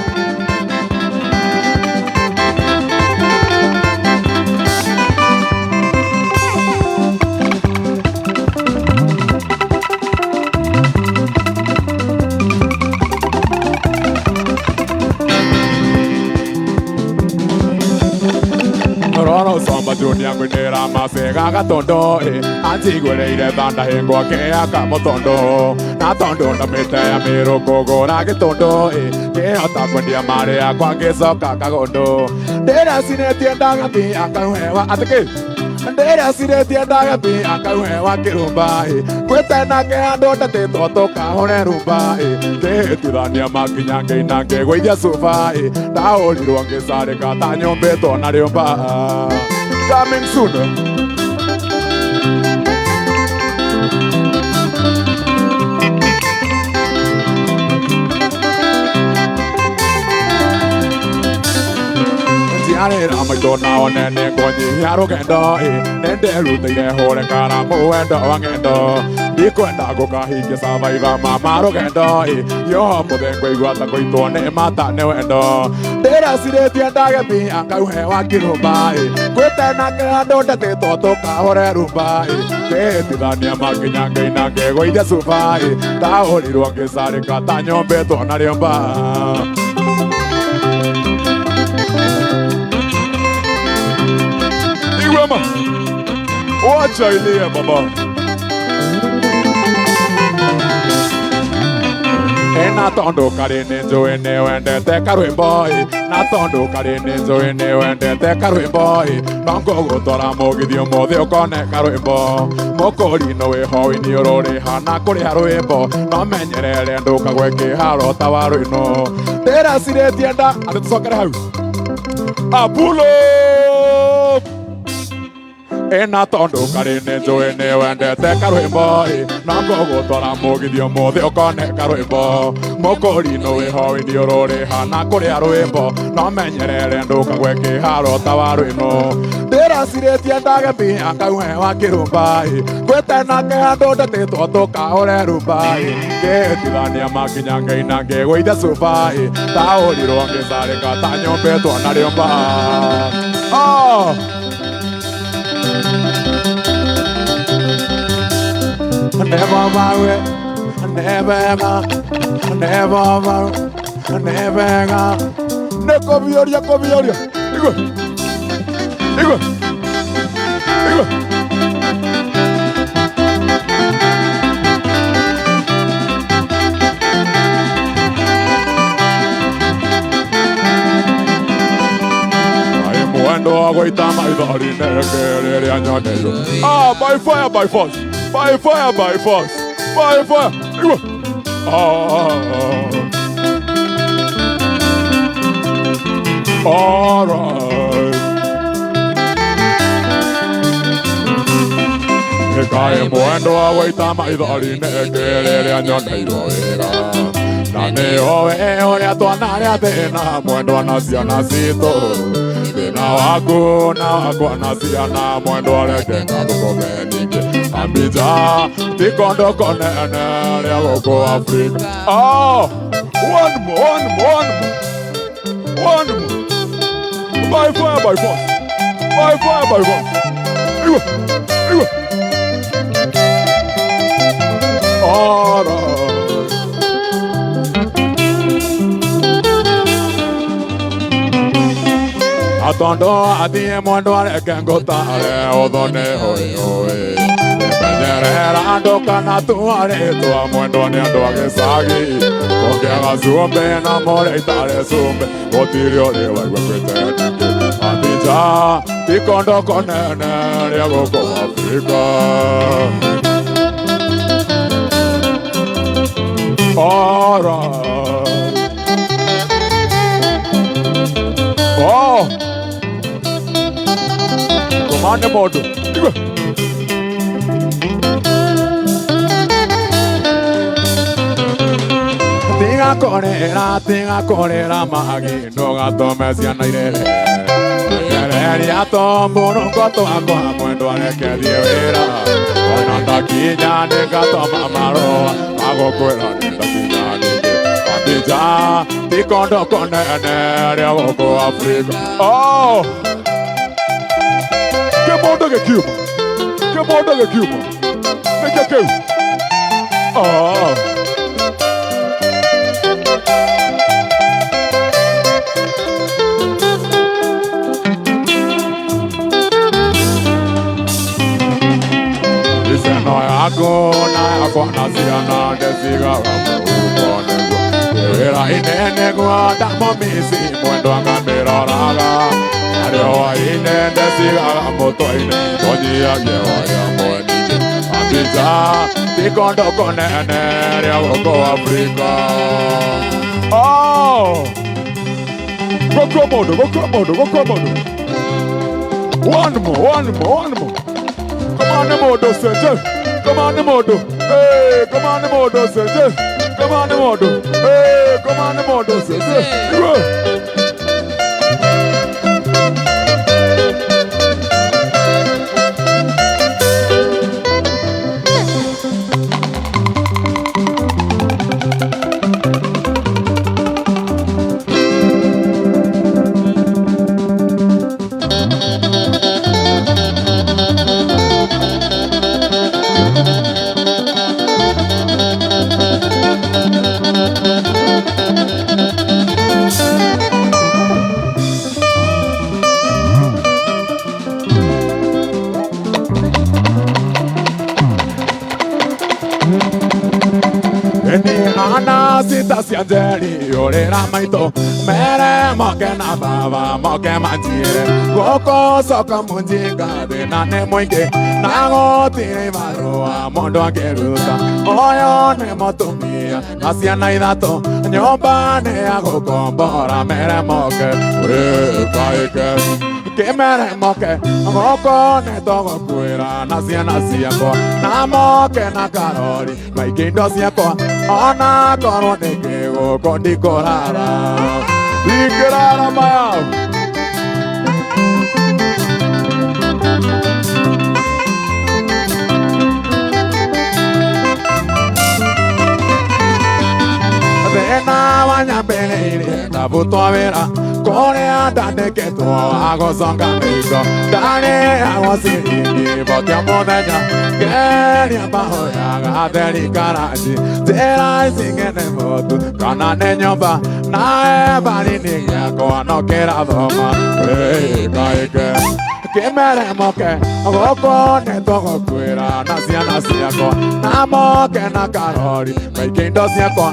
Roro somba junior ngwinĩra macega gatondo anjiguĩrĩire thanda hĩngwo akĩaka mũtondo na tondũ ndamĩte ya mĩrũ kũgũra gĩtũndũ ngĩhota kwendia marĩ yakwa ngĩcoka kagũndũ ndĩracinĩtie ndagathi akauhewa atĩkĩ ndĩracinĩtie ndagathi akauhewa kĩrumba gwĩte nake andũ ndatĩtwo tũkahũre rumba ngĩhĩtithania makinya ngĩina ngĩgũithia cuba ndahũrirwo ngĩcarĩka ta nyũmbĩtwo na rĩũmba Coming soon. Ciarĩra maitũ nao nene ngũnyihia rũgendo nĩndĩrutĩire hũre karamu wendo wa ng'endo ndikwenda ngũkahingia survivor mama rũgendo yo mũthĩ ngũigua ta kũitwo nĩ mata nĩ wendo ndĩrecirĩtie ndagethia ngauhe wa kĩrũmba ngwĩte nake handũ ndatĩtwo tũkahũre rumba ngĩtithania makinya ngĩina ngĩgũithia cuba ndahũrirwo ngĩcarĩka ta nyũmbĩtwo na rĩũmba. Igwema, wacha ilie baba. Na tondu kari nĩ njũĩ nĩ wendete karwĩmbo na tondu kari nĩ njũĩ nĩ wendete karwĩmbo no ngũgũtwara mũgithi ũmũthĩ ũkone karwĩmbo mũkũri-inĩ wĩho wĩini ũrũrĩha na kũrĩha rwĩmbo no menyerere ndũkagwe kĩharo ta wa rwĩno ndĩrecirĩtie nda atĩ tũcokere hau apulo. Ena tondu kari nĩ njũĩ nĩ wendete karwĩmbo no ngũgũtwara mũgithi ũmũthĩ ũkone karwĩmbo mũkũri-inĩ wĩho wĩini ũrũrĩha na kũrĩha rwĩmbo no menyerere ndũkagwe kĩharo ta wa rwĩno ndĩrecirĩtie ndagethia ngauhe wa kĩrũmba ngwĩte nake handũ ndatĩtwo tũkahũre rumba ngĩtithania makinya ngĩina ngĩgũithia cuba ndahũrirwo ngĩcarĩka ta nyũmbĩtwo na rĩũmba. Oh! Never mawe, never ma, never ma, never ma. Nekobioria, kobioria. Igwe, igwe, igwe. Ah, by fire, by force. By fire, by force. By fire. Ah. All right. Kae mwendo awaita maithori nekerere nyoneirwo wega na nĩowe ũrĩa twanarĩa thĩna mwendwa na ciana citũ thĩna waku na wakwa na ciana mwendwa reke ngathũkũme ningĩ ambija ti kũndũ kũnene rĩa gũkũ Afrika. Ah, one more, one more, one more, one more. By fire, by force. By fire, by force. Igwe, igwe. All right. Atondo athie mwendo areke ngũtare ũthone oi oi menyerera andũ kana tuarĩtwa mwendwa nĩ andũ a gĩcagi kũngĩaga cumbĩ na mũrĩa itarĩ cumbĩ gũtirĩ ũrĩ waigua kwĩte ningĩ Abija ti kũndũ kũnene rĩa gũkũ Afrika. All right. Oh! Komande modo. Igwe. Tiga korera magi ndũgatũme ciana irĩre Rekereria tũmũrũngo twakwa mwendwa reke thiĩ wĩra ona ndakinya nĩngatũma marũa magũkwĩra nĩndakinya ningĩ Abija ti kũndũ kũnene rĩa gũkũ Afrika. Oh! Kĩmũndũ gĩkiuma kĩmũndũ gĩkiuma nĩkĩo kĩu. Oh! Iseno yaku na yakwa na ciana ndĩcigaga mũhuko nĩguo wĩra inene guo ndamũmici mwendwa ngamĩroraga arĩ hwaĩ-inĩ ndĩcigaga mũtwe-inĩ tũnyihagie waya mweningĩ Abija ti kũndũ kũnene rĩa gũkũ Afrika. Oh! Gũkũ mũndũ, gũkũ mũndũ, gũkũ mũndũ. One more, one more, one more. Come on, modo, seje. Come on, modo. Hey, come on, modo, seje. Come on, modo. Hey, come on, modo, seje. indo cia njeri ũrĩra maitũ mere moke na baba moke manjire gũkũ coka mũjinga thĩna nĩ mũingĩ na gũtirĩ marũa mũndũ angĩruta ũyũ nĩ mũtumia na ciana ithatũ nyũmba nĩ ya gũkombora mere moke wĩkaĩke kĩmere moke gũkũ nĩ tũgũkuĩra na ciana ciakwa na moke na karori maingĩ indo ciakwa ona korwo nĩ kĩgũkũ ndikũrara ndingĩrara maya. Thĩna wanyambĩrĩirie ndabutwo wĩra kũrĩa ndandĩkĩtwo agũconga mĩrigo ndarĩhagwo ciringi boti o mũthenya ngeria mahoyaga thirikaraji njĩra ici ng'ene mũtu kana nĩ nyũmba na ebari-inĩ gĩakwa no kĩrathoma wĩkaĩke kĩmere moke gũkũ nĩ tũgũkuĩra na ciana ciakwa na moke na karori maingĩ indo ciakwa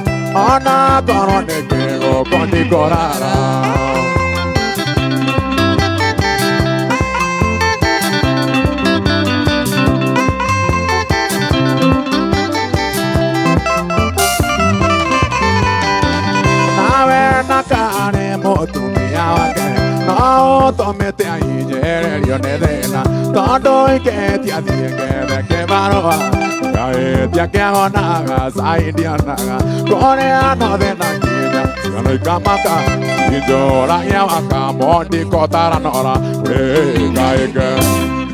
ona korwo nĩ kĩgũkũ ndikũrara. Nawe na karĩ mũtumia wake no ũtũmĩte ahinyĩrĩrio nĩ thĩna tondũ ingĩtia thiĩ ngethe kĩbarũa ngaĩtia kĩahonaga cai ndionaga kũrĩa no thĩna nginya ciana ikamaka injũragia wakamondikotaranora wĩkaĩke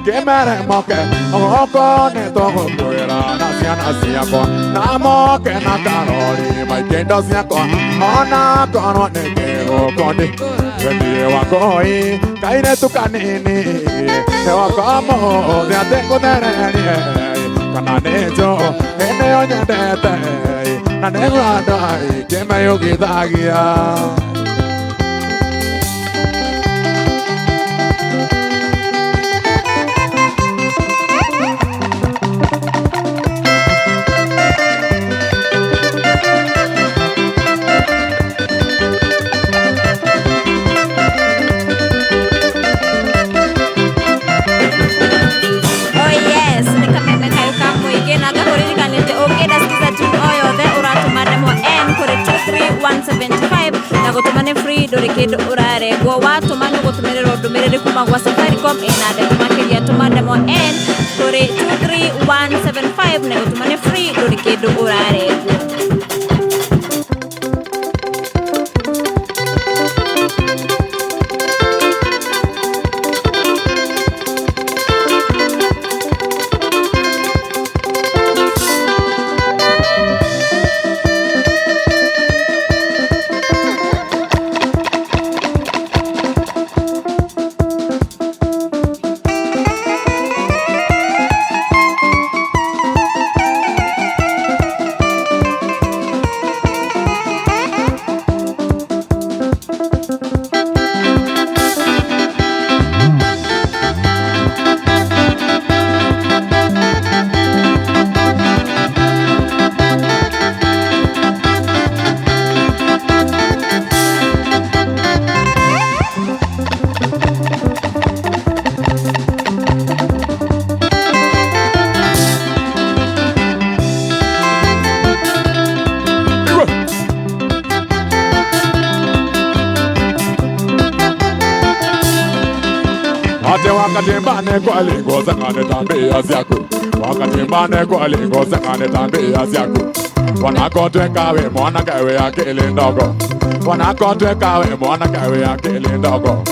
kĩmere moke gũkũ nĩ tũgũkuĩra na ciana ciakwa na moke na karori maingĩ indo ciakwa ona korwo nĩ kĩgũkũ ndĩ niĩ wakoi kairĩtu kanini nĩ wakwa mũthĩ atĩ ngũthererie kana nĩ njũũ nĩyo nyendete na nĩguo andũ aingĩ meyũgithagia. Oh yes, nĩ kameme kayũ ka mũingĩ na ngakũririkanĩte ũngĩenda skiza tune o yothe ũratũma ndemwa N kũrĩ 23175 na gũtũma nĩ free ndũrĩ kĩndũ ũrarengwo watũma nĩ ũgũtũmĩrĩrwo ndũmĩrĩri kuma gwa Safaricom ĩna ndeto makĩria tũma ndemwa N kũrĩ 23175 na gũtũma nĩ free ndũrĩ kĩndũ ũrarengwo. Ate wakati mbane kwa lingo zangane tambia zyaku wakati mbane kwa lingo zangane tambia zyaku wanakotweka we mwana kawe akili ndogo wanakotweka we mwana kawe akili ndogo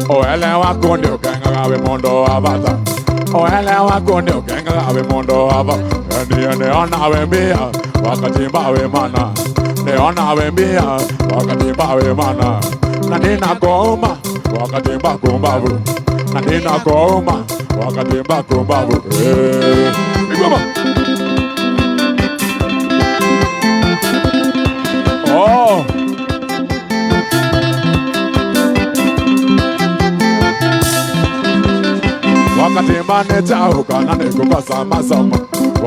oele wako ndio kenga we mondo avata oele wako ndio kenga we mondo ava ndiye neona we mbia wakati mbawe mana neona we mbia wakati mbawe mana na nina goma wakati mbakumbavu na nina goma wakati mbakumbavu igoma. Oh. Wakati mbane chauka na nikukosa masomo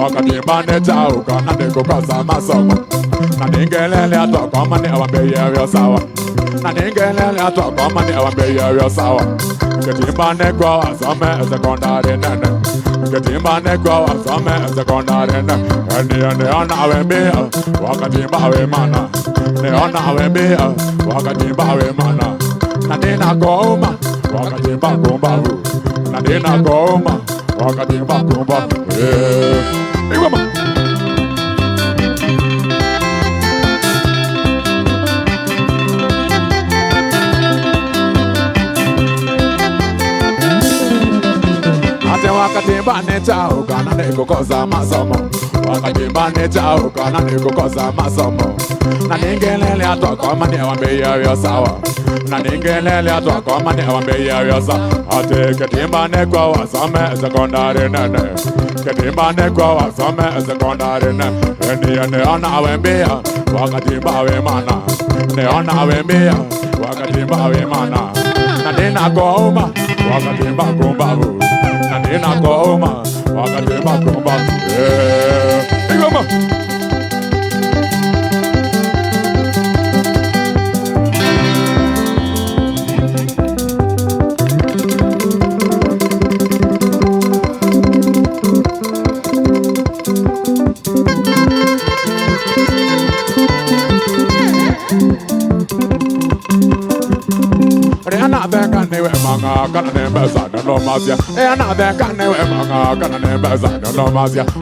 Wakati manechauka na nikukosa masomo. Na ningelele atwakoma ni awambie sawa. Na ningelele atwakoma ni awambie sawa. Ketimba nekwa wasome sekondari nene. Ketimba nekwa wasome sekondari nene. Neona wembia wakatimba wemana. Neona wembia wakatimba wemana. Na nina goma wakatimba gombavu. Na nina goma wakatimba gombavu. Igoma. Wakatimba nechauka na nikukosa masomo. Wakatimba nechauka na nikukosa masomo. Na ningelele atwakoma ni awambie sawa. Na ningelele atwakoma ni awambie sawa. Ate ketimba nekwa wasome sekondari nene. Ketimba nekwa wasome sekondari nene. Neona wembia wakatimba wemana. Neona wembia wakatimba wemana. Na nina goma wakatimba gombavu. Na nina goma wakatimba gombavu. Igoma.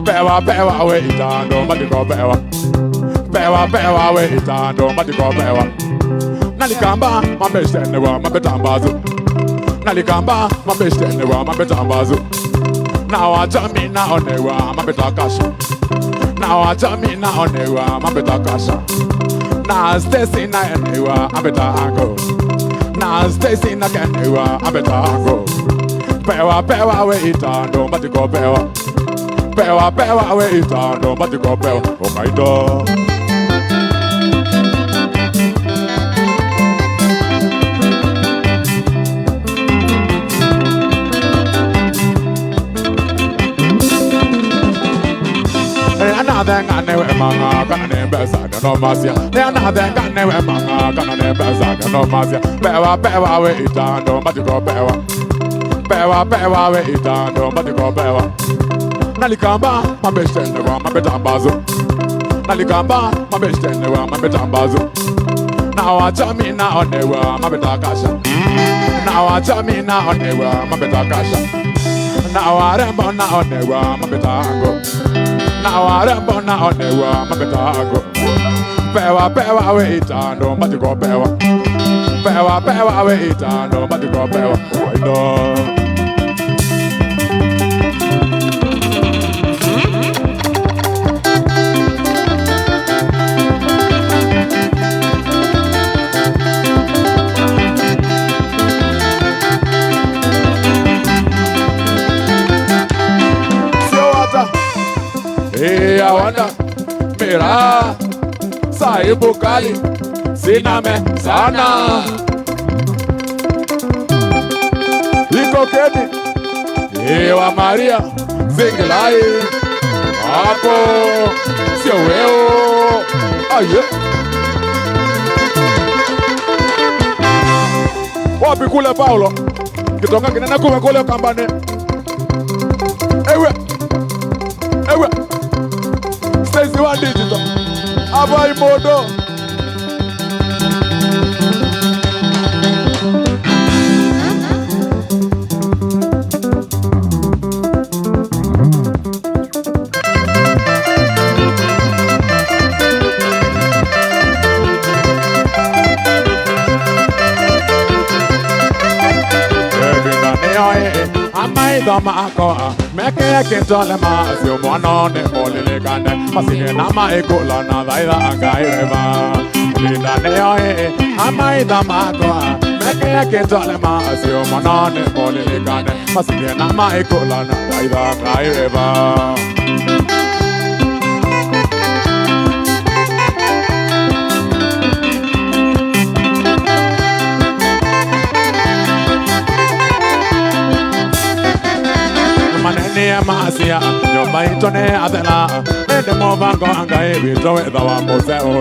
Pewa pewa we itando matiko pewa. Pewa pewa we itando matiko pewa. Nalikamba mabeshte wa mabetambazu. Nalikamba mabeshte wa mabetambazu. Na wacha mina onewa mabetakasha. Na wacha mina onewa mabetakasha. Na Stacy na enewa abeta ango. Na Stacy na kenewa abeta ango. Pewa pewa we itando matiko pewa. Pewa pewa we itando matiko pewa. Oh my God. Pewa pewa we itando matiko pewa. Pewa pewa we itando matiko pewa. Nalikamba mabeshte wa mabetambazo. Nalikamba mabeshte wa mabetambazo. Na wacha mina onewa mabetakasha. Na wacha mina onewa mabetakasha. Na warembo na onewa mabetango. Na warembo na onewa mabetango. Pewa pewa we itando matiko pewa. Pewa pewa we itando matiko pewa. Oh no. Awana mira saibu kali siname sana iko kedi ewa Maria zingilai hapo sio weo aye wapi kule Paulo kitonga kinena kuma kule kambane ewe ewe Stacy one digital. Abai modo. Ni masia nyumba itũ nĩ athela ĩndĩ mũbango wa Ngai witũ wĩtha wa mũceo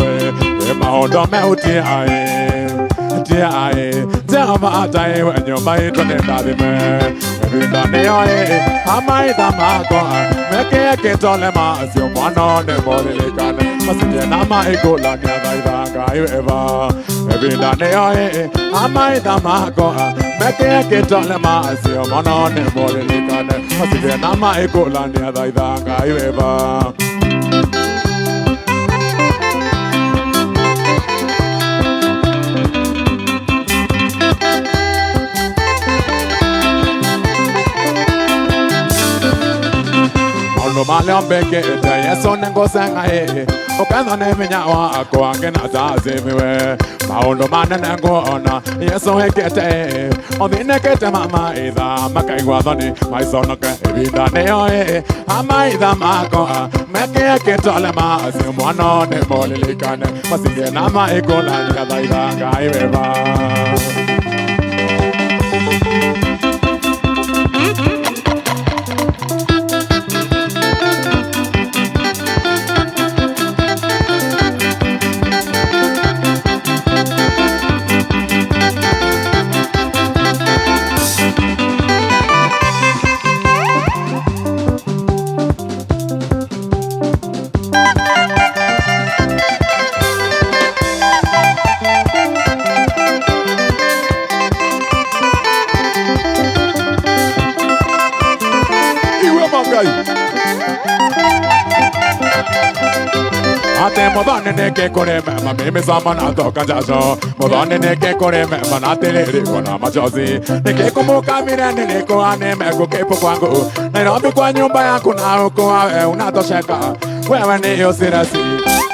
ĩ maũndũ meutia ĩ tia ĩ Jehova ataiwe nyumba itũ nĩ ndathime ĩvinda nĩyo ĩ amaitha makwa mekĩe kĩtole macio mwana nĩ mũririkane macirie na maikũlania thaitha Ngai wĩva ĩvinda nĩyo ĩ amaitha makwa mekĩe kĩtole macio mwana nĩ mũririkane macirie na maikũlania thaitha Ngai wĩva. Maũndũ marĩa mbĩkĩte Yesu nĩngũcenga ĩ ũketho nĩ hinya wakwa ngĩna tacĩmiwe maũndũ manene nguona Yesu ĩkĩte ĩ ũthinĩkĩte mamaitha makaigua thoni maiconoke ĩvinda nĩyo ĩ amaitha makwa mekĩe kĩtole macio mwana nĩ mũririkane macirie na maikũlania thaitha Ngai wĩva. Ate muthoni nĩkĩ kũrĩ mema mimi sama na toka jasho muthoni nĩkĩ kũrĩ mema na tiririko na machozi nĩkĩ kũmũkamire nĩrĩkũ nimekukipu kwangu Nairobi kwa nyumba yaku na huku wewe unatosheka wewe ni usirasi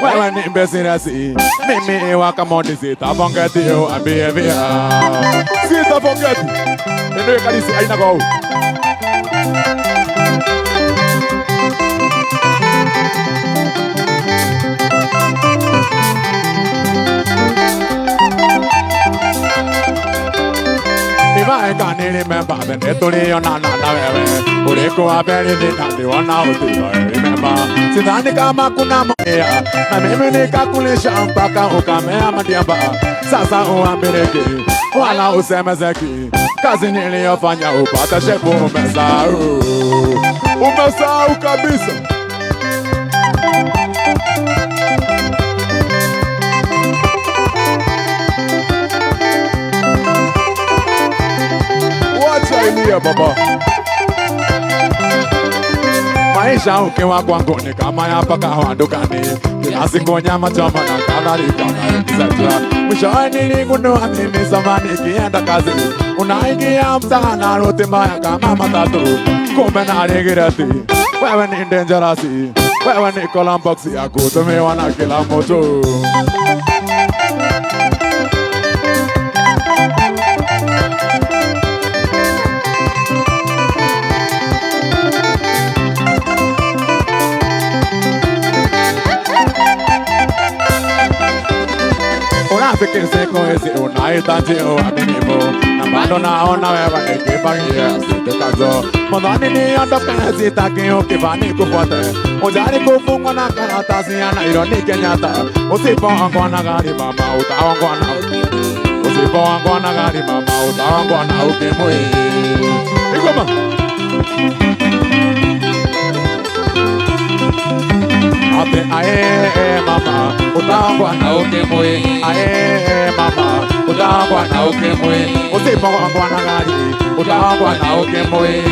wewe ni mbesirasi mimi wakamondi sitafongeti uambie via sitafongeti ndio kalisi aina go. Nivaeka nilimemba vene tulionana na wewe ulikuwa mbele na niona utiwa remember sidhani kama kuna moya na mimi nikakulisha mpaka ukamea madiaba sasa uambiriki wala usemezeki kazi niliyofanya upata shepu umesahau umesahau kabisa. Wacha baba maisha ukiwa kwangu ni kama ya paka wa dukani kila siku nyama choma na kadhalika na etc. Mwishowe niligundua mimi zamani nikienda kazi unaingia mtaa na ruti mbaya kama matatu kumbe na regret wewe ni dangerous wewe ni Columbox ya kutumiwa na kila mtu. Urafiki siku hizi unahitaji uaminifu na bado naona wewe nikipangia sitikazo Muthoni niondoke sitaki ukivani kufuate ujari kufungwa na karatasi ya Nairobi Kenyatta usipoongwa na gari mama utaongwa na usipoongwa na gari mama utaongwa na ukimwi. Igoma Ate ae mama utaongwa na ukimwi ae mama utaongwa na ukimwi usipoongwa na gari utaongwa na ukimwi.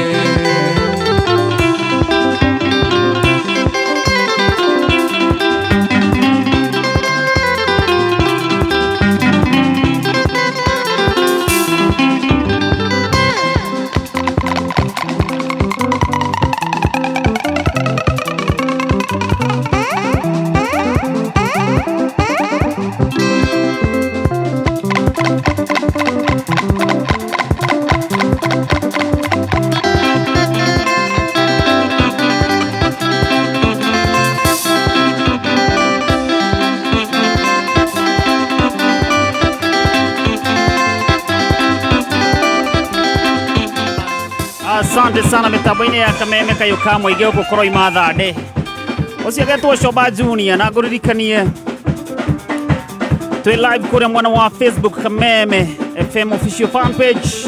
Asante sana mitambo-inĩ ya Kameme kayũ ka mũingĩ gũkũ kũroima Thande. Ũcio agetwo Shoba Junior na ngũririkanie twĩ live kũrĩa mwena wa Facebook Kameme FM official fan page.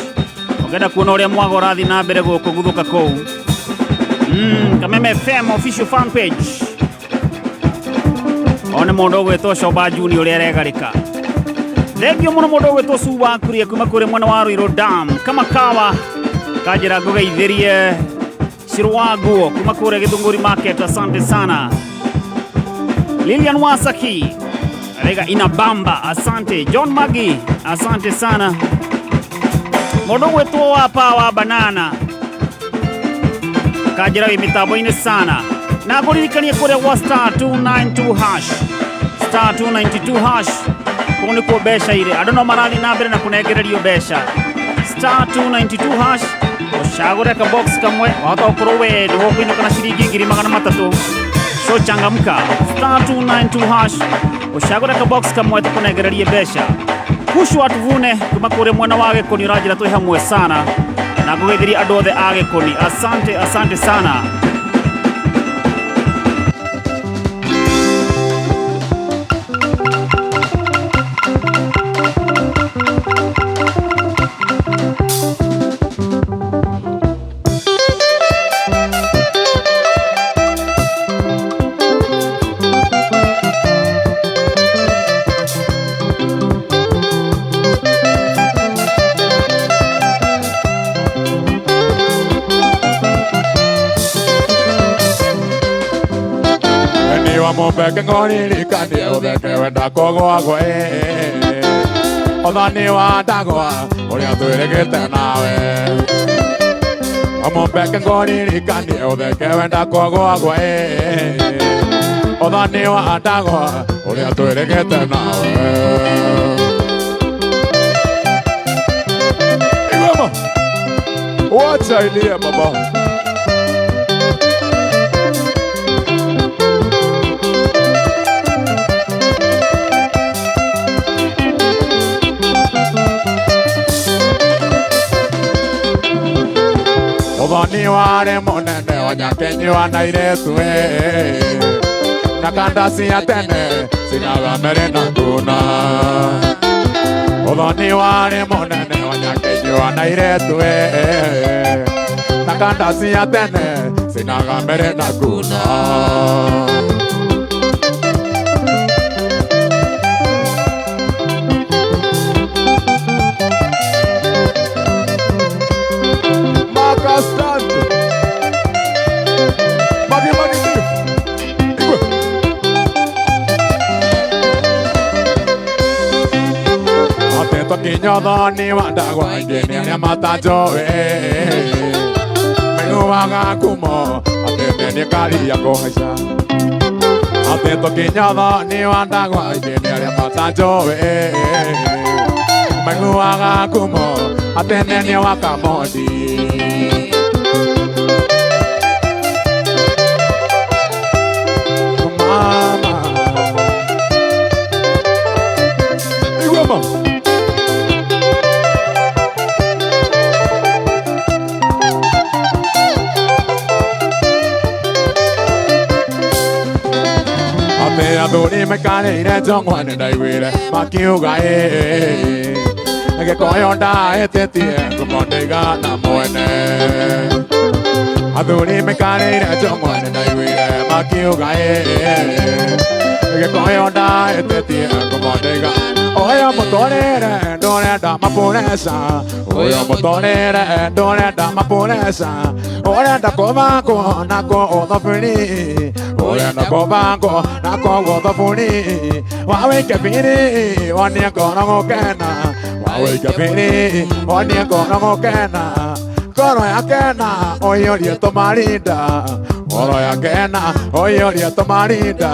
Ũngĩenda kuona ũrĩa mwago ũrathiĩ na mbere gũkũ guthũka kũu. Kameme FM official fan page. One mũndũ ũgwĩtwo Shoba Junior ũrĩa aregarĩka. Thengio mũno mũndũ ũgwĩtwo Suwa Kuria kuma kũrĩa mwena wa Ruiru Dam. Kama kawa kanjĩra ngũgeithĩrie Shiro wa nguo kuma kũrĩa Gĩthũngũri Market, asante sana. Lilian Wasaki Rega inabamba, asante. John Magi, asante sana. Mũndũ ũgwĩtwo wa Power Banana kanjĩra wĩ mĩtambo-inĩ sana. Na ngũririkanie kũrĩa gwa star 292 hash, star 292 hash, kũu nĩkuo mbeca irĩ. Andũ no marathiĩ na mbere na kũnengererio mbeca. Star 292 hash, ũcagũre ka box kamwe, wahota gũkorwo we nĩwe ũkũinũka na ciringi 300,000. So changamka, star 292 hash, ũcagũre ka box kamwe tũkũnengererie mbeca. Kushwa tuvune kuma kũrĩa mwena wa Gĩkũni ũranjĩra twĩ hamwe sana na ngũgeithĩria andũ othe a Gĩkũni. Asante, asante sana. Mumbeke ngoririkanie utheke wenda kũgwagwo ũthoni wa ndagwa ũrĩa twĩrĩgĩte nawe. Mumbeke ngoririkanie ũtheke wenda kũgwagwo ũthoni wa ndagwa ũrĩa twĩrĩgĩte nawe. Igwema, wacha ilie baba. Ũthoni warĩ mũnene wanyakenyua na airĩtu na kanda cia tene cinaga mere na nguna. Ũthoni warĩ mũnene wanyakenyua na airĩtu na kanda cia tene cinaga mere na nguna. Kinya wa ndagwa aingĩ nĩ arĩa matanjũĩ maiguaga ngumo atĩ nĩ karia kũhaica. Atĩ tũkinya wa ndagwa aingĩ nĩ arĩa matanjũĩ maiguaga ngumo atĩ nĩ wa Kamodi. Mama Igwema. Athuri maikarĩire njong'wa nĩ ndaiguire makiuga Gĩkũyũ ndahĩtĩtie ngumo ndĩigana mwene. Athuri maikarĩire njong'wa nĩ ndaiguire makiuga Gĩkũyũ ndahĩtĩtie ngumo ndĩigana. Ũyũ mũtũrĩre ndũrenda mapũreca, ũyũ mũtũrĩre ndũrenda mapũreca, ũrenda kũbangwo na kũũthobũri, ũrenda kũbangwo na kũũthobũri, wawĩke biri wonie ngoro gũkena, wawĩke biri wonie ngoro gũkena, ngoro yakena ũiyũrie tũmarinda, ngoro yakena ũiyũrie tũmarinda.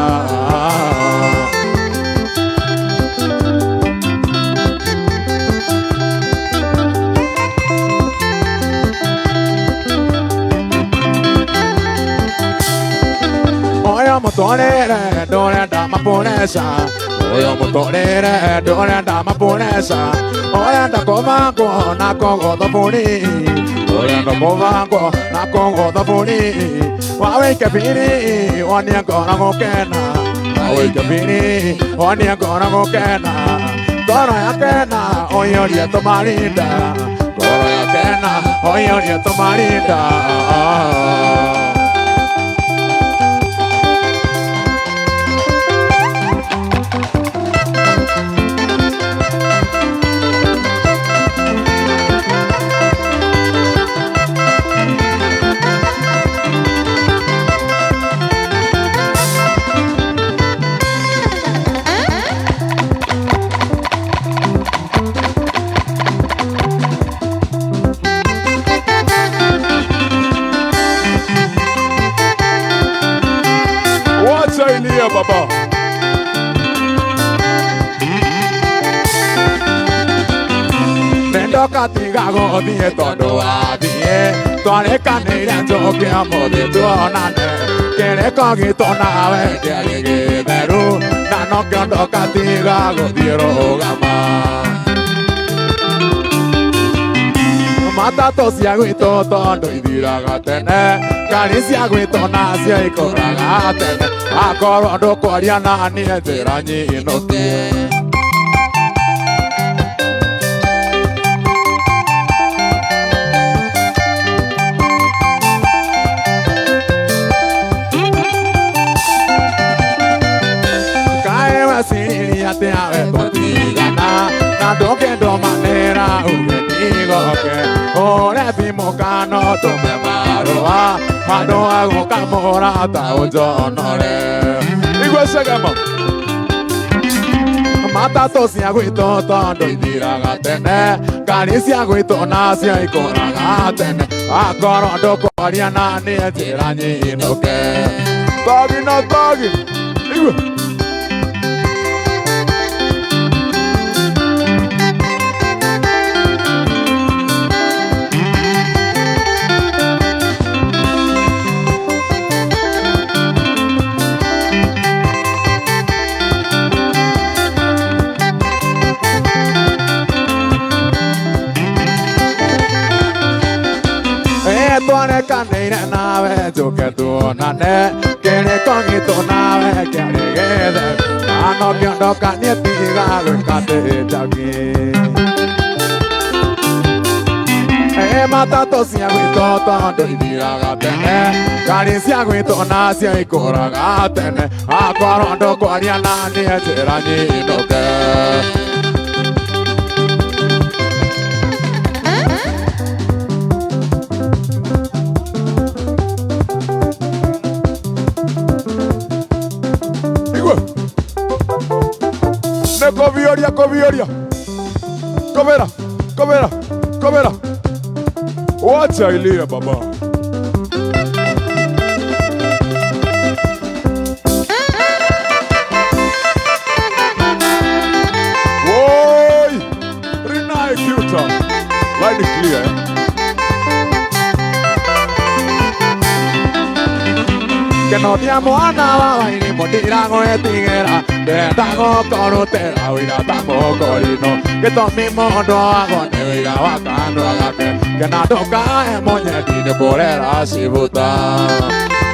Ũyũ mũtũrĩre ndũrenda mapũreca, ũyũ mũtũrĩre ndũrenda mapũreca, ũrenda kũbangwo na kũgũthwo bũrĩ, Urenda kũbangwo na kũgũtha bũri Wawike biri wonie ngoro gũkena Wawike biri wonie ngoro gũkena Ngoro yakena ũiyũrie tũmarinda Ngoro yakena ũiyũrie tũmarinda Baba. Nendo katiga gũthiĩ tondũ wathiĩ twarĩkanĩire njũke ũmũthĩ tuonane kĩrĩko gitũ nawe kĩarĩ gĩtheru na nokĩo ndokatiga gũthiĩ rũgama matatũ cia gwitũ tondũ ithiraga tene ngari cia gwitũ nacio ikũraga tene akorwo ndũkwaria na niĩ njĩra nyinũkie kaĩ weciririe atĩa we twatigana na ndũkĩndũmanĩra uge ndigoke ũre thimũ kana ũtũme marũa handũ ha gũka mũrata ũnjonore Igua cegema matatũ cia gwitũ tondũ ithiraga tene ngari cia gwitũ nacio ikũraga tene akorwo ndũkwaria na niĩ njĩra nyinũke Togi na togi Igua Twarekanĩire nawe njũke tuonane kĩrĩko gitũ nawe kĩarĩ gĩtheru na nokĩo ndoka niĩ tiga gwĩka ndĩ njagi matatũ cia gwitũ tondũ ithiraga tene ngari cia gwitũ nacio ikũraga tene akorwo ndũkwaria na niĩ njĩra nyinũke Kobioria, kobioria. Kobera, kobera, kobera. Wacha ilie baba. Woi! Rinai Cuta. Line is clear. Kenotia mwana wa wairimu ndiragwetigĩra ndenda gũkũrutĩra wĩra ta mũkorino gĩtũmi mũndũ wagwo nĩ wĩra wa kanua gake kena ndũkae mũnyendi nĩ kũrera cibuta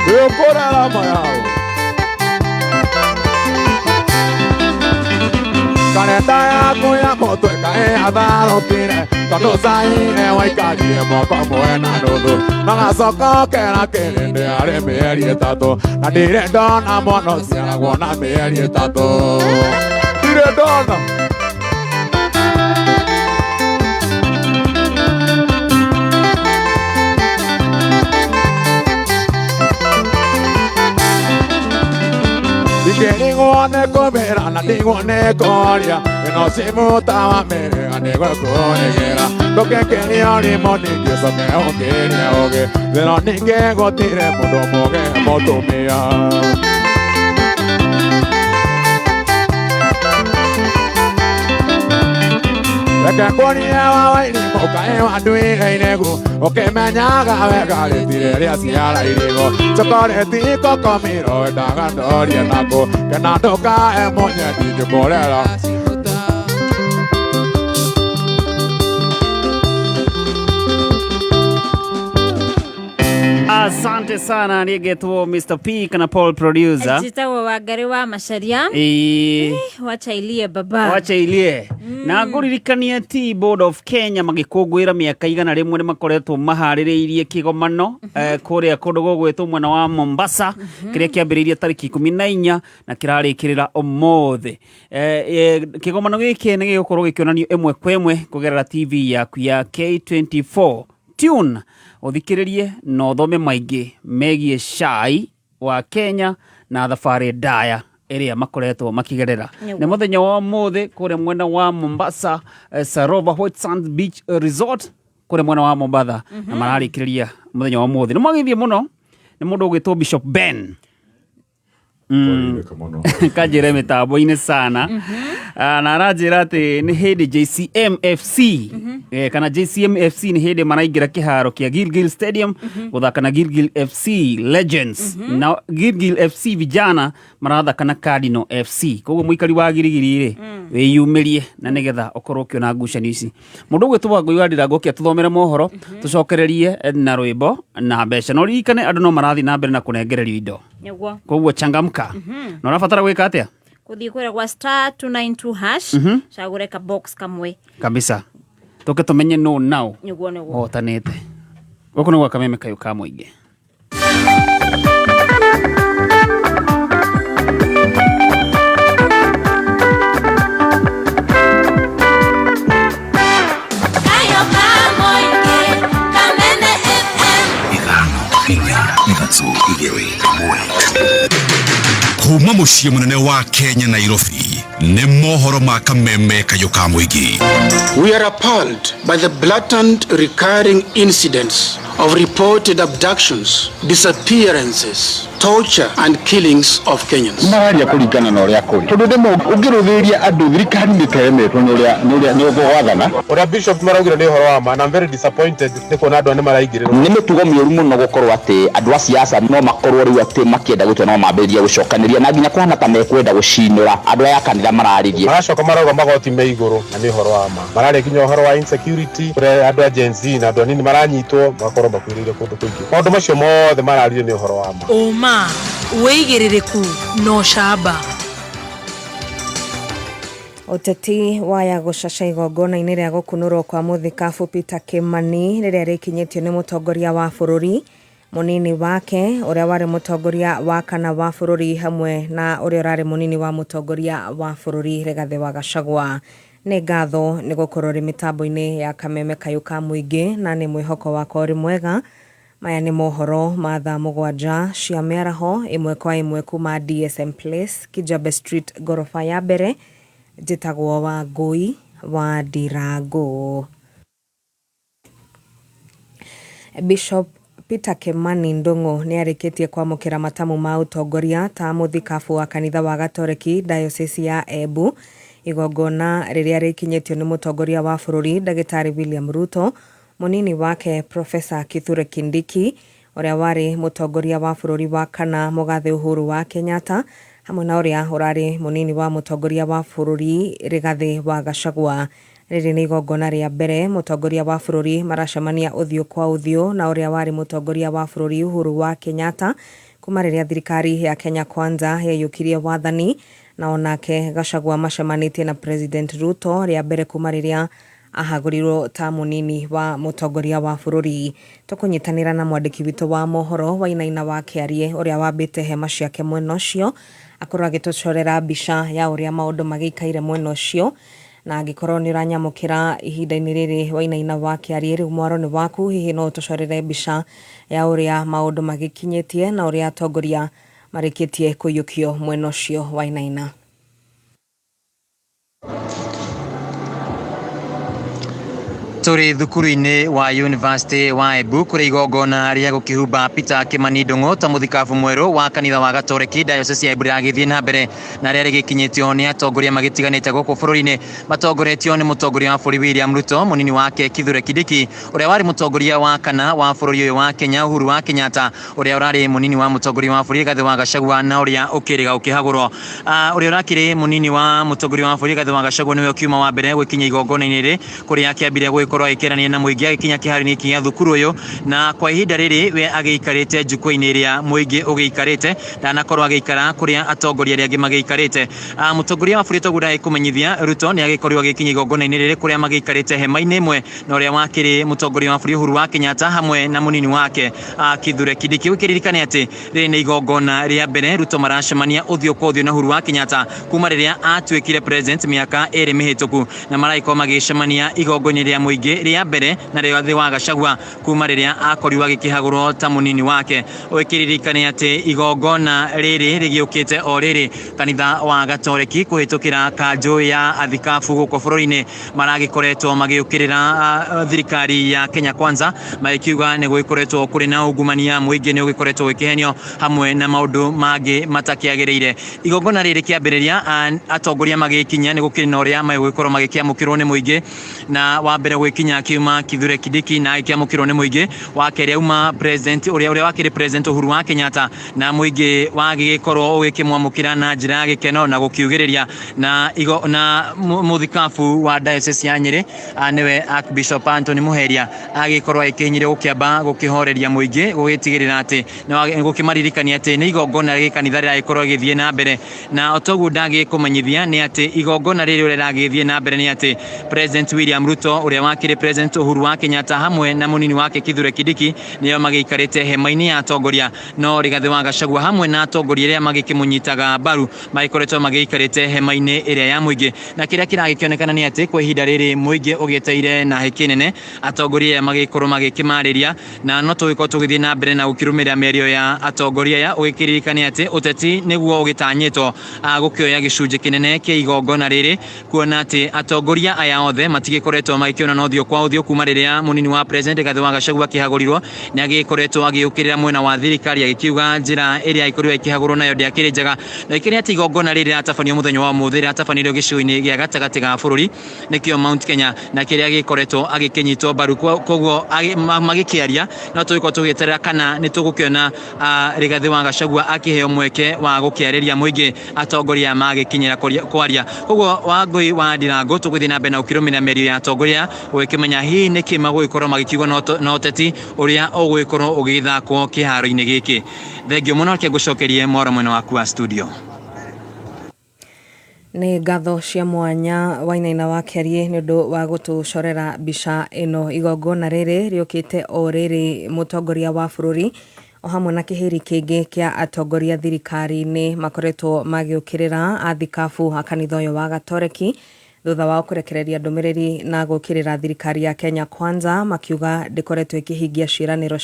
Nĩũkũrera mayao karenda yaku ya mũtwe kaĩ yatharũkire tondũ caire waikarire mwaka ũmwe na nuthu na gacoka ũkera kĩrĩndĩ arĩ mĩeri ĩtatũ na ndirĩ ndona mwana ũciaragwo na mĩeri ĩtatũ ndirĩ ndona Ndikĩrigwo nĩ kũmĩra na ndigwo nĩ kũria ĩno cimuta wa mĩrĩga nĩ gũkũrĩgĩra ndũkĩkĩria ũrimũ ningĩ ũcoke ũkĩrie ũgĩ thĩno ningĩ gũtirĩ mũndũ mũgĩ mũtumia Reke nguonie wa wairimũ kaĩ wanduire irĩgu ũkĩmenyaga wega rĩtirĩ rĩaciara irĩgo chokoreti kokomiro wendaga ndorie nakũ kena ndũkae mũnyendi njũkũrera Asante sana nigetwo Mr P kana Paul producer. Njĩtagwo Wangari wa Macharia. Ĩĩ. Wacha ilie baba. Wacha ilie. Na ngũririkanie Tea Board of Kenya magĩkũngũĩra mĩaka 100 nĩ makoretwo maharĩrĩirie kĩgomano kũrĩa kũndũ gũgwĩtwo mwena wa Mombasa, kĩrĩa kĩambĩrĩirie tarĩki 14 na kĩrarĩkĩrĩra ũmũthĩ. Kĩgomano gĩkĩ nĩ gĩgũkorwo gĩkĩonanio ĩmwe kwa ĩmwe kũgerera TV yaku ya K24. Tune ũthikĩrĩrie na ũthome maingĩ megiĩ cai wa Kenya na thabarĩ ndaya ĩrĩa makoretwo makigerera. Nĩ mũthenya wa ũmũthĩ kũrĩa mwena wa Mombasa, Sarova White Sands Beach Resort kũrĩa mwena wa Mombatha, na mararĩkĩrĩria mũthenya wa ũmũthĩ. Nĩ mwagĩthiĩ mũno nĩ mũndũ ũgwĩtwo Bishop Ben kanjĩre mĩtambo-inĩ sana. Na aranjĩra atĩ nĩ hĩndĩ JCMFC, kana JCMFC nĩ hĩndĩ maraingĩra kĩharo kĩa Gilgil Stadium gũthaka na Gilgil FC Legends, na Gilgil FC vijana marathaka na Cardinal FC. Koguo mũikari wa Girigiri rĩ, wĩyumĩrie na nĩgetha ũkorwo ũkĩona ngucanio ici. Mũndũ ũgwĩtwo Wangũi wa Ndirango oke atũthomere mohoro, tũcokererie na rwĩmbo na mbeca. No ririkane andũ no marathiĩ na mbere na kũnengererio indo. Nĩguo. Koguo changamka. Na ũrabatara gwĩka atĩa? Kũthiĩ kũrĩa gwa star 292 hash, cagũre ka box kamwe. Kabisa, tũke tũmenye no now Nĩguo nĩguo. Ũhotanĩte. Gũkũ nĩ gwa Kameme kayũ ka mũingĩ. Kayo ka mũingĩ, Kameme FM. 5 4 3 2 1. Kuma mũciĩ mũnene wa Kenya, Nairobi, nĩ mohoro ma Kameme kayũ ka mũingĩ. We are appalled by the blatant recurring incidents of reported abductions, disappearances, torture and killings of Kenyans. Mararia kũringana na ũrĩa kũrĩ, tondũ ndĩmwe ũngĩrũthĩrĩria andũ, thirikari nĩ teremetwo nĩ ũrĩa nĩ ũrĩa nĩ gwathana. Ũrĩa bishop maraugire nĩ ũhoro wa ma, na I'm very disappointed nĩ kuona andũ aya nĩ maraingĩrĩrwo. Nĩ mĩtugo mĩũru mũno gũkorwo atĩ andũ a siasa no makorwo rĩu atĩ makĩenda gũtua no mambĩrĩrie gũcokanĩria na nginya kũhana ta mekwenda gũcinũra andũ aya a kanitha mararĩrie. Maracoka marauga magoti me igũrũ, na nĩ ũhoro wa ma. Mararia nginya ũhoro wa insecurity, kũrĩa andũ a Gen Z na andũ anini maranyitwo magakorwo makuĩrĩire kũndũ kũingĩ. Maũndũ macio mothe mararirie nĩ ũhoro wa ma. Ũma, wĩigĩrĩrĩku na ũcamba. Ũteti waya gũcaca igongona-inĩ rĩa gũkunũrwo kwa mũthikabu Peter Kimani rĩrĩa rĩkinyĩtio nĩ mũtongoria wa bũrũri, mũnini wake ũrĩa warĩ mũtongoria wa kana wa bũrũri, hamwe na ũrĩa ũrarĩ mũnini wa mũtongoria wa bũrũri Rigathĩ wa Gachagua. Nĩ ngatho nĩ gũkorwo rĩ mĩtambo-inĩ ya Kameme kayũ ka mũingĩ, na nĩ mwĩhoko wakwa ũrĩ mwega. Maya nĩ mohoro ma thaa 7 cia mĩaraho, ĩmwe kwa ĩmwe kuma DSM Place, Kijabe Street, ngoroba ya mbere. Njĩtagwo Wangũi wa Ndirango. Bishop Peter Kimani Ndung'u nĩ arĩkĩtie kwamũkĩra matamu ma ũtongoria ta mũthikabu wa kanitha wa Gatoreki Diocese ya Embu, igongona rĩrĩa rĩkinyĩtio nĩ mũtongoria wa bũrũri Ndagĩtarĩ William Ruto, mũnini wake Professor Kithure Kindiki, ũrĩa warĩ mũtongoria wa bũrũri wa kana mũgathe Uhuru wa Kenyatta, hamwe na ũrĩa ũrarĩ mũnini wa mũtongoria wa bũrũri Rigathĩ wa Gachagua. Rĩrĩ nĩ igongona rĩa mbere mũtongoria wa bũrũri maracemania ũthiũ kwa ũthiũ na ũrĩa warĩ mũtongoria wa bũrũri Uhuru wa Kenyatta kuma rĩrĩa thirikari ya Kenya Kwanza yaiyũkirie wathani, na onake Gachagua macemanĩtie na President Ruto rĩa mbere kuma rĩrĩa ahagũrirwo ta mũnini wa mũtongoria wa bũrũri. Tũkũnyitanĩra na mwandĩki witũ wa mohoro Wainaina wa Kĩarie, ũrĩa wambĩte hema ciake mwena ũcio, akorwo agĩtũcorera mbica ya ũrĩa maũndũ magĩikaire mwena ũcio. Na angĩkorwo nĩ ũranyamũkĩra ihinda-inĩ rĩrĩ, Wainaina wa Kĩarie, rĩu mwaro nĩ waku. Hihi no ũtũcorere mbica ya ũrĩa maũndũ magĩkinyĩtie na ũrĩa atongoria marĩkĩtie kũiyũkio mwena ũcio, Wainaina? Tũrĩ thukuru-inĩ wa University wa Embu, kũrĩa igongona rĩa gũkĩhumba Peter Kimani Ndung'u ta mũthikabu mwerũ wa kanitha wa Gatoreki Diocese ya Embu rĩragĩthiĩ na mbere, na rĩa rĩgĩkinyĩtio nĩ atongoria magĩtiganĩte gũkũ bũrũri-inĩ, matongoretio nĩ mũtongoria wa bũrũri William Ruto, mũnini wake Kithure Kindiki, ũrĩa warĩ mũtongoria wa kana wa bũrũri ũyũ wa Kenya Uhuru wa Kenyatta, ũrĩa ũrarĩ mũnini wa mũtongoria wa bũrũri Rigathĩ wa Gachagua, na ũrĩa ũkĩrĩga ũkĩhagũrwo. Ũrĩa ũrakĩrĩ mũnini wa mũtongoria wa bũrũri Rigathĩ wa Gachagua nĩwe ũkiuma wa mbere gwĩkinyia igongona-inĩ rĩ, kũrĩa akĩambire gũgĩkorwo agĩkorwo agĩkĩrania na mũingĩ agĩkinya kĩharo-inĩ gĩa thukuru ũyũ, na kwa ihinda rĩrĩ we agĩikarĩte jukwaa-inĩ ĩrĩa mũingĩ ũgĩikarĩte, ndanakorwo agĩikara kũrĩa atongoria arĩa angĩ magĩikarĩte. Mũtongoria wa bũrũri toguo ndagĩkũmenyithia Ruto nĩ agĩkorirwo agĩkinya igongona-inĩ rĩrĩ kũrĩa magĩikarĩte hema-inĩ ĩmwe na ũrĩa wakĩrĩ mũtongoria wa bũrũri Uhuru wa Kenyatta hamwe na mũnini wake Kithure Kindiki. Ũkĩririkane atĩ rĩrĩ nĩ igongona rĩa mbere Ruto maracemania ũthiũ kwa ũthiũ na Uhuru wa Kenyatta kuma rĩrĩa atuĩkire president mĩaka 2 mĩhĩtũku, na maragĩkorwo magĩcemania igongona rĩa mũingĩ rĩa mbere na Rigathi wa Gachagua kuma rĩrĩa akorirwo agĩkĩhagũrwo ta mũnini wake. Ũkĩririkane atĩ igongona rĩrĩ rĩgĩũkĩte o rĩrĩ kanitha wa Gatoreki kũhĩtũkĩra kanjũ ya athikabu gũkũ bũrũri-inĩ maragĩkoretwo magĩũkĩrĩra thirikari ya Kenya Kwanza, magĩkiuga nĩ gũgĩkoretwo kũrĩ na ungumania mũingĩ, nĩ ũgĩkoretwo ũgĩkĩhenio hamwe na maũndũ mangĩ matakĩagĩrĩire. Igongona rĩrĩ kĩambĩrĩria atongoria magĩkinya nĩ gũkĩrĩ na ũrĩa magũgĩkorwo magĩkĩamũkĩrwo nĩ mũingĩ, na wa mbere gũgĩkinya akiuma Kithure Kindiki na agĩkĩamũkĩrwo nĩ mũingĩ, wa kerĩ auma president ũrĩa wakĩrĩ president Uhuru wa Kenyatta na mũingĩ wagĩgĩkorwo ũgĩkĩmwamũkĩra na njĩra ya gĩkeno na gũkiugĩrĩria, na mũthikabu wa diocese ya Nyĩrĩ nĩwe Archbishop Anthony Muheria agĩkorwo agĩkĩhinyĩrĩria gũkĩamba gũkĩhoreria mũingĩ gũgĩtigĩrĩra atĩ gũkĩmaririkania atĩ nĩ igongona rĩa kanitha rĩragĩkorwo rĩgĩthiĩ na mbere. Na otoguo ndagĩkũmenyithia nĩ atĩ igongona rĩrĩ ũrĩa rĩragĩthiĩ na mbere nĩ atĩ President William Ruto ũrĩa wakĩrĩ President Uhuru wa Kenyatta hamwe na mũnini wake Kithure Kindiki nĩo magĩikarĩte hema-inĩ ya atongoria, no Rigathi wa Gachagua hamwe na atongoria arĩa magĩkĩmũnyitaga mbaru magĩkoretwo magĩikarĩte hema-inĩ ĩrĩa ya mũingĩ. Na kĩrĩa kĩragĩkĩonekana nĩ atĩ kwa ihinda rĩrĩ mũingĩ ũgĩeteire na hĩkĩ nene atongoria aya magĩkorwo magĩkĩmarĩria, na no tũgĩkorwo tũgĩthiĩ na mbere na gũkĩrũmĩrĩra mĩario ya atongoria aya, ũgĩkĩririkane atĩ ũteti nĩguo ũgĩtanyĩtwo gũkĩoya gĩcunjĩ kĩnene kĩa igongona rĩrĩ, kuona atĩ atongoria aya othe matigĩkoretwo magĩkĩonana ũthiũ kwa ũthiũ kuma rĩrĩa mũnini wa president Rigathi wa Gachagua akĩhagũrirwo. Nĩ agĩkoretwo agĩũkĩrĩra mwena wa thirikari agĩkiuga njĩra ĩrĩa ĩkorirwo ĩkĩhagũrwo nayo ndĩakĩrĩ njega, na ĩkĩrĩ atĩ igongona rĩrĩ rĩratabanio mũthenya wa ũmũthĩ rĩratabanĩrio gĩcigo-inĩ gĩa gatagatĩ ga bũrũri nĩkĩo Mount Kenya, na kĩrĩa gĩkoretwo agĩkĩnyitwo mbaru. Koguo magĩkĩaria no tũgĩkorwo tũgĩeterera kana nĩ tũgũkĩona Rigathi wa Gachagua akĩheo mweke wa gũkĩarĩria mũingĩ atongoria magĩkinyĩra kwaria. Koguo Wangũi wa Ndirango tũgũthiĩ na mbere na gũkĩrũmĩrĩra mĩario ya atongoria gũgĩkĩmenya hihi nĩkĩ magũgĩkorwo magĩkiuga na ũteti ũrĩa ũgũgĩkorwo ũgĩthakwo kĩharo-inĩ gĩkĩ. Thengio mũno, reke ngũcokerie mwaro mwena waku wa studio. Nĩ ngatho cia mwanya Wainaina wa Kĩariĩ nĩ ũndũ wa gũtũcorera mbica ĩno. Igongona rĩrĩ rĩũkĩte o rĩrĩ mũtongoria wa bũrũri o hamwe na kĩhĩri kĩngĩ kĩa atongoria thirikari-inĩ makoretwo magĩũkĩrĩra athikabu a kanitha ũyũ wa Gatoreki thutha wao kũrekereria ndũmĩrĩri na gũũkĩrĩra thirikari ya Kenya Kwanza, makiuga ndĩkoretwo ĩkĩhingia ciĩranĩro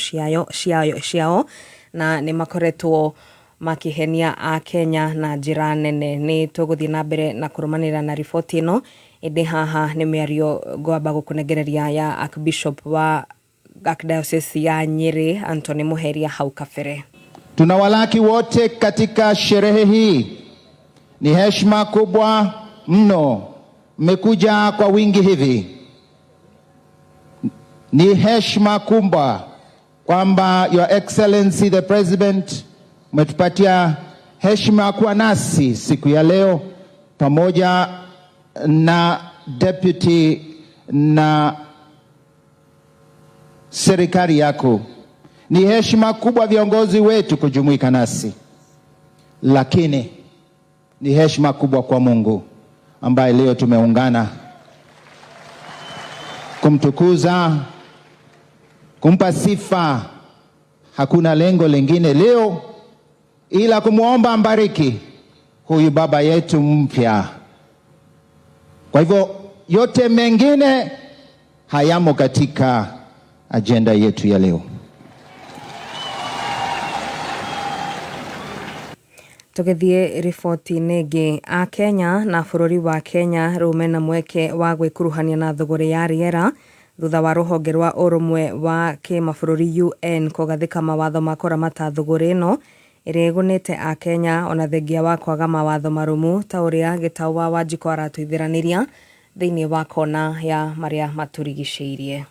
ciao na nĩ makoretwo makĩhenia a Kenya na njĩra nene. Nĩ tũgũthiĩ na mbere na kũrũmanĩrĩra na riboti ĩno, ĩndĩ haha nĩ mĩario ngwamba gũkũnengereria ya Archbishop wa Archdiocese ya Nyeri Anthony Muheria hau kabere. Tunawalaki wote katika sherehe hii. Ni heshima kubwa mno mmekuja kwa wingi hivi. Ni heshima kubwa kwamba Your Excellency the President umetupatia heshima kuwa nasi siku ya leo pamoja na deputy na serikali yako. Ni heshima kubwa viongozi wetu kujumuika nasi, lakini ni heshima kubwa kwa Mungu ambaye leo tumeungana kumtukuza, kumpa sifa. Hakuna lengo lingine leo ila kumwomba ambariki huyu baba yetu mpya. Kwa hivyo yote mengine hayamo katika ajenda yetu ya leo. Tũgĩthiĩ riboti-inĩ ĩngĩ, a Kenya na bũrũri wa Kenya rĩu mena mweke wa gwĩkuruhania na thũgũrĩ ya rĩera thutha wa rũhonge rwa ũrũmwe wa kĩmabũrũri UN kũgathĩka mawatho ma kũramata thũgũrĩ ĩno ĩrĩa ĩgũnĩte a Kenya ona thengia wa kwaga mawatho marũmu ta ũrĩa Gĩtaũ wa Wanjikũ aratũithĩranĩria thĩinĩ wa kona ya marĩa matũrigicĩirie.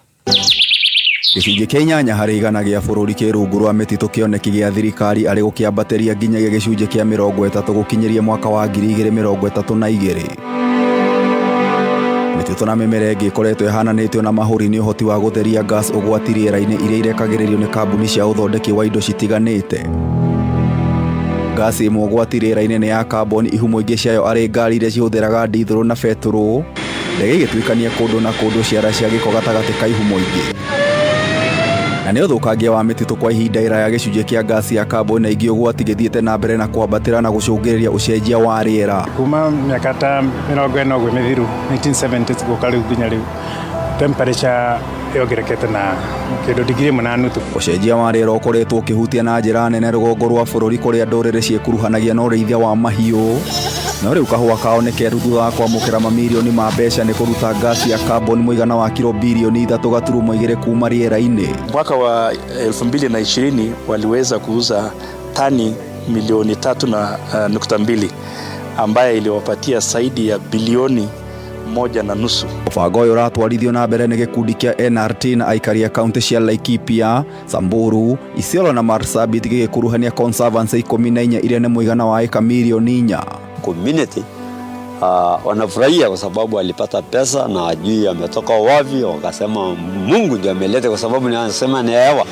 Gĩcunjĩ kĩa 8 harĩ 100 gĩa bũrũri kĩ rungu rwa mĩtitũ kĩoneki gĩa thirikari arĩ gũkĩambatĩria nginyagia gĩcunjĩ kĩa 30 gũkinyĩria mwaka wa 2032. Mĩtitũ na mĩmera ĩngĩ ĩkoretwo ĩhananĩtio na mahũri nĩ ũhoti wa gũtheria gas ũgwati rĩera-inĩ iria irekagĩrĩrio nĩ kambuni cia ũthondeki wa indo citiganĩte. Gasi ĩmwe ũgwati rĩera-inĩ nĩ ya carbon, ihumo ingĩ ciayo arĩ ngari iria cihũthĩraga ndithũrũ na betũrũ, ndege igĩtuĩkania kũndũ na kũndũ, ciara cia gĩko gatagatĩ ka ihumo ingĩ. Na nĩ ũthũkangia wa mĩtitũ kwa ihinda iraya, gĩcunjĩ kĩa gasi ya carbon na ingĩ ũgwati gĩthiĩte na mbere na kwambatĩra na gũcũngĩrĩria ũcenjia wa rĩera. Kuma mĩaka ta 40 ũguo mĩthiru, 1970s gũka rĩu nginya rĩu, temperature yongerekete na kĩndũ digiri 8 na nuthu. Ũcenjia wa rĩera ũkoretwo ũkĩhutia na njĩra nene rũgongo rwa bũrũri, kũrĩa ndũrĩrĩ ciĩkuruhanagia na ũrĩithia wa mahiũ, no rĩu kahũa kao nĩ keru thutha wa kwamũkĩra mamirioni ma mbeca nĩ kũruta gasi ya carbon mũigana wa kiro birioni 3.2 kuma rĩera-inĩ. Mwaka wa 2020 waliweza kuuza tani milioni 3.2 ambaye iliwapatia zaidi ya bilioni 1.5. Mũbango ũyũ ũratwarithio na mbere nĩ gĩkundi kĩa NRT na aikari a kaunti cia Laikipia, Samburu, Isiolo na Marsabit, gĩgĩkuruhania conservancy 14 iria nĩ mũigana wa ĩka mirioni 4. Community wanafurahia kwa sababu alipata pesa na ajui ametoka wapi, wakasema Mungu ndiye ameleta, kwa sababu ni anasema ni hewa,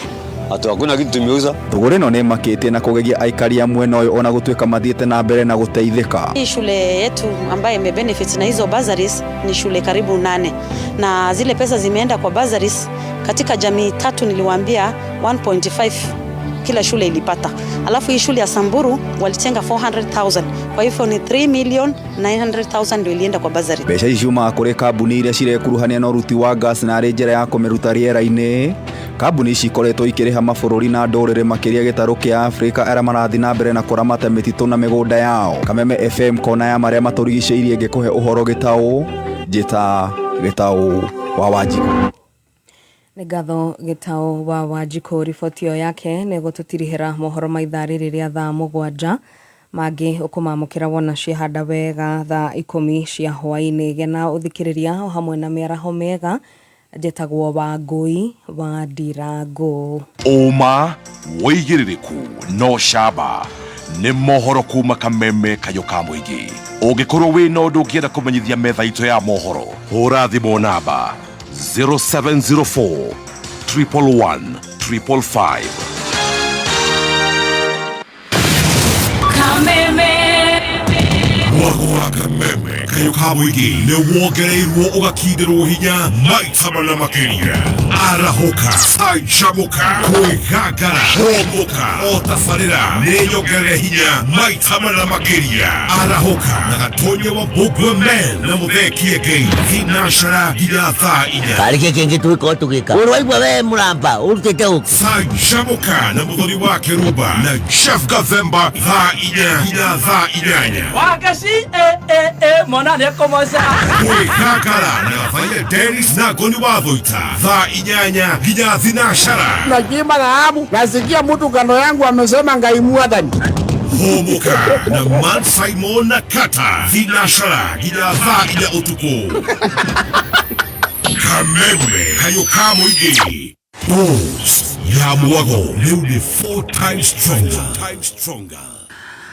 hatu hakuna kitu tumeuza. Thũgũrĩ ĩno nĩ ĩmakĩtie na kũgegia aikari a mwena ũyũ, ona gũtuĩka mathiĩte na mbere na gũteithĩka. Hii shule yetu ambayo imebenefit na hizo bursaries ni shule karibu nane, na zile pesa zimeenda kwa bursaries katika jamii tatu, niliwaambia 1.5 kila shule ilipata. Alafu hii shule ya Samburu walitenga 400,000, kwa hivyo ni 3 million 900,000 ndio ilienda kwa bursary. Mbeca ici ciumaga kũrĩ kambuni iria cirekuruhania na ũruti wa gas na arĩ njĩra ya kũmĩruta rĩera-inĩ. Kambuni ici ikoretwo ikĩrĩha mabũrũri na ndũrĩrĩ, makĩria gĩtarũ kĩa Afrika, arĩa marathiĩ na mbere na kũramata mĩtitũ na mĩgũnda yao. Kameme FM, kona ya marĩa matũrigicĩirie, ngĩkũhe ũhoro gĩtaũ, njĩta Gĩtaũ wa Wanjikũ. Nĩ ngatho, Gĩtaũ wa Wanjikũ. Riboti ĩyo yake nĩ gũtũtirihĩra mohoro ma ithaa rĩrĩ rĩa thaa 7. Mangĩ ũkũmamũkĩra wona ciahanda wega thaa 10 cia hwaĩ-inĩ. Gĩa na ũthikĩrĩria o hamwe na mĩaraho mĩega. Njĩtagwo Wangũi wa Ndirangũ. Ũma, wĩigĩrĩrĩku no camba nĩ mohoro kuma Kameme kayũ ka mũingĩ. Ũngĩkorwo wĩna ũndũ ũngĩenda kũmenyithia metha itũ ya mohoro, hũra thimũ namba 0704 111 555. Kameme. Mwago wa Kameme kayũ ka mũingĩ nĩ wongereirwo ũgakindĩrwo hinya maita mana makĩria. Arahũka, canjamũka, kwĩgangara, hũmũka, o tabarĩra nĩ nyongerere hinya maita mana makĩria. Arahũka na Gatonye wa Mbũgue Men na Mũthee Kĩengei, thinacara nginya thaa 4. Karä kä kä ngä tå gä korwo tå gä ka å rwaigua we må ramba å rutä te å Canjamũka na Mũthoni wa Kĩrumba na Jeff Gathemba, thaa 4 nginya thaa 8. Wagaci eh eh eh mwana nĩ ekũmoca. Kwĩgangara na Gabaia Dennis na Ngoni wa Thũita, thaa 8 nginya thinacara. Nachimba dhahabu, nasikia mtu kando yangu amesema Ngai mwathani. Hũmũka na Man Simon na Kata, thinacara nginya thaa 4 ũtukũ. Kameme kayũ ka mũingĩ. Boost ya mwago rĩu nĩ four times stronger.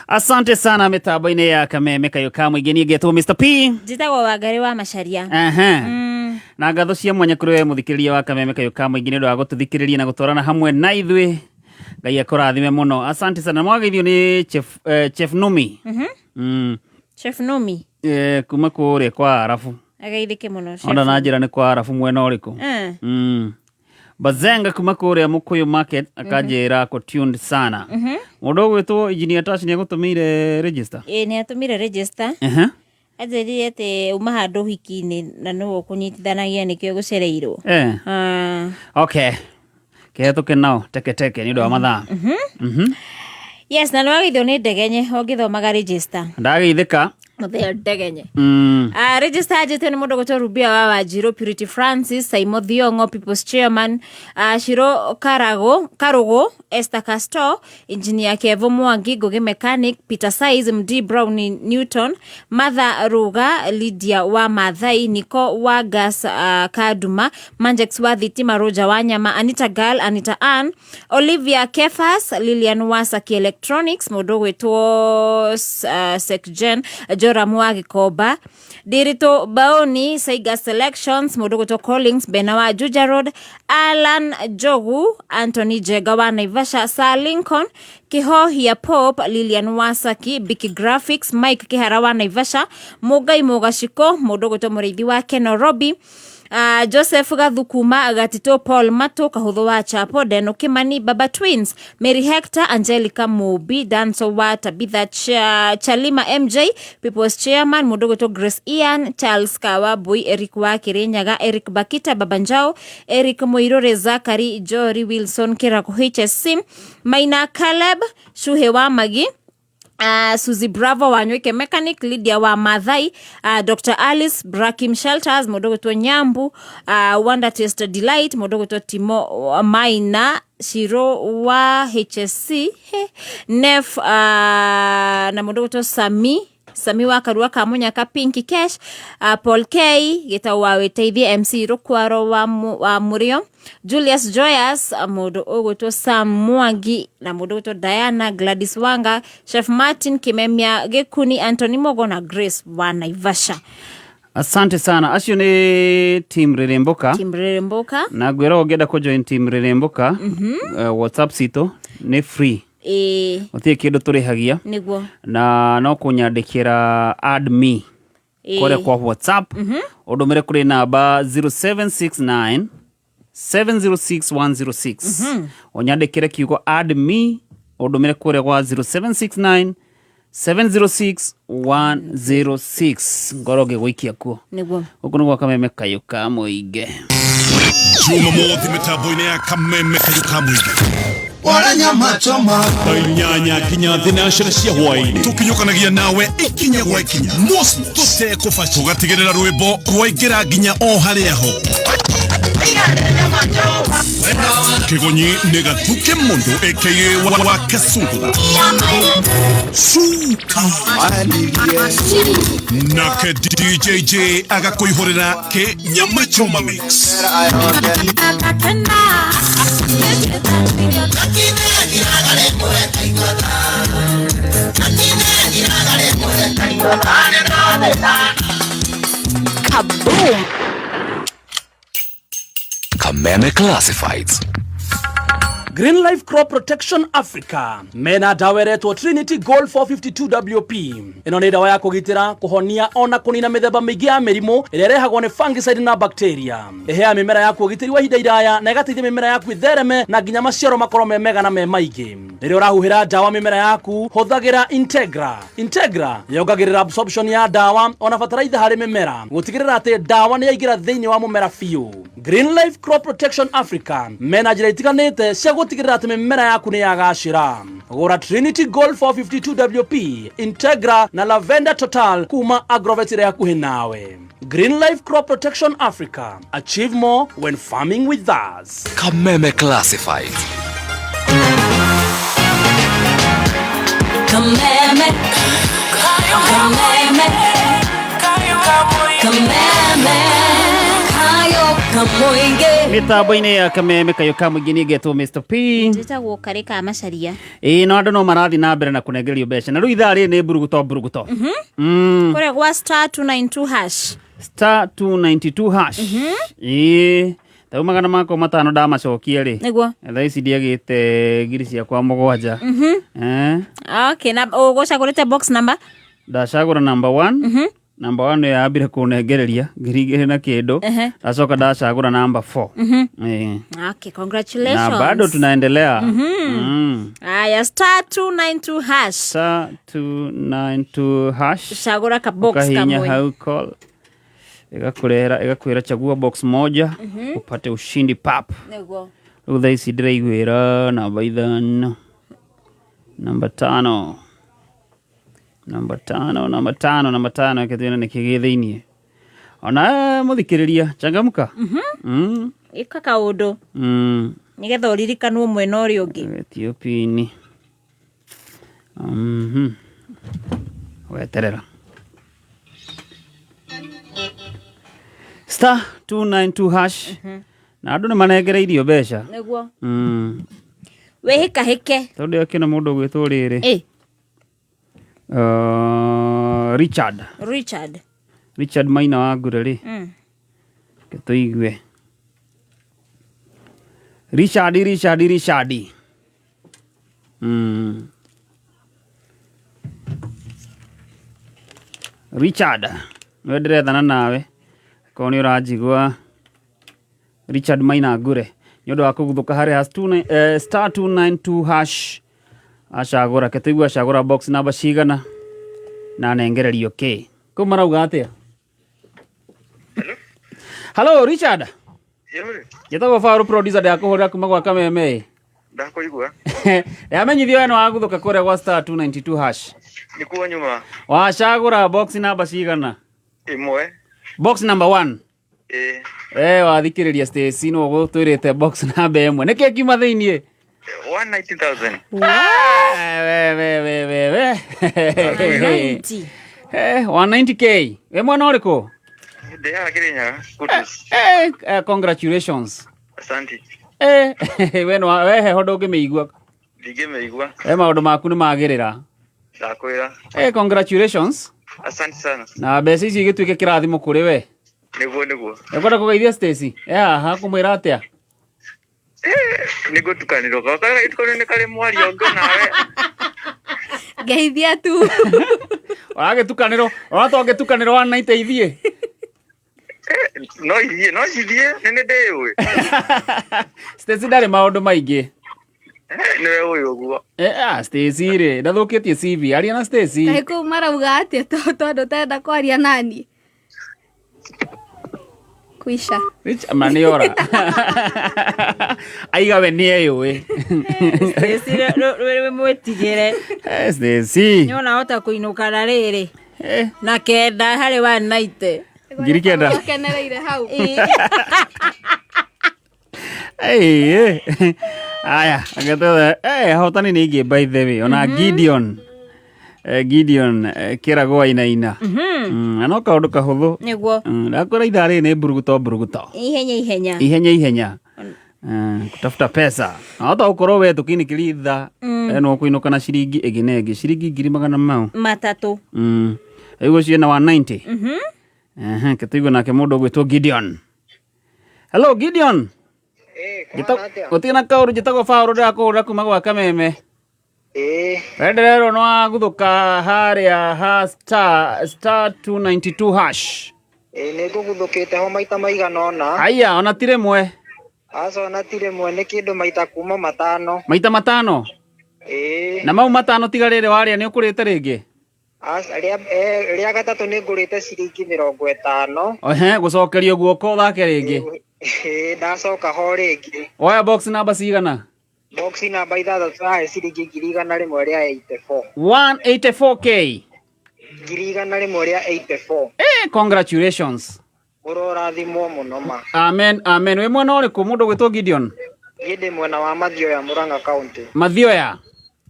Asante sana mĩtambo-inĩ ya Kameme kayũ ka mũingĩ. Niĩ ngetwo Mr P. Njĩtagwo Wangari wa Macharia. Aha. Na ngatho cia mwanya kũrĩ we mũthikĩrĩria wa Kameme kayũ ka mũingĩ nĩ ũndũ wa gũtũthikĩrĩria na gũtwarana hamwe na ithuĩ. Ngai akũrathime mũno, asante sana. Mwageithio nĩ Chef Numi. Chef Numi. Kuma kũrĩa kwa Arabu. Ageithĩke mũno Chef. Ona na njĩra nĩ kwa Arabu mwena ũrĩkũ. Bazenga kuma kũrĩa Mũkũyũ Market akanjĩra ako tuned sana. Mũndũ ũgwĩtwo Engineer Tash nĩ agũtũmĩire register. Ĩĩ, nĩ atũmire register. Anjĩrire atĩ uma handũ ũhiki-inĩ na nĩwe ũkũnyitithanagia, nĩkĩo gũcereirwo. Ah. Okay, kĩhetũke nao teke teke nĩ ũndũ wa mathaa. Yes, na nĩwageithio nĩ Ndegenye ũngĩthomaga register. Ndageithĩka. Mũtheo Ndegenye. Register anjĩtio nĩ mũndũ gwĩtwo Rubia wa Wanjirũ, Purity Francis, Saimo Thiongo, People's Chairman, Shiro Karago, Karugo, Esther Casto, Engineer Kevo Mwangi, Ngugi Mechanic, Peter Size, MD Brown Newton, Martha Ruga, Lydia wa Mathai, Nico wa Gas, Kaduma, Manjex wa Thitima, Roger wa Nyama, Anita Girl, Anita Ann, Olivia Kefas, Lilian Wasaki Electronics, mũndũ gwĩtwo Sekjen, Joram wa Gikomba, Ndiritu Baoni, Saiga Selections, mundu gwitwo Collins Bena wa Juja Road, Alan Jogu, Anthony Jega wa Naivasha, Sir Lincoln Kihohia Pope, Lilian Wasaki, Biki Graphics, Mike Kihara wa Naivasha, Mugai Mugaciko, mundu gwitwo Muriithi wa Kenorobi, Joseph Gathukuma, Gatito Paul Mato, Kahutho wa Chapo, Deno Kimani, Baba Twins, Mary Hector, Angelica Mubi, Danso wa Tabitha Chalima MJ, People's Chairman, mundu gwitwo Grace Ian, Charles Kawabui, Eric wa Kirinyaga, Eric Bakita, Baba Njao, Eric Muirure, Zachary Jory Wilson, Kirako HSC, Maina Caleb, Shuhe wa Magi, Suzy Bravo wa Nywike Mechanic, Lydia wa Mathai, Dr. Alice Brakim Shelters, mundu gwitwo Nyambu, Wonder Taste Delight, mundu gwitwo Timo Maina, Shiro wa HSC, Nef, na mundu gwitwo Sami wa Karua ka Munyaka, Pinky Cash, Paul K, Gitau wa Witeithie, MC Rukwaro wa Murio, Julius Joyas, mundu ugwitwo Sam Mwangi na mundu ugwitwo Diana Gladys Wanga, Chef Martin Kimemia Gikuni, Anthony Mogo na Grace wa Naivasha. Asante sana. Acio nĩ team Rĩrĩmbũka. Team Rĩrĩmbũka. Na ngwĩra ũngĩenda kũ join team Rĩrĩmbũka, WhatsApp citũ nĩ free. Gũtirĩ kĩndũ tũrĩhagia. Nĩguo. Na no kũnyandĩkĩra add me kũrĩa kwa WhatsApp. Ũndũmĩre kũrĩ namba 0769 706106. Ũnyandĩkĩre kiugo add me ũndũmĩre kũrĩa gwa 0769 706106 ngoro ngĩgũikia kuo. Nĩguo. Gũkũ nĩ gwa Kameme Kayũ ka Mũingĩ. Jumamothi mĩtambo-inĩ ya Kameme Kayũ ka Mũingĩ. Wala nyama choma. Thaa inyanya nginya thinacera cia hwaĩ-inĩ. Tũkinyũkanagia nawe ikinya gwa ikinya. Mos tũtekũbaca. Tũgatigĩrĩra rwĩmbo rwaingĩra nginya o harĩa ho. Kĩgonyi nĩ Gathuke Mũndũ aka wa Kasungura. Cuka. Nake DJJ agakũihũrĩra kĩ nyama choma mix. Kaboom! Kameme Classifieds. Green Life Crop Protection Africa mena ndawa ĩretwo Trinity Gold 452 WP. Ĩno nĩ ndawa ya kũgitĩra, kũhonia ona kũnina mĩthemba mĩingĩ ya mĩrimũ ĩrĩa ĩrehagwo nĩ fungicide na bacteria. Ĩheaga mĩmera yaku ũgitĩri wa ihinda iraya na ĩgateithia mĩmera yaku ĩthereme na nginya maciaro makorwo me mega na me maingĩ. Rĩrĩa ũrahuhĩra ndawa mĩmera yaku, hũthagĩra Integra. Integra yongagĩrĩra absorption ya ndawa ona bataraitha harĩ mĩmera, gũtigĩrĩra atĩ ndawa nĩ yaingĩra thĩinĩ wa mũmera biũ. Green Life Crop Protection Africa mena njĩra itiganĩte cia gũtigĩrĩra atĩ mĩmera yaku nĩ yagacĩra. Gũra Trinity Gold 452 WP, Integra na Lavender Total kuma Agrovet ĩrĩa hakuhĩ nawe. Green Life Crop Protection Africa. Achieve more when farming with us. Kameme Classifieds. Kameme, Kameme, Kameme, Kayo Kamoinge. Mĩtambo-inĩ ya Kameme Kayũ ka Mũingĩ niĩ ngetwo Mr. P. Njĩtagwo Karĩ ka Macaria. Ĩĩ no andũ no marathiĩ na mbere na kũnengererio mbeca na rĩu ithaa rĩrĩ nĩ mburuguto mburuguto. Kũrĩa gwa star 292 hash. Star 292 hash. Ĩĩ tarĩu magana makwa matano ndamacokia rĩ. Nĩguo. Thaa ici ndiagĩte ngiri ciakwa mũgwanja. Okay, na ũgũcagũrĩte box number? Ndacagũra number 1. Number 1 nĩyo yambire kũnengereria ngiri igĩrĩ na kĩndũ. Ndacoka ndacagũra number 4. Okay, congratulations. Na bado tunaendelea. Aya, star 292 hash. Star 292 hash. Cagũra ka box Ukahinya kamwe. hau call. Ĩgakwĩra chagua box moja upate ushindi pap. Nĩguo. Rĩu thaa ici ndĩraiguĩra namba ithano. Namba tano. Namba tano, namba tano, namba tano reke tuone nĩkĩ gĩ thĩiniĩ. Ona mũthikĩrĩria changamka. Ĩka kaũndũ. Nĩgetha ũririkanwo mwena ũrĩa ũngĩ. Ethiopia-inĩ. Weterera. Star 292 hash. Na andũ nĩ manengereirio mbeca. Nĩguo. Wĩhĩkahĩke. Tondũ akĩona mũndũ ũgwĩtwo rĩrĩ. Richard. Richard. Richard Maina wa Ngure rĩ, reke tũigue. Richard, Richard, Richard. Richard, nĩwe ndĩrethana nawe korwo nĩ ũranjigua. Richard Maina Ngure nĩ ũndũ wa kũguthũka harĩ ha star 292 hash acagũra, ke tũigue acagũra box namba cigana na anengererio kĩ. Kũu marauga atĩa? Hello Richard. Njĩtagwo Faru producer, ndakũhũrĩra kuma gwa Kameme. Ndakũigua. Ndamenyithio we nĩ waguthũka kũrĩa gwa star 292 hash. Nĩkuo nyuma. Wacagũra box namba cigana? Ĩmwe. Box number 1. Ĩĩ. We wathikĩrĩria Stacy nĩ ũgũtwĩrĩte box namba ĩmwe. Nĩkĩ kiuma thĩiniĩ? 190,000. We we we we we. 190. 190K. We mwana ũrĩkũ? Ndĩ haha Kĩrĩnyaga. Kutus. Congratulations. Asante. We nĩ we heho ndũngĩmĩigua. Ndingĩmĩigua. We maũndũ maku nĩ magĩrĩra. Ndakwĩra. Congratulations. Asante sana. Na mbeca ici igĩtuĩke kĩrathimo kũrĩ we. Nĩguo nĩguo. Ũkwenda kũgeithia Stacy? Haha kũmwĩra atĩa? Nĩ ngũtukanĩrwo. Gaka gĩtukanĩro nĩ karĩ mwario ũngĩ nawe. Ngeithia tu. Ũragĩtukanĩrwo, ũrona ta ũngĩtukanĩrwo 190 ithiĩ? No ithiĩ, no cithiĩ, nĩ nĩ ndĩũĩ. Stacy ndarĩ maũndũ maingĩ. Nĩwe ũĩ ũguo. Stacy rĩ, ndathũkĩtie CV. Aria na Stacy. Kaĩ kũu marauga atĩa tondũ ũtarenda kwaria nani? Kuisha. Rich ma nĩ ora. Aiga we nĩ eyũĩ. Stacy rĩ mwĩtigĩre. Stacy. Nĩ ona hota kũinũka na rĩrĩ. Na kenda harĩ 190. 9,000. Ũkenereire hau. Aya, agetha ahotani nĩ aingĩ by the way. Ona Gideon. Gideon kĩragwo ainaina. Na no kaũndũ kahũthũ. Nĩguo. Ndakwĩra ithaa rĩrĩ nĩ mburuguto mburuguto. Ihenya ihenya. Ihenya ihenya. Kutafuta pesa. Na hota gũkorwo we tũkĩinĩkĩria ithaa no kũinũka na ciringi ĩngĩ na ĩngĩ, ciringi ngiri magana mau matatũ. Rĩu ũcio na 190. Ehe, tũigue nake mũndũ ũgwĩtwo Gideon. Hello Gideon. Gũtirĩ na kaũndũ, njĩtagwo Paũlũ, ndĩrakũhũrĩra kuma gwa Kameme. We ndĩrerwo nĩ waguthũka harĩa ha star 292 hash. Ĩĩ nĩ ngũguthũkĩte ho maita maigana ũna. Haiya, ona ti rĩmwe. Aca ona ti rĩmwe, nĩ kĩndũ maita kuma matano. Maita matano? Ĩĩ. Na mau matano tiga rĩrĩ warĩa nĩ ũkũrĩte rĩngĩ? Aca, rĩa gatatũ nĩ ngũrĩte ciringi 50. Ehe, gũcokerio guoko ũthake rĩngĩ. Ĩĩ, ndacoka ho rĩngĩ. Oya box namba cigana? Box namba ithathatũ yahe ciringi 184,000. 184K. 184,000. Congratulations. Ũrorathimwo mũno ma. Amen, amen. Wĩ mwena ũrĩkũ mũndũ ũgwĩtwo Gideon? Niĩ ndĩ mwena wa Mathioya, Murang'a County. Mathioya?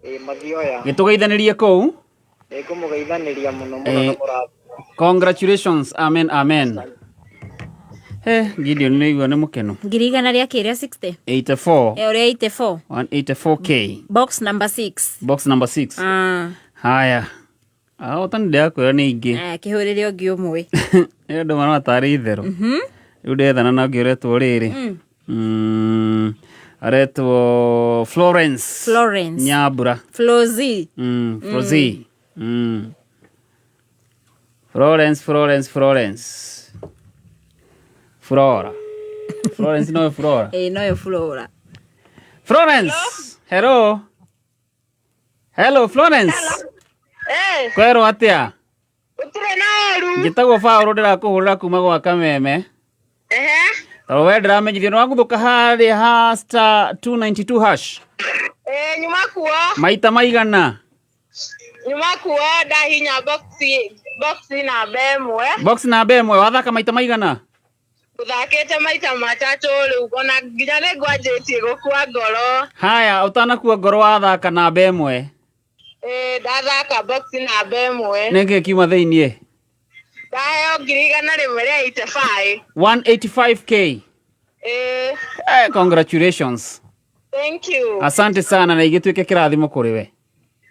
Ĩĩ, Mathioya. Gĩtũgeithanĩrie kũu? Nĩngũmũgeithanĩria mũno mũno na mũrathimwo. Congratulations, amen, amen. Gideon nĩ igua nĩ mũkenu. 100,000 kĩrĩa 60? 84. Ũrĩa 84. 184K. Box number 6. Box number 6. Haya. Ahotani ndĩrakwĩra nĩ aingĩ. Kĩhũrĩre ũngĩ ũmwe. Nĩ andũ marona tarĩ itherũ. Rĩu ndethana na ũngĩ ũretwo rĩrĩ. Aretwo Florence. Florence. Nyambura. Flozi. Flozi. Florence, Florence, Florence. Flora. Florence no Flora. No Flora. Florence. Hello. Hello Florence. Kwero atĩa? Gũtirĩ na ũru. Njĩtagwo Paũlũ, ndĩrakũhũrĩra kuma gwa Kameme. Tondũ we ndĩramenyithio nĩ waguthũka harĩa ha star 292 hash. Ĩĩ, nyuma kuo. Maita maigana? Nyuma kuo ndahinya box namba ĩmwe. Box namba ĩmwe wathaka maita maigana? Gũthakĩte maita matatũ rĩu ona nginya nĩ ngwanjĩtie gũkua ngoro. Haya, ũtanakua ngoro wathaka namba ĩmwe. Ĩĩ, ndathaka box namba ĩmwe. Nĩkĩ kiuma thĩiniĩ? Ndaheo 185,000. 185K. Ĩĩ. Congratulations. Thank you. Asante sana na igĩtuĩke kĩrathimo kũrĩ we.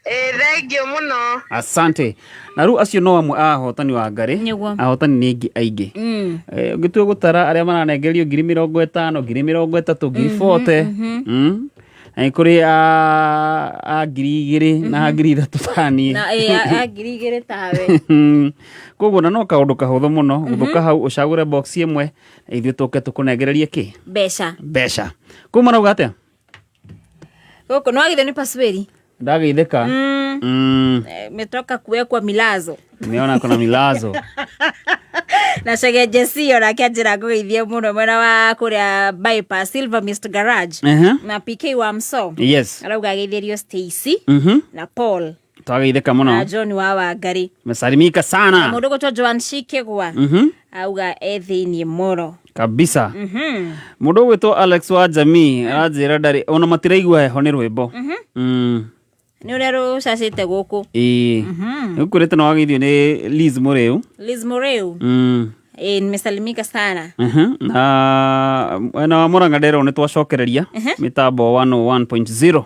Ĩ thank you mũno. Asante. Na rĩu acio no amwe a ahotani wa ngarĩ. Nĩguo. Ahotani nĩ aingĩ aingĩ. Ũngĩtua gũtara arĩa maranengerio 50,000, 30,000, 40,000. Na nĩ kũrĩ a 2,000 na 3,000 tani. Na ĩ a 2,000 tawe. Koguo na no kaũndũ kahũthũ mũno gũthũka hau ũcagũre box ĩmwe ithuĩ tũke tũkũnengererie kĩ Mbeca. Mbeca. Kũu marauga atĩa? Gũkũ nĩ wagithio nĩ pasweri. Ndageithĩka. Metoka kuwekwa milazo. Nimeona kuna milazo. Na Chege Jesse onake anjĩra ngũgeithie mũno mwena wa kũrĩa bypass Silver Mist Garage. Na PK wa Mso. Arauga ageithĩrio Stacy na Paul Twageithĩka na mũno. John wa Wangari. Mesalimika Na sana. mũndũ ũgwĩtwo Joan Shikĩgwa auga e thĩiniĩ mũno. Kabisa. Mũndũ ũgwĩtwo Alex wa Jamii aranjĩra ndarĩ ona matiraigua heho nĩ rwĩmbo. Nĩ ũrĩa rũcacĩte gũkũ. Ĩĩ. Nĩgũkwĩrĩte na wageithio nĩ Liz Mũrĩu. Liz Mũrĩu. Ĩ nimesalimika sana. Na mwena wa Murang'a nderwo nĩ twacokereria mĩtambo 101.0.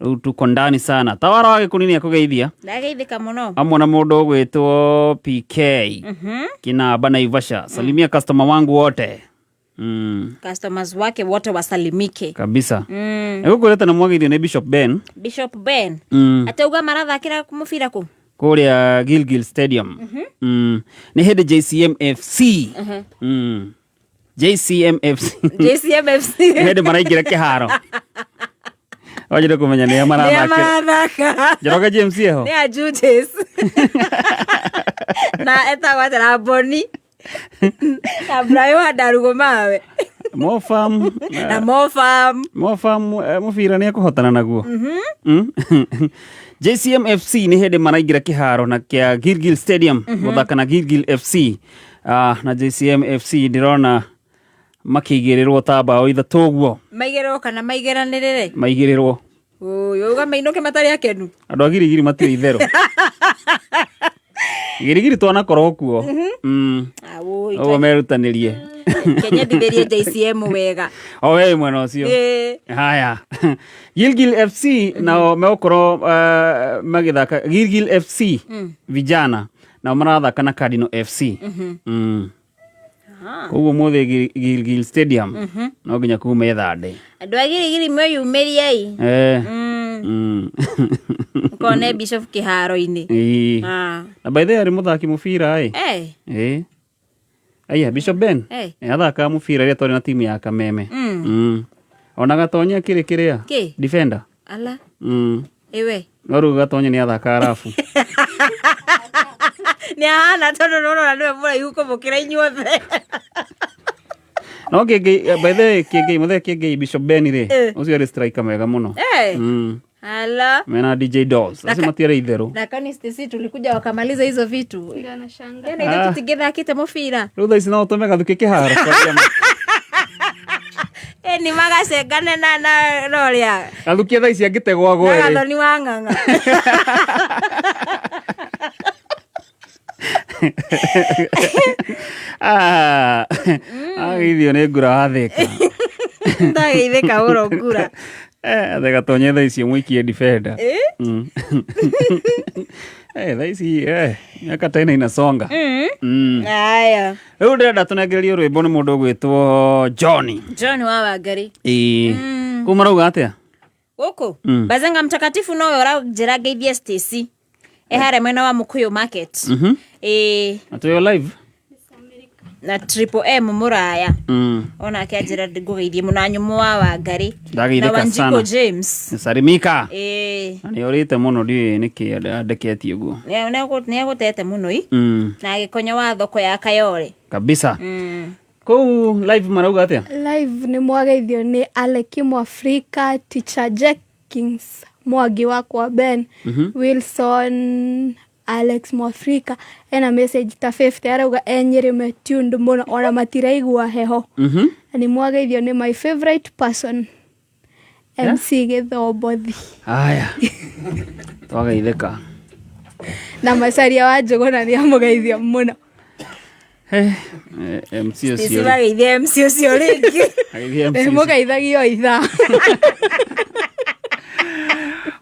Rĩu tuko ndani sana. Tawara wa Gĩkũni nĩ akũgeithia Ndageithĩka mũno. hamwe na mũndũ ũgwĩtwo PK Kinamba Naivasha. Salimia customer wangu wote. Customers wake wote wasalimike. Kabisa. Nĩgũkwĩrĩte na mwageithio nĩ Bishop Ben. Bishop Ben. Atauga marathakĩra mũbira kũ? Kũrĩa Gilgil Stadium. Nĩ hĩndĩ JCM FC. JCM FC. JCMFC. Nĩ hĩndĩ maraingĩra kĩharo. Wajire kũmenya nĩa Nĩa marathakĩra. marathaka. Njoroge James eho. Nĩ a Judas. Na etagwo atĩa na Boni. Na Brian wa Ndarugo mawe. Mofam. Na Mofam. Mofam mũbira nĩ ekũhotana naguo. JCM FC nĩ hĩndĩ maraingĩra kĩharo na kĩa Gilgil Stadium gũthaka na Gilgil FC. Na JCM FC ndĩrona makĩigĩrĩrwo ta bao 3 ũguo. Maigĩrĩrwo kana maigeranĩrĩre? Maigĩrĩrwo. Ũyũ uga mainũke matarĩ akenu. Andũ a Girigiri matirĩ itherũ. Girigiri twanakorwo kuo. Awoi. Ũguo merutanĩrie. Kenyendithĩrie JCM wega. O we mwena ũcio. Ĩĩ. Haya. Gilgil FC nao megũkorwo magĩthaka Gilgil FC vijana nao marathaka na Cardinal FC. Koguo ũmũthĩ Gilgil Stadium no nginya kume thande. Andũ a Girigiri mwĩyumĩriei. Ũkone Bishop kĩharo-inĩ. Ĩĩ. Na by the way arĩ mũthaki mũbira ĩ. Ĩĩ. Aya Bishop Ben. Athakaga mũbira rĩrĩa twarĩ na timu ya Kameme. Ona Gatonye akĩrĩ kĩrĩa? Kĩ? Defender. Ala. Ĩwe. No rĩu Gatonye nĩ athakaga rabu. Nĩ ahana tondũ nĩũrona nĩwe mũraihu kũmũkĩra inyuothe. No Kĩngĩ, by the way, Kĩngĩ, mũthee Kĩngĩ Bishop Ben rĩ, ũcio arĩ striker mwega mũno. Ala. Mena DJ Dolls. Acio matiarĩ itherũ. Na kani Stacy tulikuja wakamaliza hizo vitu. Yaani ithuĩ tũtingĩthakĩte mũbira. Rĩu thaa ici no ũtũme gathuke kĩharo. Nĩ magacengane na ũrĩa. Gathukia thaa ici angĩtegwo agwe Na rĩ. Gathoni wa Ng'ang'a. Ageithio nĩ ngura wa Thĩka. Ndageithĩka mũno ngura. Athe Gatonye thaa ici mũikie defender. Thaa ici miaka tena inasonga. Aya. Rĩu ndĩrenda tũnengererio rwĩmbo nĩ mũndũ ũgwĩtwo Johnny. John wa Wangari. Ĩĩ. Kũu marauga atĩa? Gũkũ Bazenga mtakatifu nowe ũranjĩra ngeithie Stacy. E harĩa mwena wa Mukuyu Market. Ĩĩ. Na twĩyo live. Na Triple M mũraya. Onake anjĩra ngũgeithie mũno na nyũmũ wa Wangari. Na Ndageithĩka Wanjikũ sana. James. Sarimika. Ĩĩ. Na nĩ orĩte mũno ndiũĩ nĩkĩ andeketie ũguo. Nĩ agũtete mũno i. Na gĩkonyo wa thoko ya Kayole. Kabisa. Kũu live marauga atĩa? Live nĩ mwageithio nĩ Aleki Mwafrika, Teacher Jenkins Mwangi wakwa Ben, Wilson Alex Mwafrika ena message ta 50 arauga e Nyĩrĩ me tuned mũno ona matiraigua heho. Na nĩ mwageithio nĩ my favorite person MC Gĩthombothi Haya. Twageithĩka. Na Macaria wa Njũgũna nĩ amũgeithia mũno. MC ũcio Stacy rĩ. wageithie MC ũcio rĩngĩ. Ageithie MC ũcio. Mũgeithagio ithaa.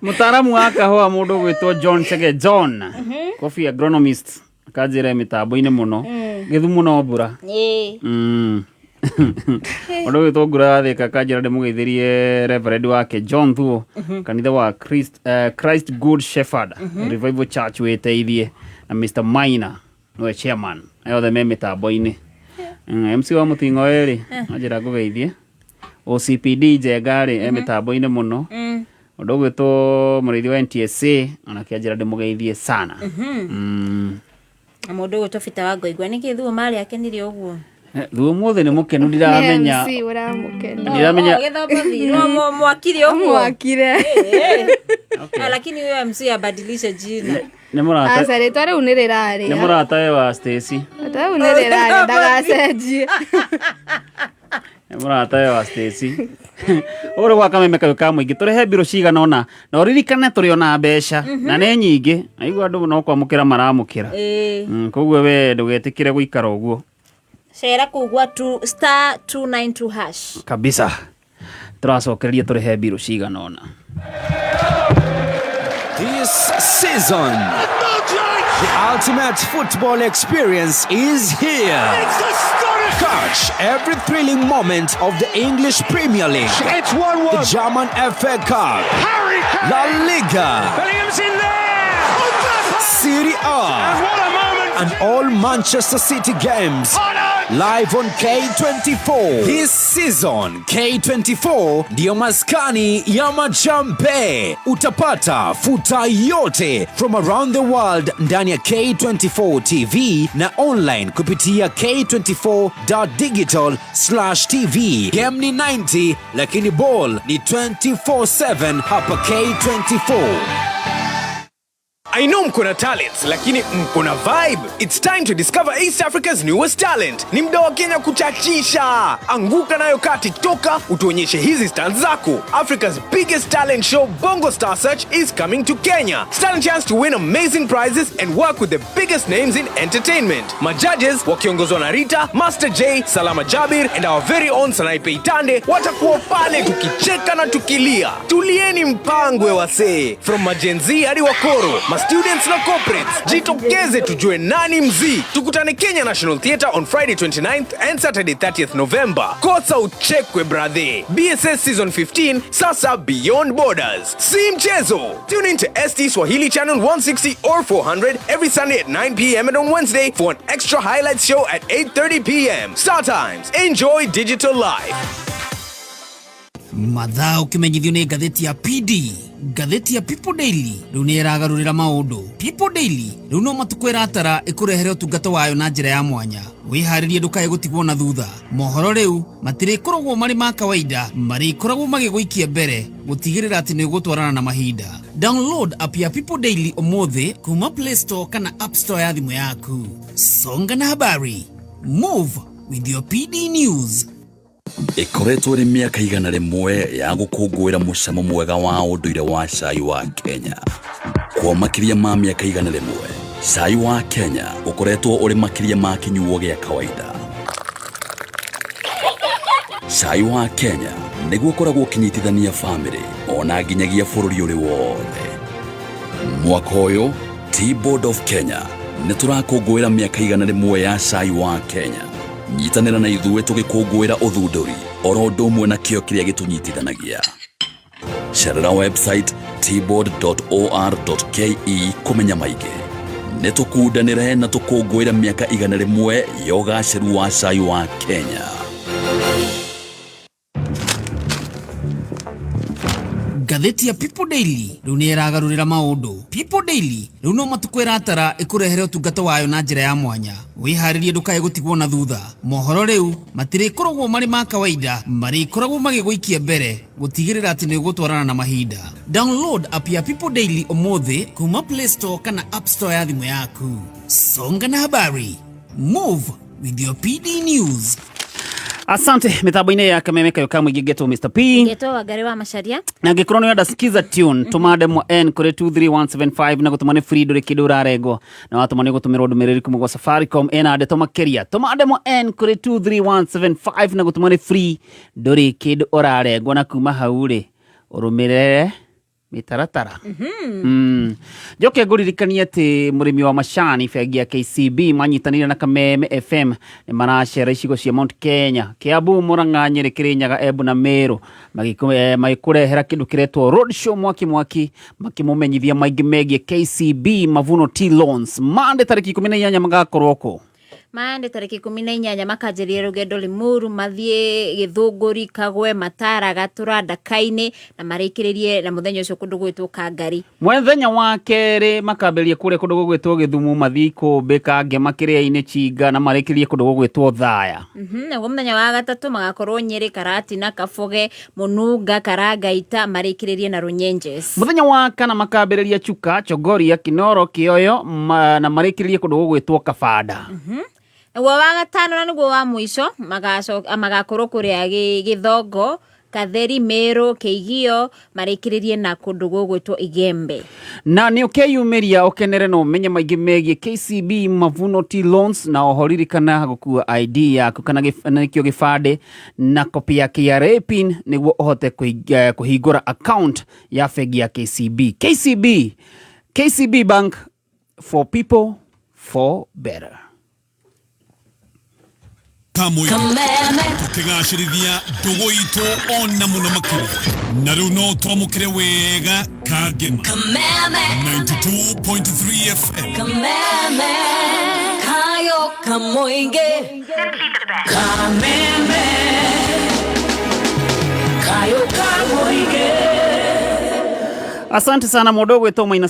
Mũtaaramu wa kahũa mũndũ ũgwĩtwo John Chege John, coffee agronomist, akanjĩra mĩtambo-inĩ mũno. Gĩthumo no mbura. Mũndũ ũgwĩtwo Ngura wa Thĩka akanjĩra ndĩmũgeithĩrie reverend wake John Thuo, kanitha wa Christ, Christ Good Shepherd Revival Church wĩteithie, na Mr Maina nĩwe chairman, aya othe me mĩtambo-inĩ. MC wa Mũting'o ĩrĩ anjĩra ngũgeithie OCPD Njenga rĩ e mĩtambo-inĩ mũno. Ũndũ ũgwĩtwo mũrĩithi wa NTSA onake anjĩra ndĩmũgeithie sana. Na mũndũ ũgwĩtwo Peter wa Ngoigua nĩkĩ thuo marĩ akenire ũguo? Thuo mũthĩ nĩ mũkenu, ndiramenya. MC ũramũkenia. Ndiramenya. Oh, gĩthomo no mwakire ũguo. Mwakire. Ah, lakini huyo MC abadilishe jina. Nĩ mũrata. Aca, rĩtwa rĩu nĩ rĩrarĩa. Nĩ mũrata we wa Stacy. Rĩtwa rĩu nĩ rĩrarĩa, ndagacenjie. Nĩ mũrata we wa Stacy. Ũrĩ gwa kameme kayũ ka mũingĩ tũrehe mbirũ cigana ũna na ũririkane tũrĩ ona mbeca na nĩ nyingĩ, naigua andũ no kwamũkĩra maramũkĩra. Koguo we ndũgetĩkĩre gũikara ũguo. Cera kũu gwa *292#. Kabisa, tũracokereria tũrehe mbirũ cigana ũna. This season, the ultimate football experience is here. Catch every thrilling moment of the English Premier League. It's 1-1. The German FA Cup. Harry Kane. La Liga. Bellingham's in there. Serie A. And what a moment. And all Manchester City games. Live on K24. This season, K24 ndiyo maskani ya machampe. Utapata futa yote from around the world ndani ya K24 TV na online kupitia k24.digital/tv. Game ni 90 lakini ball ni 24/7 hapa K24. I know mko na talents, lakini mko na vibe. It's time to discover East Africa's newest talent. Ni mda wa Kenya kuchachisha. Anguka nayo kati, toka utuonyeshe hizi stands zako. Africa's biggest talent show, Bongo Star Search, is coming to Kenya. Stand a chance to win amazing prizes and work with the biggest names in entertainment. Majudges wakiongozwa na Rita, Master J, Salama Jabir and our very own Sanaipei Tande watakuwa pale tukicheka na tukilia. Tulieni mpangwe wasee. From maGen Z hadi wakoro, ma students na corporates, jitokeze tujue nani mzii. Tukutane Kenya National Theatre on Friday 29th and Saturday 30th November. Kosa uchekwe brother. BSS Season 15 sasa beyond borders. Si mchezo. Tune in to ST Swahili Channel 160 or 400 every Sunday at 9 p.m. and on Wednesday for an extra highlights show at 8:30 p.m. Star Times. Enjoy digital life. Mathaa ũkĩmenyithio nĩ ngathĩti ya PD, ngathĩti ya People Daily rĩu nĩ ĩragarũrĩra maũndũ. People Daily rĩu no matukũ ĩratara ĩkũrehere ũtungata wayo na njĩra ya mwanya. Wĩharĩrie ndũkae gũtigwo na thutha. Mohoro rĩu matirĩkoragwo marĩ ma kawaida, marĩkoragwo magĩgũikia mbere gũtigĩrĩra atĩ nĩ ũgũtwarana na mahinda. Download app ya People Daily ũmũthĩ kuma Play Store kana App Store ya thimũ yaku. Songa na habari, move with your PD News. Ĩkoretwo ĩrĩ mĩaka 100 ya gũkũngũĩra mũcamo mwega wa ũndũire wa cai wa Kenya. Kwa makĩria ma mĩaka 100, cai wa Kenya ũkoretwo ũrĩ makĩria ma kĩnyuo gĩa kawaida. Cai wa Kenya nĩguo ũkoragwo ũkĩnyitithania bamĩrĩ ona nginyagia bũrũri ũrĩ wothe. Mwaka ũyũ Tea Board of Kenya nĩ tũrakũngũĩra mĩaka 100 ya cai wa Kenya. Nyitanĩra na ithuĩ tũgĩkũngũĩra ũthundũri oro ũndũ ũmwe na kĩo kĩrĩa gĩtũnyitithanagia. Cerera website teaboard.or.ke kũmenya maingĩ. Nĩ tũkundanĩre na tũkũngũĩre mĩaka 100 ya ũgacĩru wa cai wa Kenya. Ngathĩti ya People Daily rĩu nĩ ĩragarũrĩra maũndũ. People Daily rĩu no matukũ ĩratara ĩkũrehere ũtungata wayo na njĩra ya mwanya. Wĩharĩrie ndũkae gũtigwo na thutha. Mohoro rĩu matirĩkoragwo marĩ ma kawaida, marĩkoragwo magĩgũikia mbere gũtigĩrĩra atĩ nĩ ũgũtwarana na mahinda. Download app ya People Daily ũmũthĩ kuma Play Store kana App Store ya thimũ yaku. Songa na habari, move with your PD News. Asante mitambo-inĩ ya kameme kayo ka mũingĩ, ngetwo Mr P. Ngetwo Wangari wa Macharia. Na angĩkorwo nĩ wenda skiza tune, tũma ndemwa N kũrĩ 23175 na gũtũma nĩ free, ndũrĩ kĩndũ ũrarengwo, na watũma nĩ gũtũmĩrwo ndũmĩrĩri kuma gwa Safaricom ĩna ndeto makĩria. Tũma ndemwa N kũrĩ 23175 na gũtũma nĩ free, ndũrĩ kĩndũ ũrarengwo, na kuma hau rĩ ũrũmĩrĩre. Mĩtaratara. Njoke ngũririkanie atĩ mũrĩmi wa macani, bengi ya KCB manyitanĩire na Kameme FM nĩ maracera icigo cia Mount Kenya, Kiambu, Murang'a, Nyĩrĩ, Kĩrĩnyaga, Embu na Meru, magĩkũrehera kĩndũ kĩretwo road show mwaki mwaki, makĩmũmenyithia maingĩ megiĩ KCB Mavuno Tea Loans. Mande tarĩki 18 magakorwo kũ? Mande tarĩki 18 makanjĩrĩria rũgendo Limuru, mathiĩ Gĩthũngũri, Kagwe, Matara, Gatũra, Ndaka-inĩ, na marĩkĩrĩrie na mũthenya ũcio kũndũ gwĩtwo Kangari. Mũthenya wa kerĩ makambĩrĩria kũrĩa kũndũ gũgwĩtwo Gĩthumo, mathiĩ Ikũmbĩ, Kangema, Kĩrĩa-inĩ, Chinga, na marĩkĩrĩrie kũndũ gũgwĩtwo Thaya. Naguo mũthenya wa gatatũ magakorwo Nyĩrĩ, Karatina, Kaboge, Mũnunga, Karangaita, marĩkĩrĩrie na Runyenjes. Mũthenya wa kana makambĩrĩria Chuka, Chogoria, Kinoro, Kĩoyo, na marĩkĩrĩrie kũndũ gũgwĩtwo Kabanda. Naguo wa gatano na nĩguo wa mũico magakorwo kũrĩa Gĩthongo, Katheri, Meru, Kĩigio, marĩkĩrĩrie na kũndũ gũgwĩtwo Igembe. Na nĩ ũkeyumĩria ũkenere na ũmenye maingĩ megiĩ KCB Mavuno Tea Loans, na oho ririkana gũkua ID yaku kana nĩkĩo gĩbandĩ na kopi ya KRA PIN nĩguo ũhote kũhingũra account ya bengi ya KCB. KCB, KCB Bank for people for better. Kamwe Kameme. Tukigacĩrithia ndũgũ itũ ona mũno makĩria, na rĩu no twamũkĩre wega Kangema. Kameme. 92.3 FM. Kameme. Kayo Kamoinge. Kameme. Kayo Kamoinge. Asante sana mũndũ ũgwĩtwo Maina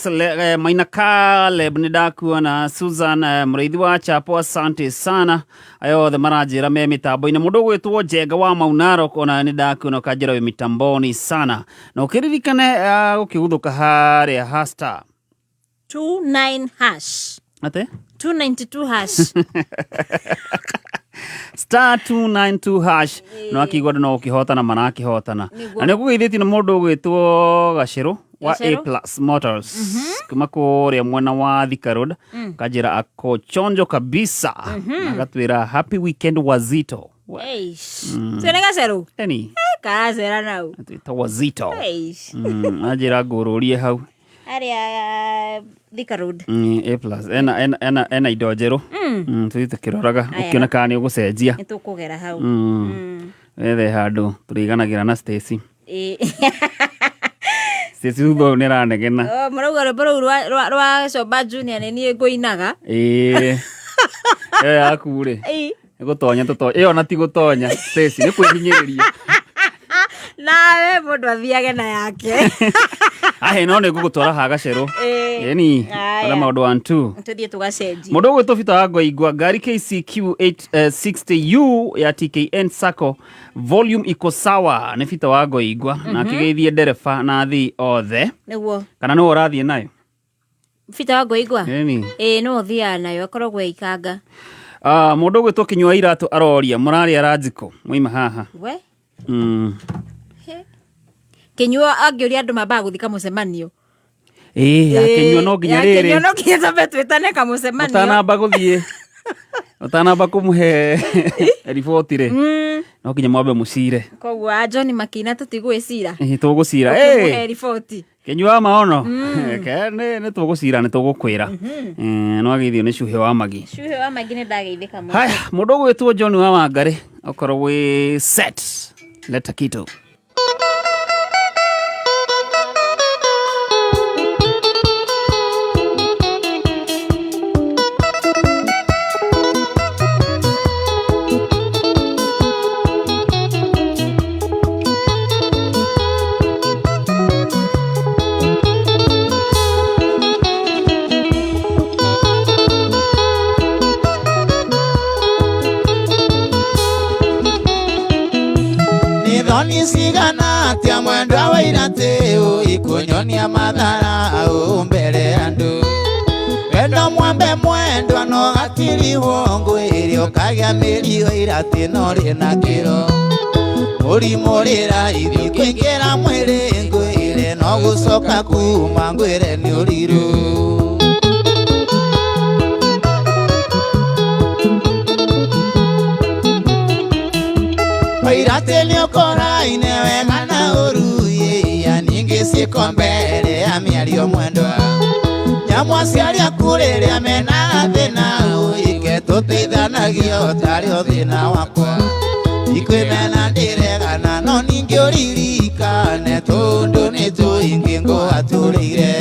Maina Caleb, nĩ ndakuona Susan, mũrĩithi wa Chapo, asante sana. Aya othe maranjĩra me mĩtambo-inĩ. Mũndũ ũgwĩtwo Njenga wa Maunaro, ona nĩ ndakuona ũkanjĩra wĩ mitamboni sana. Na ũkĩririkane gũkĩguthũka harĩa ha star 29 hash. Ate? 292 hash. Star 292 hash. No akigwa andũ no gũkĩhotana marakĩhotana. Nĩguo. Na nĩ ũkũgeithĩtio nĩ mũndũ ũgwĩtwo Gacĩrũ wa A Gacĩrũ? Plus Motors kuma kũrĩa mwena wa Thika Road, kanjĩra ako chonjo kabisa, na agatwĩra happy weekend wazito. Eish. Twĩna Gacĩrũ? Eni. Karacera nau. Twĩta wazito. Eish. Anjĩra ngũrũrie hau. Harĩa Thika Road. A plus ena indo njerũ. Tũthiĩ tũkĩroraga. Aya. Ũkĩona kana nĩ ũgũcenjia. Nĩ tũkũgera hau. Wethe handũ tũrĩiganagĩra na Stacy. Ĩ. Stacy thutha ũyũ nĩ aranegena. Oh, mũrauga rwĩmbo rũu rwa Comba Junior nĩ niĩ ngũinaga. Ĩĩ. Ĩyo yaku rĩ. Ĩ. Nĩ gũtonya tũtonya. Ĩyo ona ti gũtonya Stacy, nĩ kwĩhinyĩrĩria. Nawe mũndũ athiage na yake. Ahe, no nĩ ngũgũtwara ha Gacerũ. Ĩ. Ĩni. Aya. Arĩa maũndũ 1 2. Tũthiĩ tũgacenjie. Mũndũ ũgwĩtwo Peter wa Ngoingwa, ngari KCQ 860U ya TKN Sacco, volume iko sawa. Nĩ Peter wa Ngoingwa na akĩgeithie ndereba na athii othe. Nĩguo. Kana nĩwe ũrathiĩ nayo? Peter wa Ngoingwa? Ĩni. Ĩĩ, nĩwe ũthiaga nayo, akoragwo e ikanga. Mũndũ ũgwĩtwo Kĩnyua Iratũ aroria mũrarĩa ranjiko mwaima haha. We? Kĩnyua angĩũria andũ mambaga gũthiĩ kamũcemanio. Ĩĩ, ya Kĩnyua no nginya Ya rĩrĩ. Kĩnyua no nginya twambe twĩtane kamũcemanio. Ũtanamba gũthiĩ, ũtanamba kũmũhe riboti rĩ, no nginya mwambe mũcire. Koguo a John makĩina tũtigwĩcira. Ĩĩ, tũgũcira. Ũkĩmũhe Ĩĩ. riboti. Kĩnyua wa maono. Ke nĩ tũgũcira, nĩ tũgũkwĩra. No ageithio nĩ Cuhe wa Magi. Cuhe wa Magi nĩ ndageithĩka mũno. Haya, mũndũ ũgwĩtwo John wa Wangarĩ, okorwo wĩ set, leta kitu. Nĩ thoni cigana atĩa mwendwa wa iratĩũ ikunyonia mathara au mbere ya andũ. Wendo mwambe mwendwa no gakirihwo ngwĩre ũkagĩa mĩrio iratĩ no rĩna kĩro. Mũrimũ rĩra ithi kũingĩra mwĩrĩ ngwĩre no gũcoka kuma ngwĩre nĩ ũrirũ. Wairate nĩ ũkoraine wega na ũru, ya ningĩ ciĩko mbere mĩario mwendwa nyamũ aciari aku rĩrĩa mena thĩna ũike tũteithanagio tarĩ o thĩna wakwa ikwĩmena ndĩregana no ningĩ ũririkane tũndũ nĩ tũingĩ ngũhatũrĩire.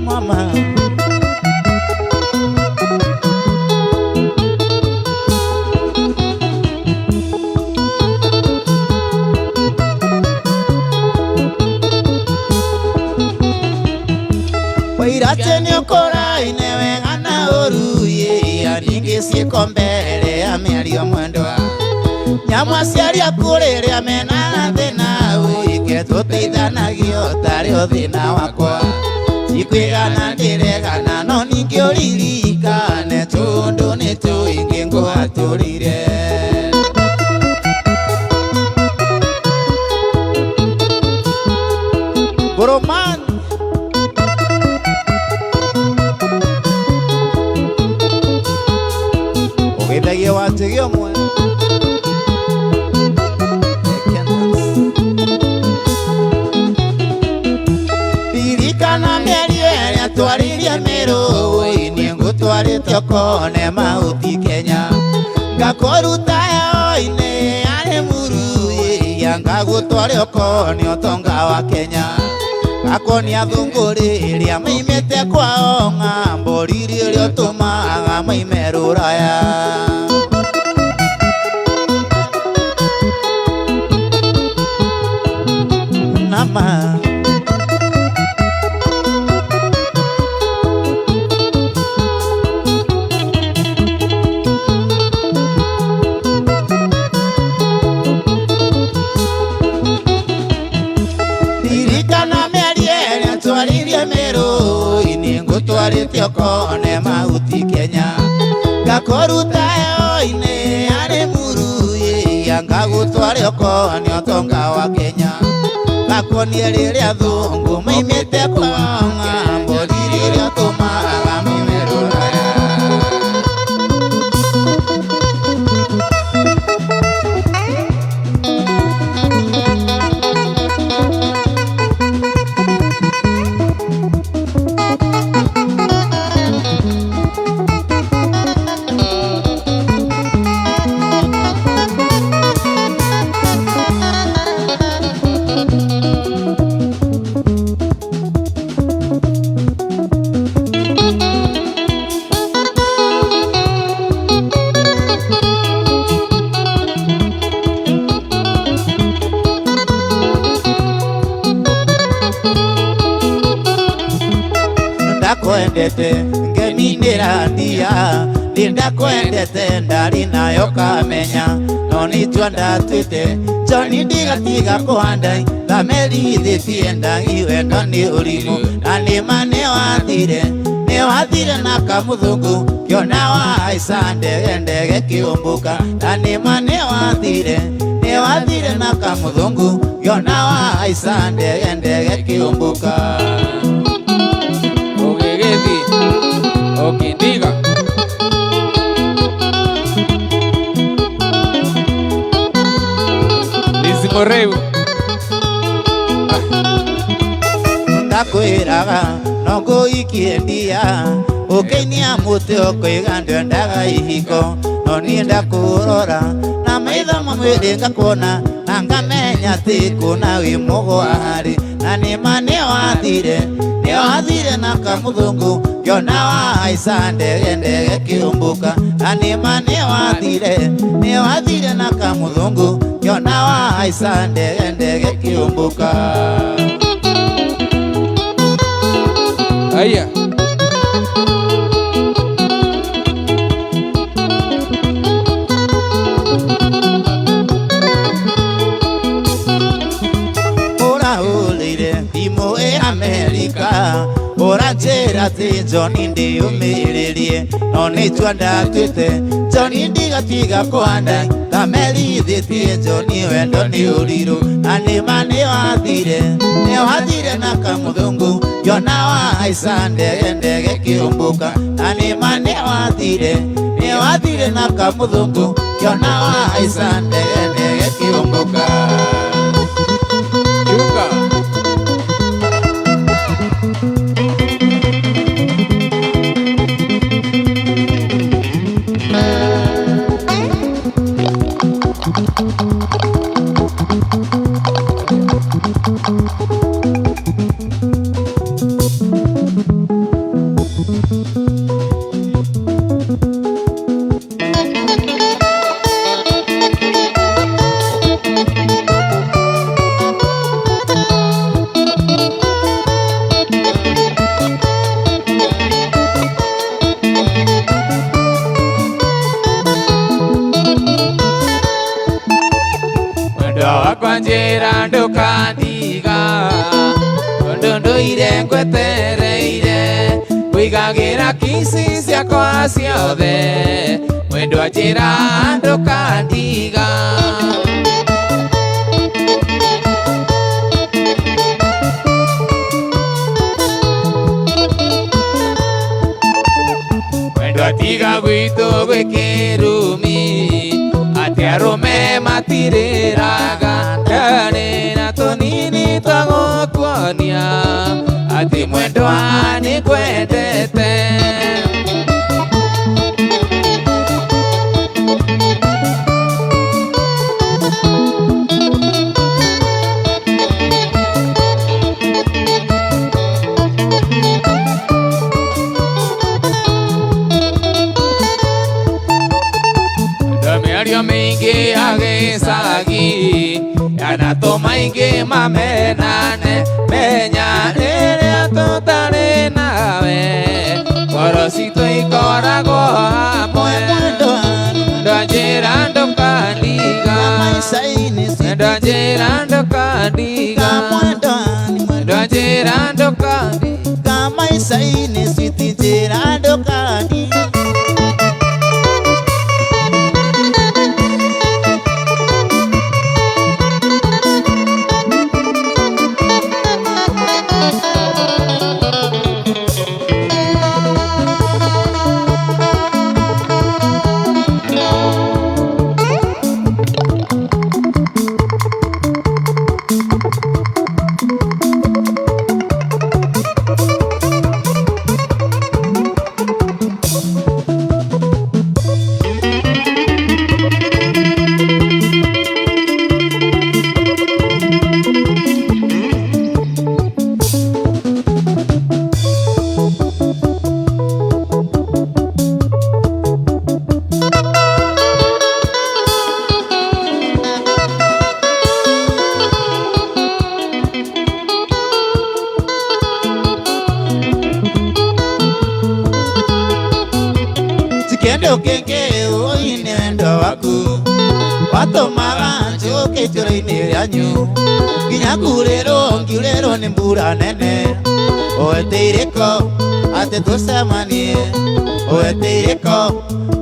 Mama Wairate nĩ ũkũraine wega na ũruĩ ningĩ ciĩko mbere ya mĩario mwendwa nyamũ aciari aku rĩrĩa mena thĩna ũike tũteithanagio tarĩ o thĩna wakwa tikwĩgana ndĩregana no ningĩ ũririkane tũndũ nĩ tũingĩ ngũhatũrĩire. Boroman ũgeithagia watĩgĩ ũmwe ririkana mĩario ĩrĩa twaririe mĩrũĩ-inĩ ngũtwarĩte ũkone mahuti Kenya ngakũruta heho-inĩ yarĩ muruĩ ngagũtware ũkone ũtonga wa Kenya ngakuonia athũngũ rĩrĩa maimĩte kwao ng'ambo riri ũrĩa ũtũmaga maime rũraya. Nama ririkana mĩario ĩrĩa twaririe mĩrũĩ-inĩ ngũtwarĩte ũkone mahuti Kenya ngakũruta heho-inĩ yarĩ muruĩ ngagũtware ũkone ũtonga wa Kenya ngakuonie rĩrĩa athũngũ maimĩte kwao ng'ambo riri ũrĩa ũtũmaga maime rũraya. Ndakwendete ngemi ndĩrandia ndakwendete ndari nayo kamenya no nĩ ndatuĩte Johnny ndigatiga kũhanda ndamerithĩtie ndagi wendo nĩ ũrimũ na nĩma nĩwathire na kamũthũngũ kĩona wahaica ndege ndege kĩũmbũka na nĩma nĩwathire na kamũthũngũ kĩona wahaica ndege ndege kĩũmbũka. Ũgĩgĩthiĩ ũkĩndiga Lizzy Moreu ndakwĩraga no ngũikie ndia ũkĩinia mũtĩ ũkoiga ndwendaga ihiko no niĩ ndakũrora na maitho ma mwĩrĩ ngakuona na ngamenya atĩ kũna wĩ mũgwa harĩ na nĩma nĩwathire na kamũthũngũ ngĩona wahaica ndege ndege kĩũmbũka na nĩma nĩwathire na kamũthũngũ ngĩona wahaica ndege ndege kĩũmbũka. Aya ũrahũrĩire thimũ ĩ Amerika ũranjĩra atĩ Johnny ndĩũmĩrĩrie no nĩ itua ndatuĩte Johnny ndigatiga kũhanda ndamerithĩtie Johnny wendo nĩ ũrirũ na nĩma nĩwathire na kamũthũngũ ngĩona wahaica ndege ndege kĩũmbũka na nĩma nĩwathire Wathire na kamuthungu kiona wahaica ndege ndege kĩũmbũka. Chunga. Wakwa njĩra ndũkandiga tondũ ndũire ngwetereire kũigagĩra kici ciakwa ciothe mwendwa njĩra ndũkandiga. Mwendwa tiga gwitũ gwĩ kĩrumi atĩ arũme matirĩraga ndarĩ na tũnini twa gũkuonia atĩ mwendwa nĩngwendete. Mĩario mĩingĩ ya gĩcagi yanatũma aingĩ mamenane menya rĩrĩa tũtarĩ nawe ngoro citũ ikoragwo hamwe. Mwendwa njĩra ndũkandiga, mwendwa njĩra ndũkandiga, mwendwa njĩra ndũkandiga, maica-inĩ switi njĩra ndũkandiga. Kendo kenge uine wendo waku watũmaga njũke itũra-inĩ rĩanyu nginya ngurĩrwo ngiurĩrwo nĩ mbura nene ũeteire-ko atĩ tũcemanie ũeteire-ko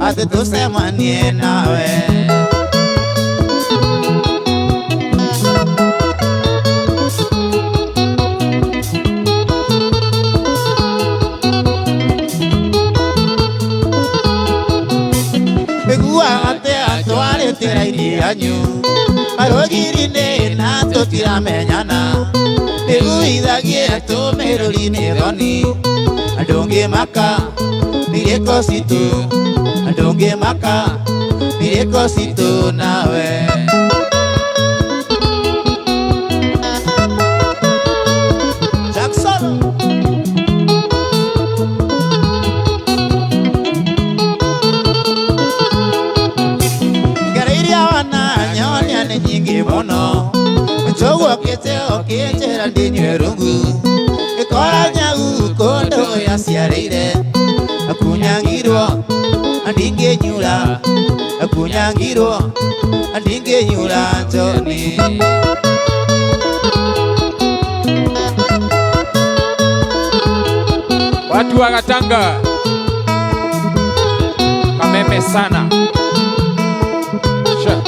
atĩ tũcemanie nawe. Tĩra-inĩ yanyu arũgiri-inĩ na tũtiramenyana nĩguithagie tũmĩrũri-inĩ thoni ndũngĩmaka nirĩko citũ ndũngĩmaka nirĩko citũ nawe. Jackson. Nyingi mũno njoguokĩte ũkĩnjĩra ndinyue rungu ĩkora nyau kũndũ yaciarĩire akunyangirwo ndingĩnyura akunyangirwo ndingĩnyura njoni. Watu wa Gatanga Kameme sana. Sha.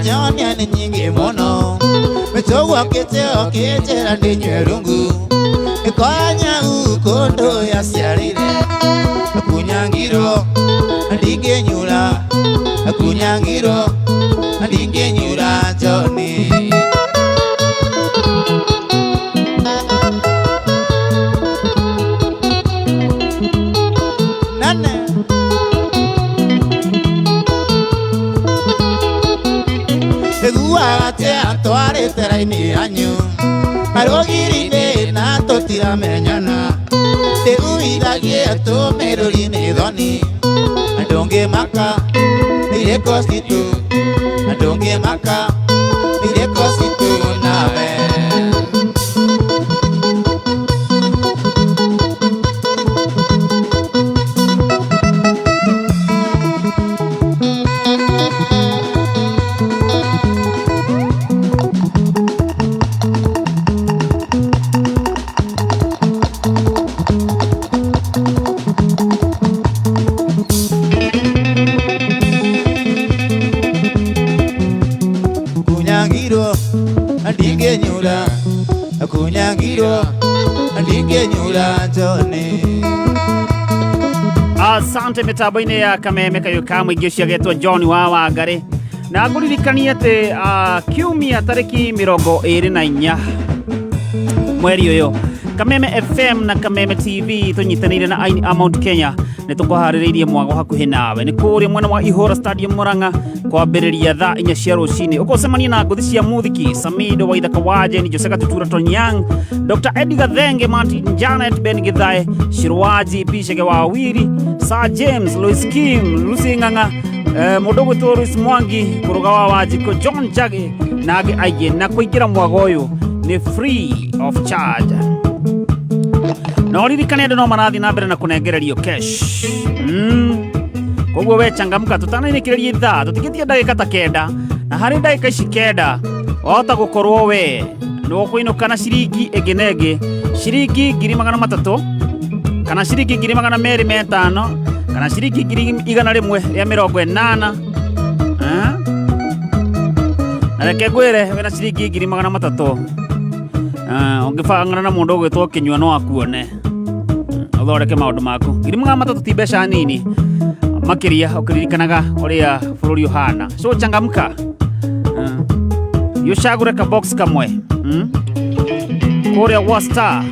Nyonia ni nyingi muno mĩtũgwo kĩtĩo kĩnjĩra ndinyue rungu ĩkora nyau Kũndũ yaciarire Akunyangirwo ndingĩnyura Akunyangirwo ndingĩnyura Johnny. Nane Iguaga atĩa twarĩte raini yanyu Marũgiri-inĩ na tũtiramenyana Ndĩguithagie tũmĩrũri-inĩ thoni Ndũngĩmaka irĩko citũ Ndũngĩmaka irĩko citũ nawe. Kunyangirwo ndingĩnyura Kunyangirwo ndingĩnyura Johnny. Asante mitambo-inĩ ya Kameme kayũ ka mũingĩ ũcio agetwo John wa Wangari na ngũririkanie atĩ kiumia tarĩki 24 mweri ũyũ Kameme FM na Kameme TV tũnyitanĩire na aini a Mount Kenya nĩ tũkũharĩrĩirie mwago hakuhĩ nawe nĩ kũrĩa mwena wa Ihũra Stadium Murang'a kwambĩrĩria thaa 4 cia rũcinĩ ũgũcemania na ngũthi cia mũthiki Samido Waithaka Wajeni Jose Gatutura Tonyang Dr. Eddie Gathenge Martin Janet Ben Githae Shirwaji Pishege wa Wiri Sir James Louis Kim Lucy Ng'ang'a mũndũ ũgwĩtwo Louis Mwangi Kũrũga wa Wanjikũ John Njagi na angĩ aingĩ na kũingĩra mwago ũyũ nĩ free of charge. Na ũririkane andũ no marathiĩ na mbere na kũnengererio cash. Koguo we changamka tũtanainĩkĩrĩria ithaa tũtigĩtie ndagĩka ta 9 na harĩ ndagĩka ici 9 wahota gũkorwo we nĩ ũkũinũka na ciringi ĩngĩ na ĩngĩ ciringi 300,000 kana ciringi 205,000 kana ciringi 180,000. Na reke ngwĩre wĩna ciringi 300,000 ũngĩbangana na mũndũ ũgwĩtwo Kĩnyua no akuone ũthondeke maũndũ maku. 300,000 ti mbeca nini makĩria ũkĩririkanaga ũrĩa bũrũri ũhana. So changamka ũcagũre ka box kamwe kũrĩa gwa star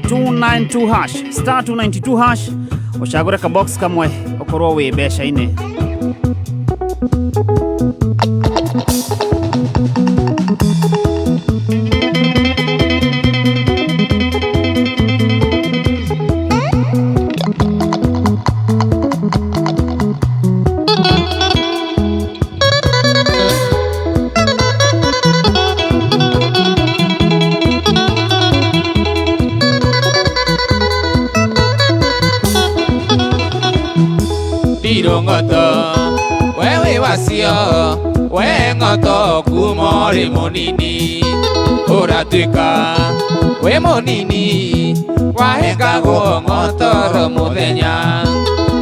292 hash star 292 hash ũcagũre ka box kamwe ũkorwo wĩ mbeca-inĩ. Ngoto wewe wacio we ngoto kuma ũrĩ mũnini ũratuĩka wĩ mũnini wahĩngagwo ng'otoro mũthenya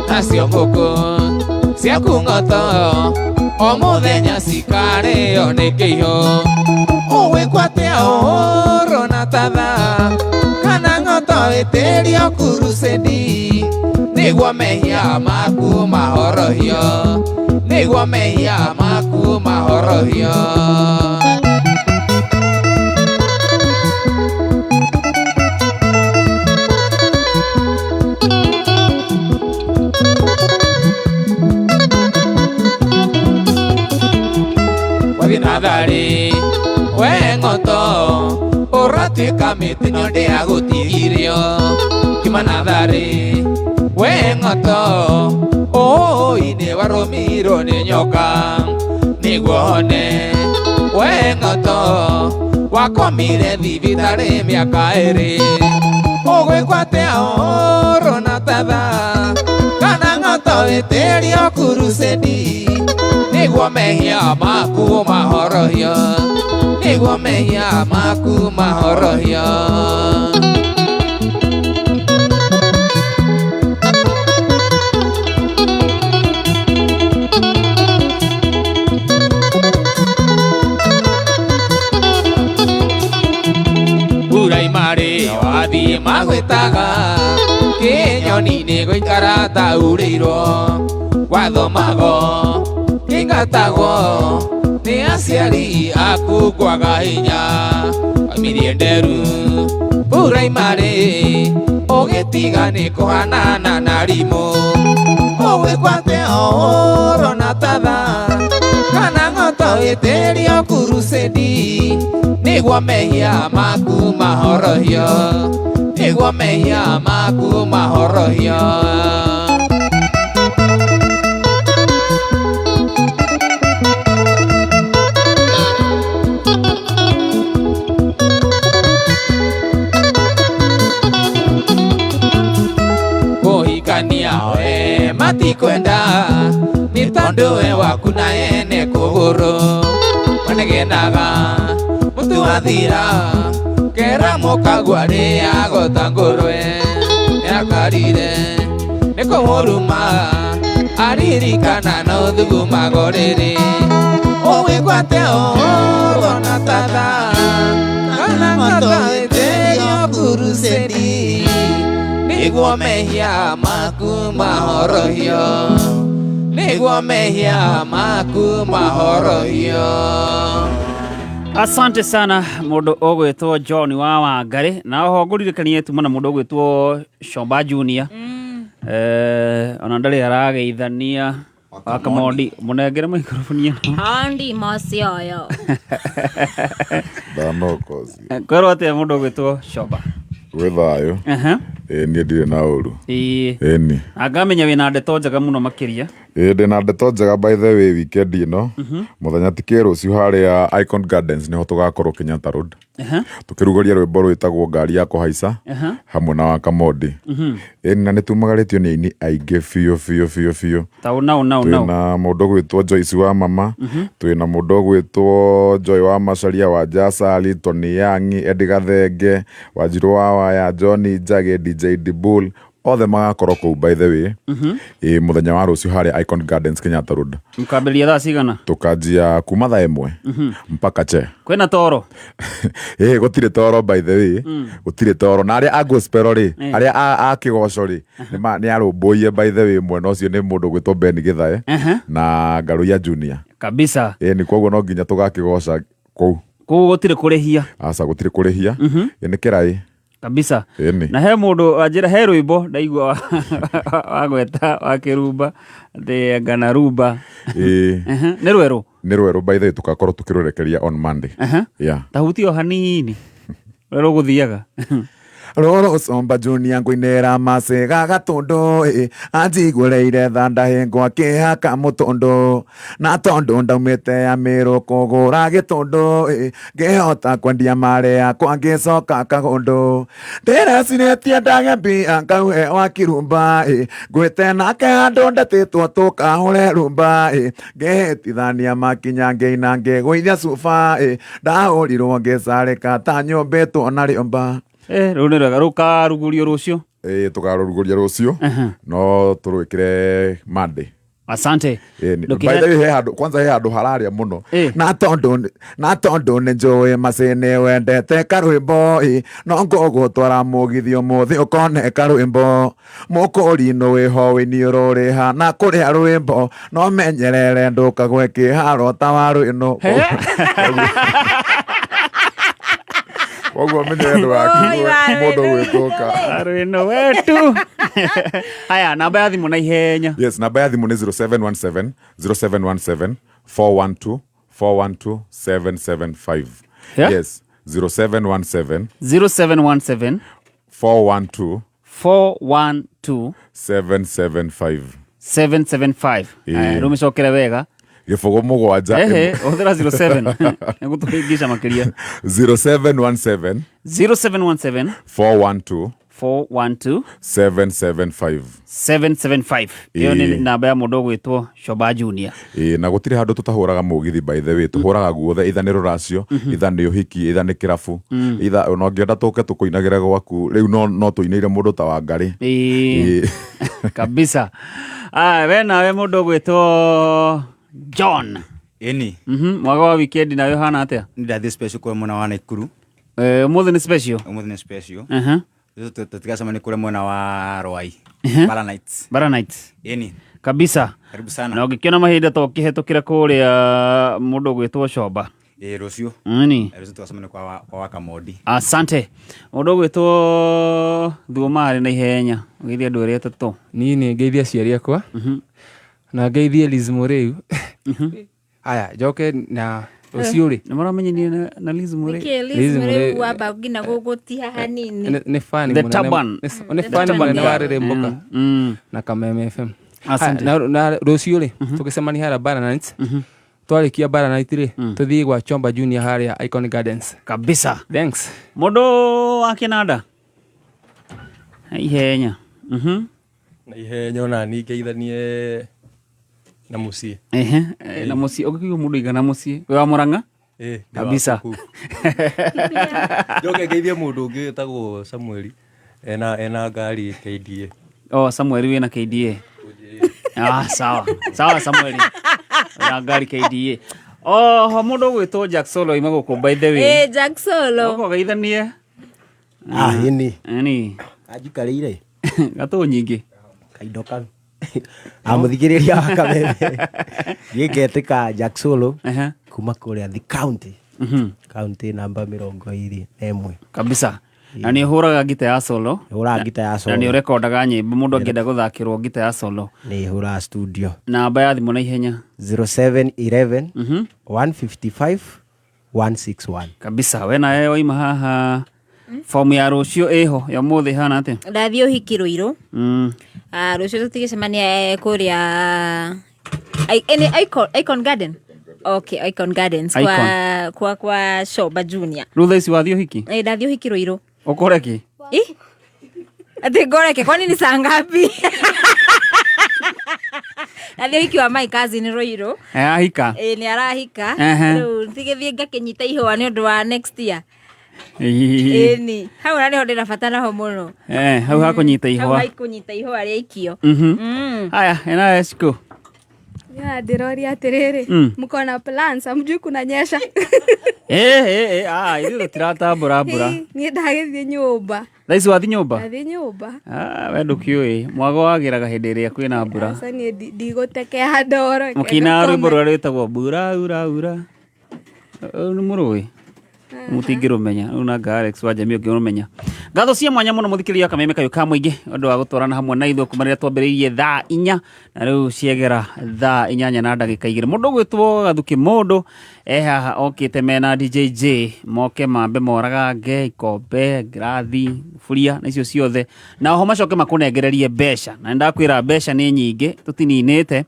nacio ngũkũ ciaku ng'oto o mũthenya cikarĩo nĩ kĩihũ ũgwĩkwo atĩa ũhũrwo na tatha kana ng'oto ĩtĩrio kurucĩndi nĩguo mehia maku mahorohio nĩguo mehia maku mahorohio. Wathiĩ natharĩ we ng'oto ũratuĩka mĩtino ndĩagũtigirio kiuma natharĩ we ng'oto ũũ-inĩ warũmirwo nĩ nyoka nĩguo hone we ng'oto wakomire thibitarĩ mĩaka 2 ũgwĩkwo atĩa ũhũrwo na tatha kana ng'oto ĩtĩrio kurucĩndi nĩguo mehia maku mahorohio nĩguo mehia maku mahorohio. Wathiĩ magwĩtaga Kĩnyoni nĩ gũikara taurĩirwo wathomago kĩingatagwo nĩ aciari aku kwaga hinya oimirie nderu puraimari ũgĩtiga nĩ kũhanana na rimũ ũgwĩkwo atĩa ũrona tatha kana ng'oto ĩtĩrio kurusedi nĩguo mehia maku mahorohio nĩguo mehia maku mahorohio. Kũhikania we matikwenda nĩ tondũ we waku na ene kũgũrũ manegenaga mũtu wathira kera mũkagua rĩago ta ngũrwe nĩakarire nĩ kũmũruma aririkana no thugumago rĩrĩ ũgwĩkwo atĩa ũrona tatha kana ng'oto ĩtĩrio kurusedi nĩguo mehia maku mahorohio nĩguo mehia maku mahorohio. Asante sana mũndũ ũgwĩtwo John wa Wangari na oho ngũririkanie tuma na mũndũ ũgwĩtwo Shomba Junior. Ona ndarĩ arageithania Wakamondi mũnengere microphone ĩno. Hondi mocio Ndanokozi. Kwĩrwo atĩa mũndũ ũgwĩtwo Shomba? Gwĩ thayũ. Ĩĩ niĩ ndirĩ na ũru. Ĩĩ. Ĩni. Na ngamenya wĩna ndeto njega mũno makĩria. Ĩĩ ndĩna ndeto njega by the way weekend ĩno. Mũthenya ti kĩ rũciũ harĩa Icon Gardens nĩho tũgakorwo Kenyatta Road. Tũkĩrugũria rwĩmbo rwĩtagwo ngari ya kũhaica hamwe na Wakamondi. Ĩni na nĩtumagarĩtio nĩ aini aingĩ biũ biũ biũ biũ. Ta ũna ũna ũna. Twĩna mũndũ ũgwĩtwo Joyce wa mama, twĩna mũndũ ũgwĩtwo Joy wa Macharia wa Jasali, Tony Young, Eddie Gathenge, Wanjirũ wa Waya, John Njagi, DJ Dibul, othe magakorwo kũu by the way. Ĩĩ mũthenya wa rũciũ harĩa Icon Gardens Kenyatta Road. Mũkambĩrĩria thaa cigana? Tũkanjia kuma thaa 1 mpaka che. Kwĩna toro? Ĩĩ gũtirĩ toro by the way. Gũtirĩ toro na arĩa a gospel rĩ, arĩa a kĩgoco rĩ, nĩ arũmbũiye by the way mwena ũcio nĩ mũndũ ũgwĩtwo Ben Githae na Ngaruiya Junior. Kabisa. Ĩĩ nĩ koguo no nginya tũgakĩgoca kũu. Kũu gũtirĩ kũrĩhia? Aca gũtirĩ kũrĩhia. Ĩĩ nĩ kĩraĩ. Kabisa. Ĩni. Na he mũndũ anjĩra he rwĩmbo ndaigua wagweta wa kĩrumba atĩ ngana rumba. Ĩĩ. Nĩ rwerũ? Nĩ rwerũ by the way tũgakorwo tũkĩrũrekeria on Monday. Yeah. Ta hutia o hanini ũrĩa rũgũthiaga. Rũrũ Somba Junior ngũinĩra macĩga gatũndũ ĩ anjigũrĩire thanda hĩngwa kĩhaka mũtũndũ na tondũ ndaumĩte ya mĩrũ kũgũra gĩtũndũ ĩ ngĩhota kwendia marĩ yakwa ngĩcoka kagũndũ ndĩrecirĩtie ndage mbia ngauhe wa kirumba ĩ ngwĩte nake handũ ndetĩtwo tũkahũre rumba ĩ ngĩhĩtithania makinya ngĩina ngĩgũithia cuba ĩ ndahũrirwo ngĩcarĩka ta nyũmbĩtwo na rĩũmba. Rũu nĩ rwega rũkarugũrio rũciũ? Ĩĩ tũkarũrugũria rũciũ no tũrwĩkĩre Monday. Asante. By the way he handũ kwanza he handũ hararĩa mũno na tondũ nĩ njũĩ macini wendete karwĩmbo ĩ no ngũgũtwara mũgithi ũmũthĩ ũkone karwĩmbo mũkũrinũ wĩho wĩini ũrũrĩha na kũrĩa rwĩmbo no menyerere ndũkagwe kĩharo ta wa rwĩnũ. Koguo menyerere ndũgakigwe mũndũ ũgwĩtũka. Rwĩnũ wetu. Haya, namba ya thimũ na ihenya. Yes, namba ya thimũ nĩ 0717 0717 412 412 775. Yes, 0717 0717 412 412 775 775. Rĩu mĩcokere wega. Gĩbũgũ mũgwanja. Ehe, hũthĩra 07. Nĩgũtũhĩngĩca makĩria. 0717 0717 412 412 775 775. Ĩyo nĩ namba ya mũndũ ũgwĩtwo Shoba Junior. Ĩĩ na gũtirĩ handũ tũtahũraga mũgithi by the way tũhũraga guothe itha nĩ rũracio itha nĩ ũhiki itha nĩ kĩrabu itha ona ũngĩenda tũke tũkũinagĩre gwaku rĩu no tũinĩire mũndũ ta Wangari. Ĩĩ. Kabisa. We nawe mũndũ ũgwĩtwo John. Ĩni. Mwaga wa weekend nawe ũhana atĩa? Nĩ ndathiĩ special kwa mwena wa Naikuru. Ũmũthĩ nĩ special? Ũmũthĩ nĩ special. Tũtigacemania kũrĩa mwena wa Rwai. Bara Nights. Bara Nights. Ĩni. Kabisa. Karibu sana. Na ũngĩkĩona mahinda to ũkĩhetũkĩra kũrĩa mũndũ ũgwĩtwo Comba. Ĩ rũciũ. Ĩni. Rũciũ tũgacemania kwa Wakamodi. Asante. Mũndũ ũgwĩtwo Thuoma arĩ na ihenya. Ũgeithie andũ erĩ atatũ. Niĩ nĩ ngeithie aciari akwa na ngeithie Liz Mũrĩu. Aya, njoke na rũciũ rĩ. Nĩ maramenyanie na Liz Mũrĩu? Nĩkĩ Liz Liz Mũrĩu Mũrĩu- wamba nginya gũgũtiha hanini. Nĩ fan The mũnene- Turban. nĩ The fan Turban mũnene wa girl. Rĩrĩ Mboka na Kameme FM. Asante. Aya, na rũciũ rĩ tũgĩcemania harĩa Bara Nights. Twarĩkia Bara Night rĩ tũthiĩ gwa Chomba Junior harĩa Icon Gardens. Kabisa. Thanks. Mũndũ wa kĩnanda. Ihenya. Na ihenya ona niĩ ngeithanie na mũciĩ. Ehe, na mũciĩ ũngĩkiuga mũndũ igana mũciĩ. Wĩ wa Mũrang'a? Ĩ, ndĩ wa Kabisa. kũu. Njoke ngeithie mũndũ ũngĩ wĩtagwo Samueli ena ngari KDA. Oh, Samuel wĩna KDA. Ah, sawa. Sawa Samuel. Wĩna ngari KDA. Oho mũndũ ũgwĩtwo Jack Solo ima gũkũ by the way. Eh, Jack Solo. Ũka ũgeithanie. Ah, ĩni. Ĩni. Anjikarĩire. Gatũ nyingĩ. Kaindo kau. Amũthikĩrĩria wa Kameme. Niĩ ngetĩka Jack Solo kuma kũrĩa the county. County namba 21. Kabisa. Na nĩ ũhũraga ngita ya solo. Hũraga ngita ya solo. Na nĩ ũrekondaga nyĩmbo mũndũ angĩenda gũthakĩrwo ngita ya solo. Nĩ hũraga studio. Namba ya thimũ na ihenya. 0711 155 161. Kabisa. We nawe waima haha fomu ya rũciũ ĩho ya ũmũthĩ ĩhana atĩa? Ndathiĩ ũhiki Rũirũ. Ah, rũciũ tũtigĩcemania kũrĩa Icon Garden. Okay, Icon Gardens kwa Shoba Junior. Rĩu thaa ici wathiĩ ũhiki? Eh, ndathiĩ ũhiki Rũirũ. Ũkore kĩ? Ih? Ati ngoreke kwani ni saa ngapi? Ndathiĩ ũhiki wa my cousin Rũirũ. Ahika. Ĩ nĩ arahika. Ehe. Rĩu ndigĩthiĩ ngakĩnyita ihũa nĩ ũndũ wa next year. Ĩni. Hau na nĩho ndĩna bata naho mũno. Eh, hau hakũnyita Hau ihũa. haikũnyita ihũa rĩaikio. Haya, ena Esco. Ya, ndĩroria atĩrĩrĩ, mko na plans amjui kunanyesha. Eh, ah, ithuĩ tũtiratambũra mbura. Niĩ ndagĩthiĩ nyũmba. Thaa ici wathiĩ nyũmba? Ndathiĩ nyũmba. Ah, we ndũkĩũĩ. Mwago wagĩraga hĩndĩ ĩrĩa kwĩna mbura. Aca niĩ ndigũtekea ndoro. Mũkĩinaga rwĩmbo rũrĩa rwĩtagwo mbura ura ura. Nĩ mũrũĩ? Mũtingĩrũmenya. Rĩu nanga Alex wa Jamii ũngĩrũmenya. Ngatho cia mwanya mũno mũthikĩrĩria wa Kameme kayũ ka mũingĩ ũndũ wa gũtwarana hamwe na ithuĩ kuma rĩrĩa twambĩrĩirie thaa 4 na rĩu ciegera thaa 8:02. Mũndũ ũgwĩtwo Gathuki Mũndũ e haha okĩte mena DJJ moke mambe moragange ikombe ngirathi buria na icio ciothe na oho macoke makũnengererie mbeca na nĩndakwĩra mbeca nĩ nyingĩ tũtininĩte.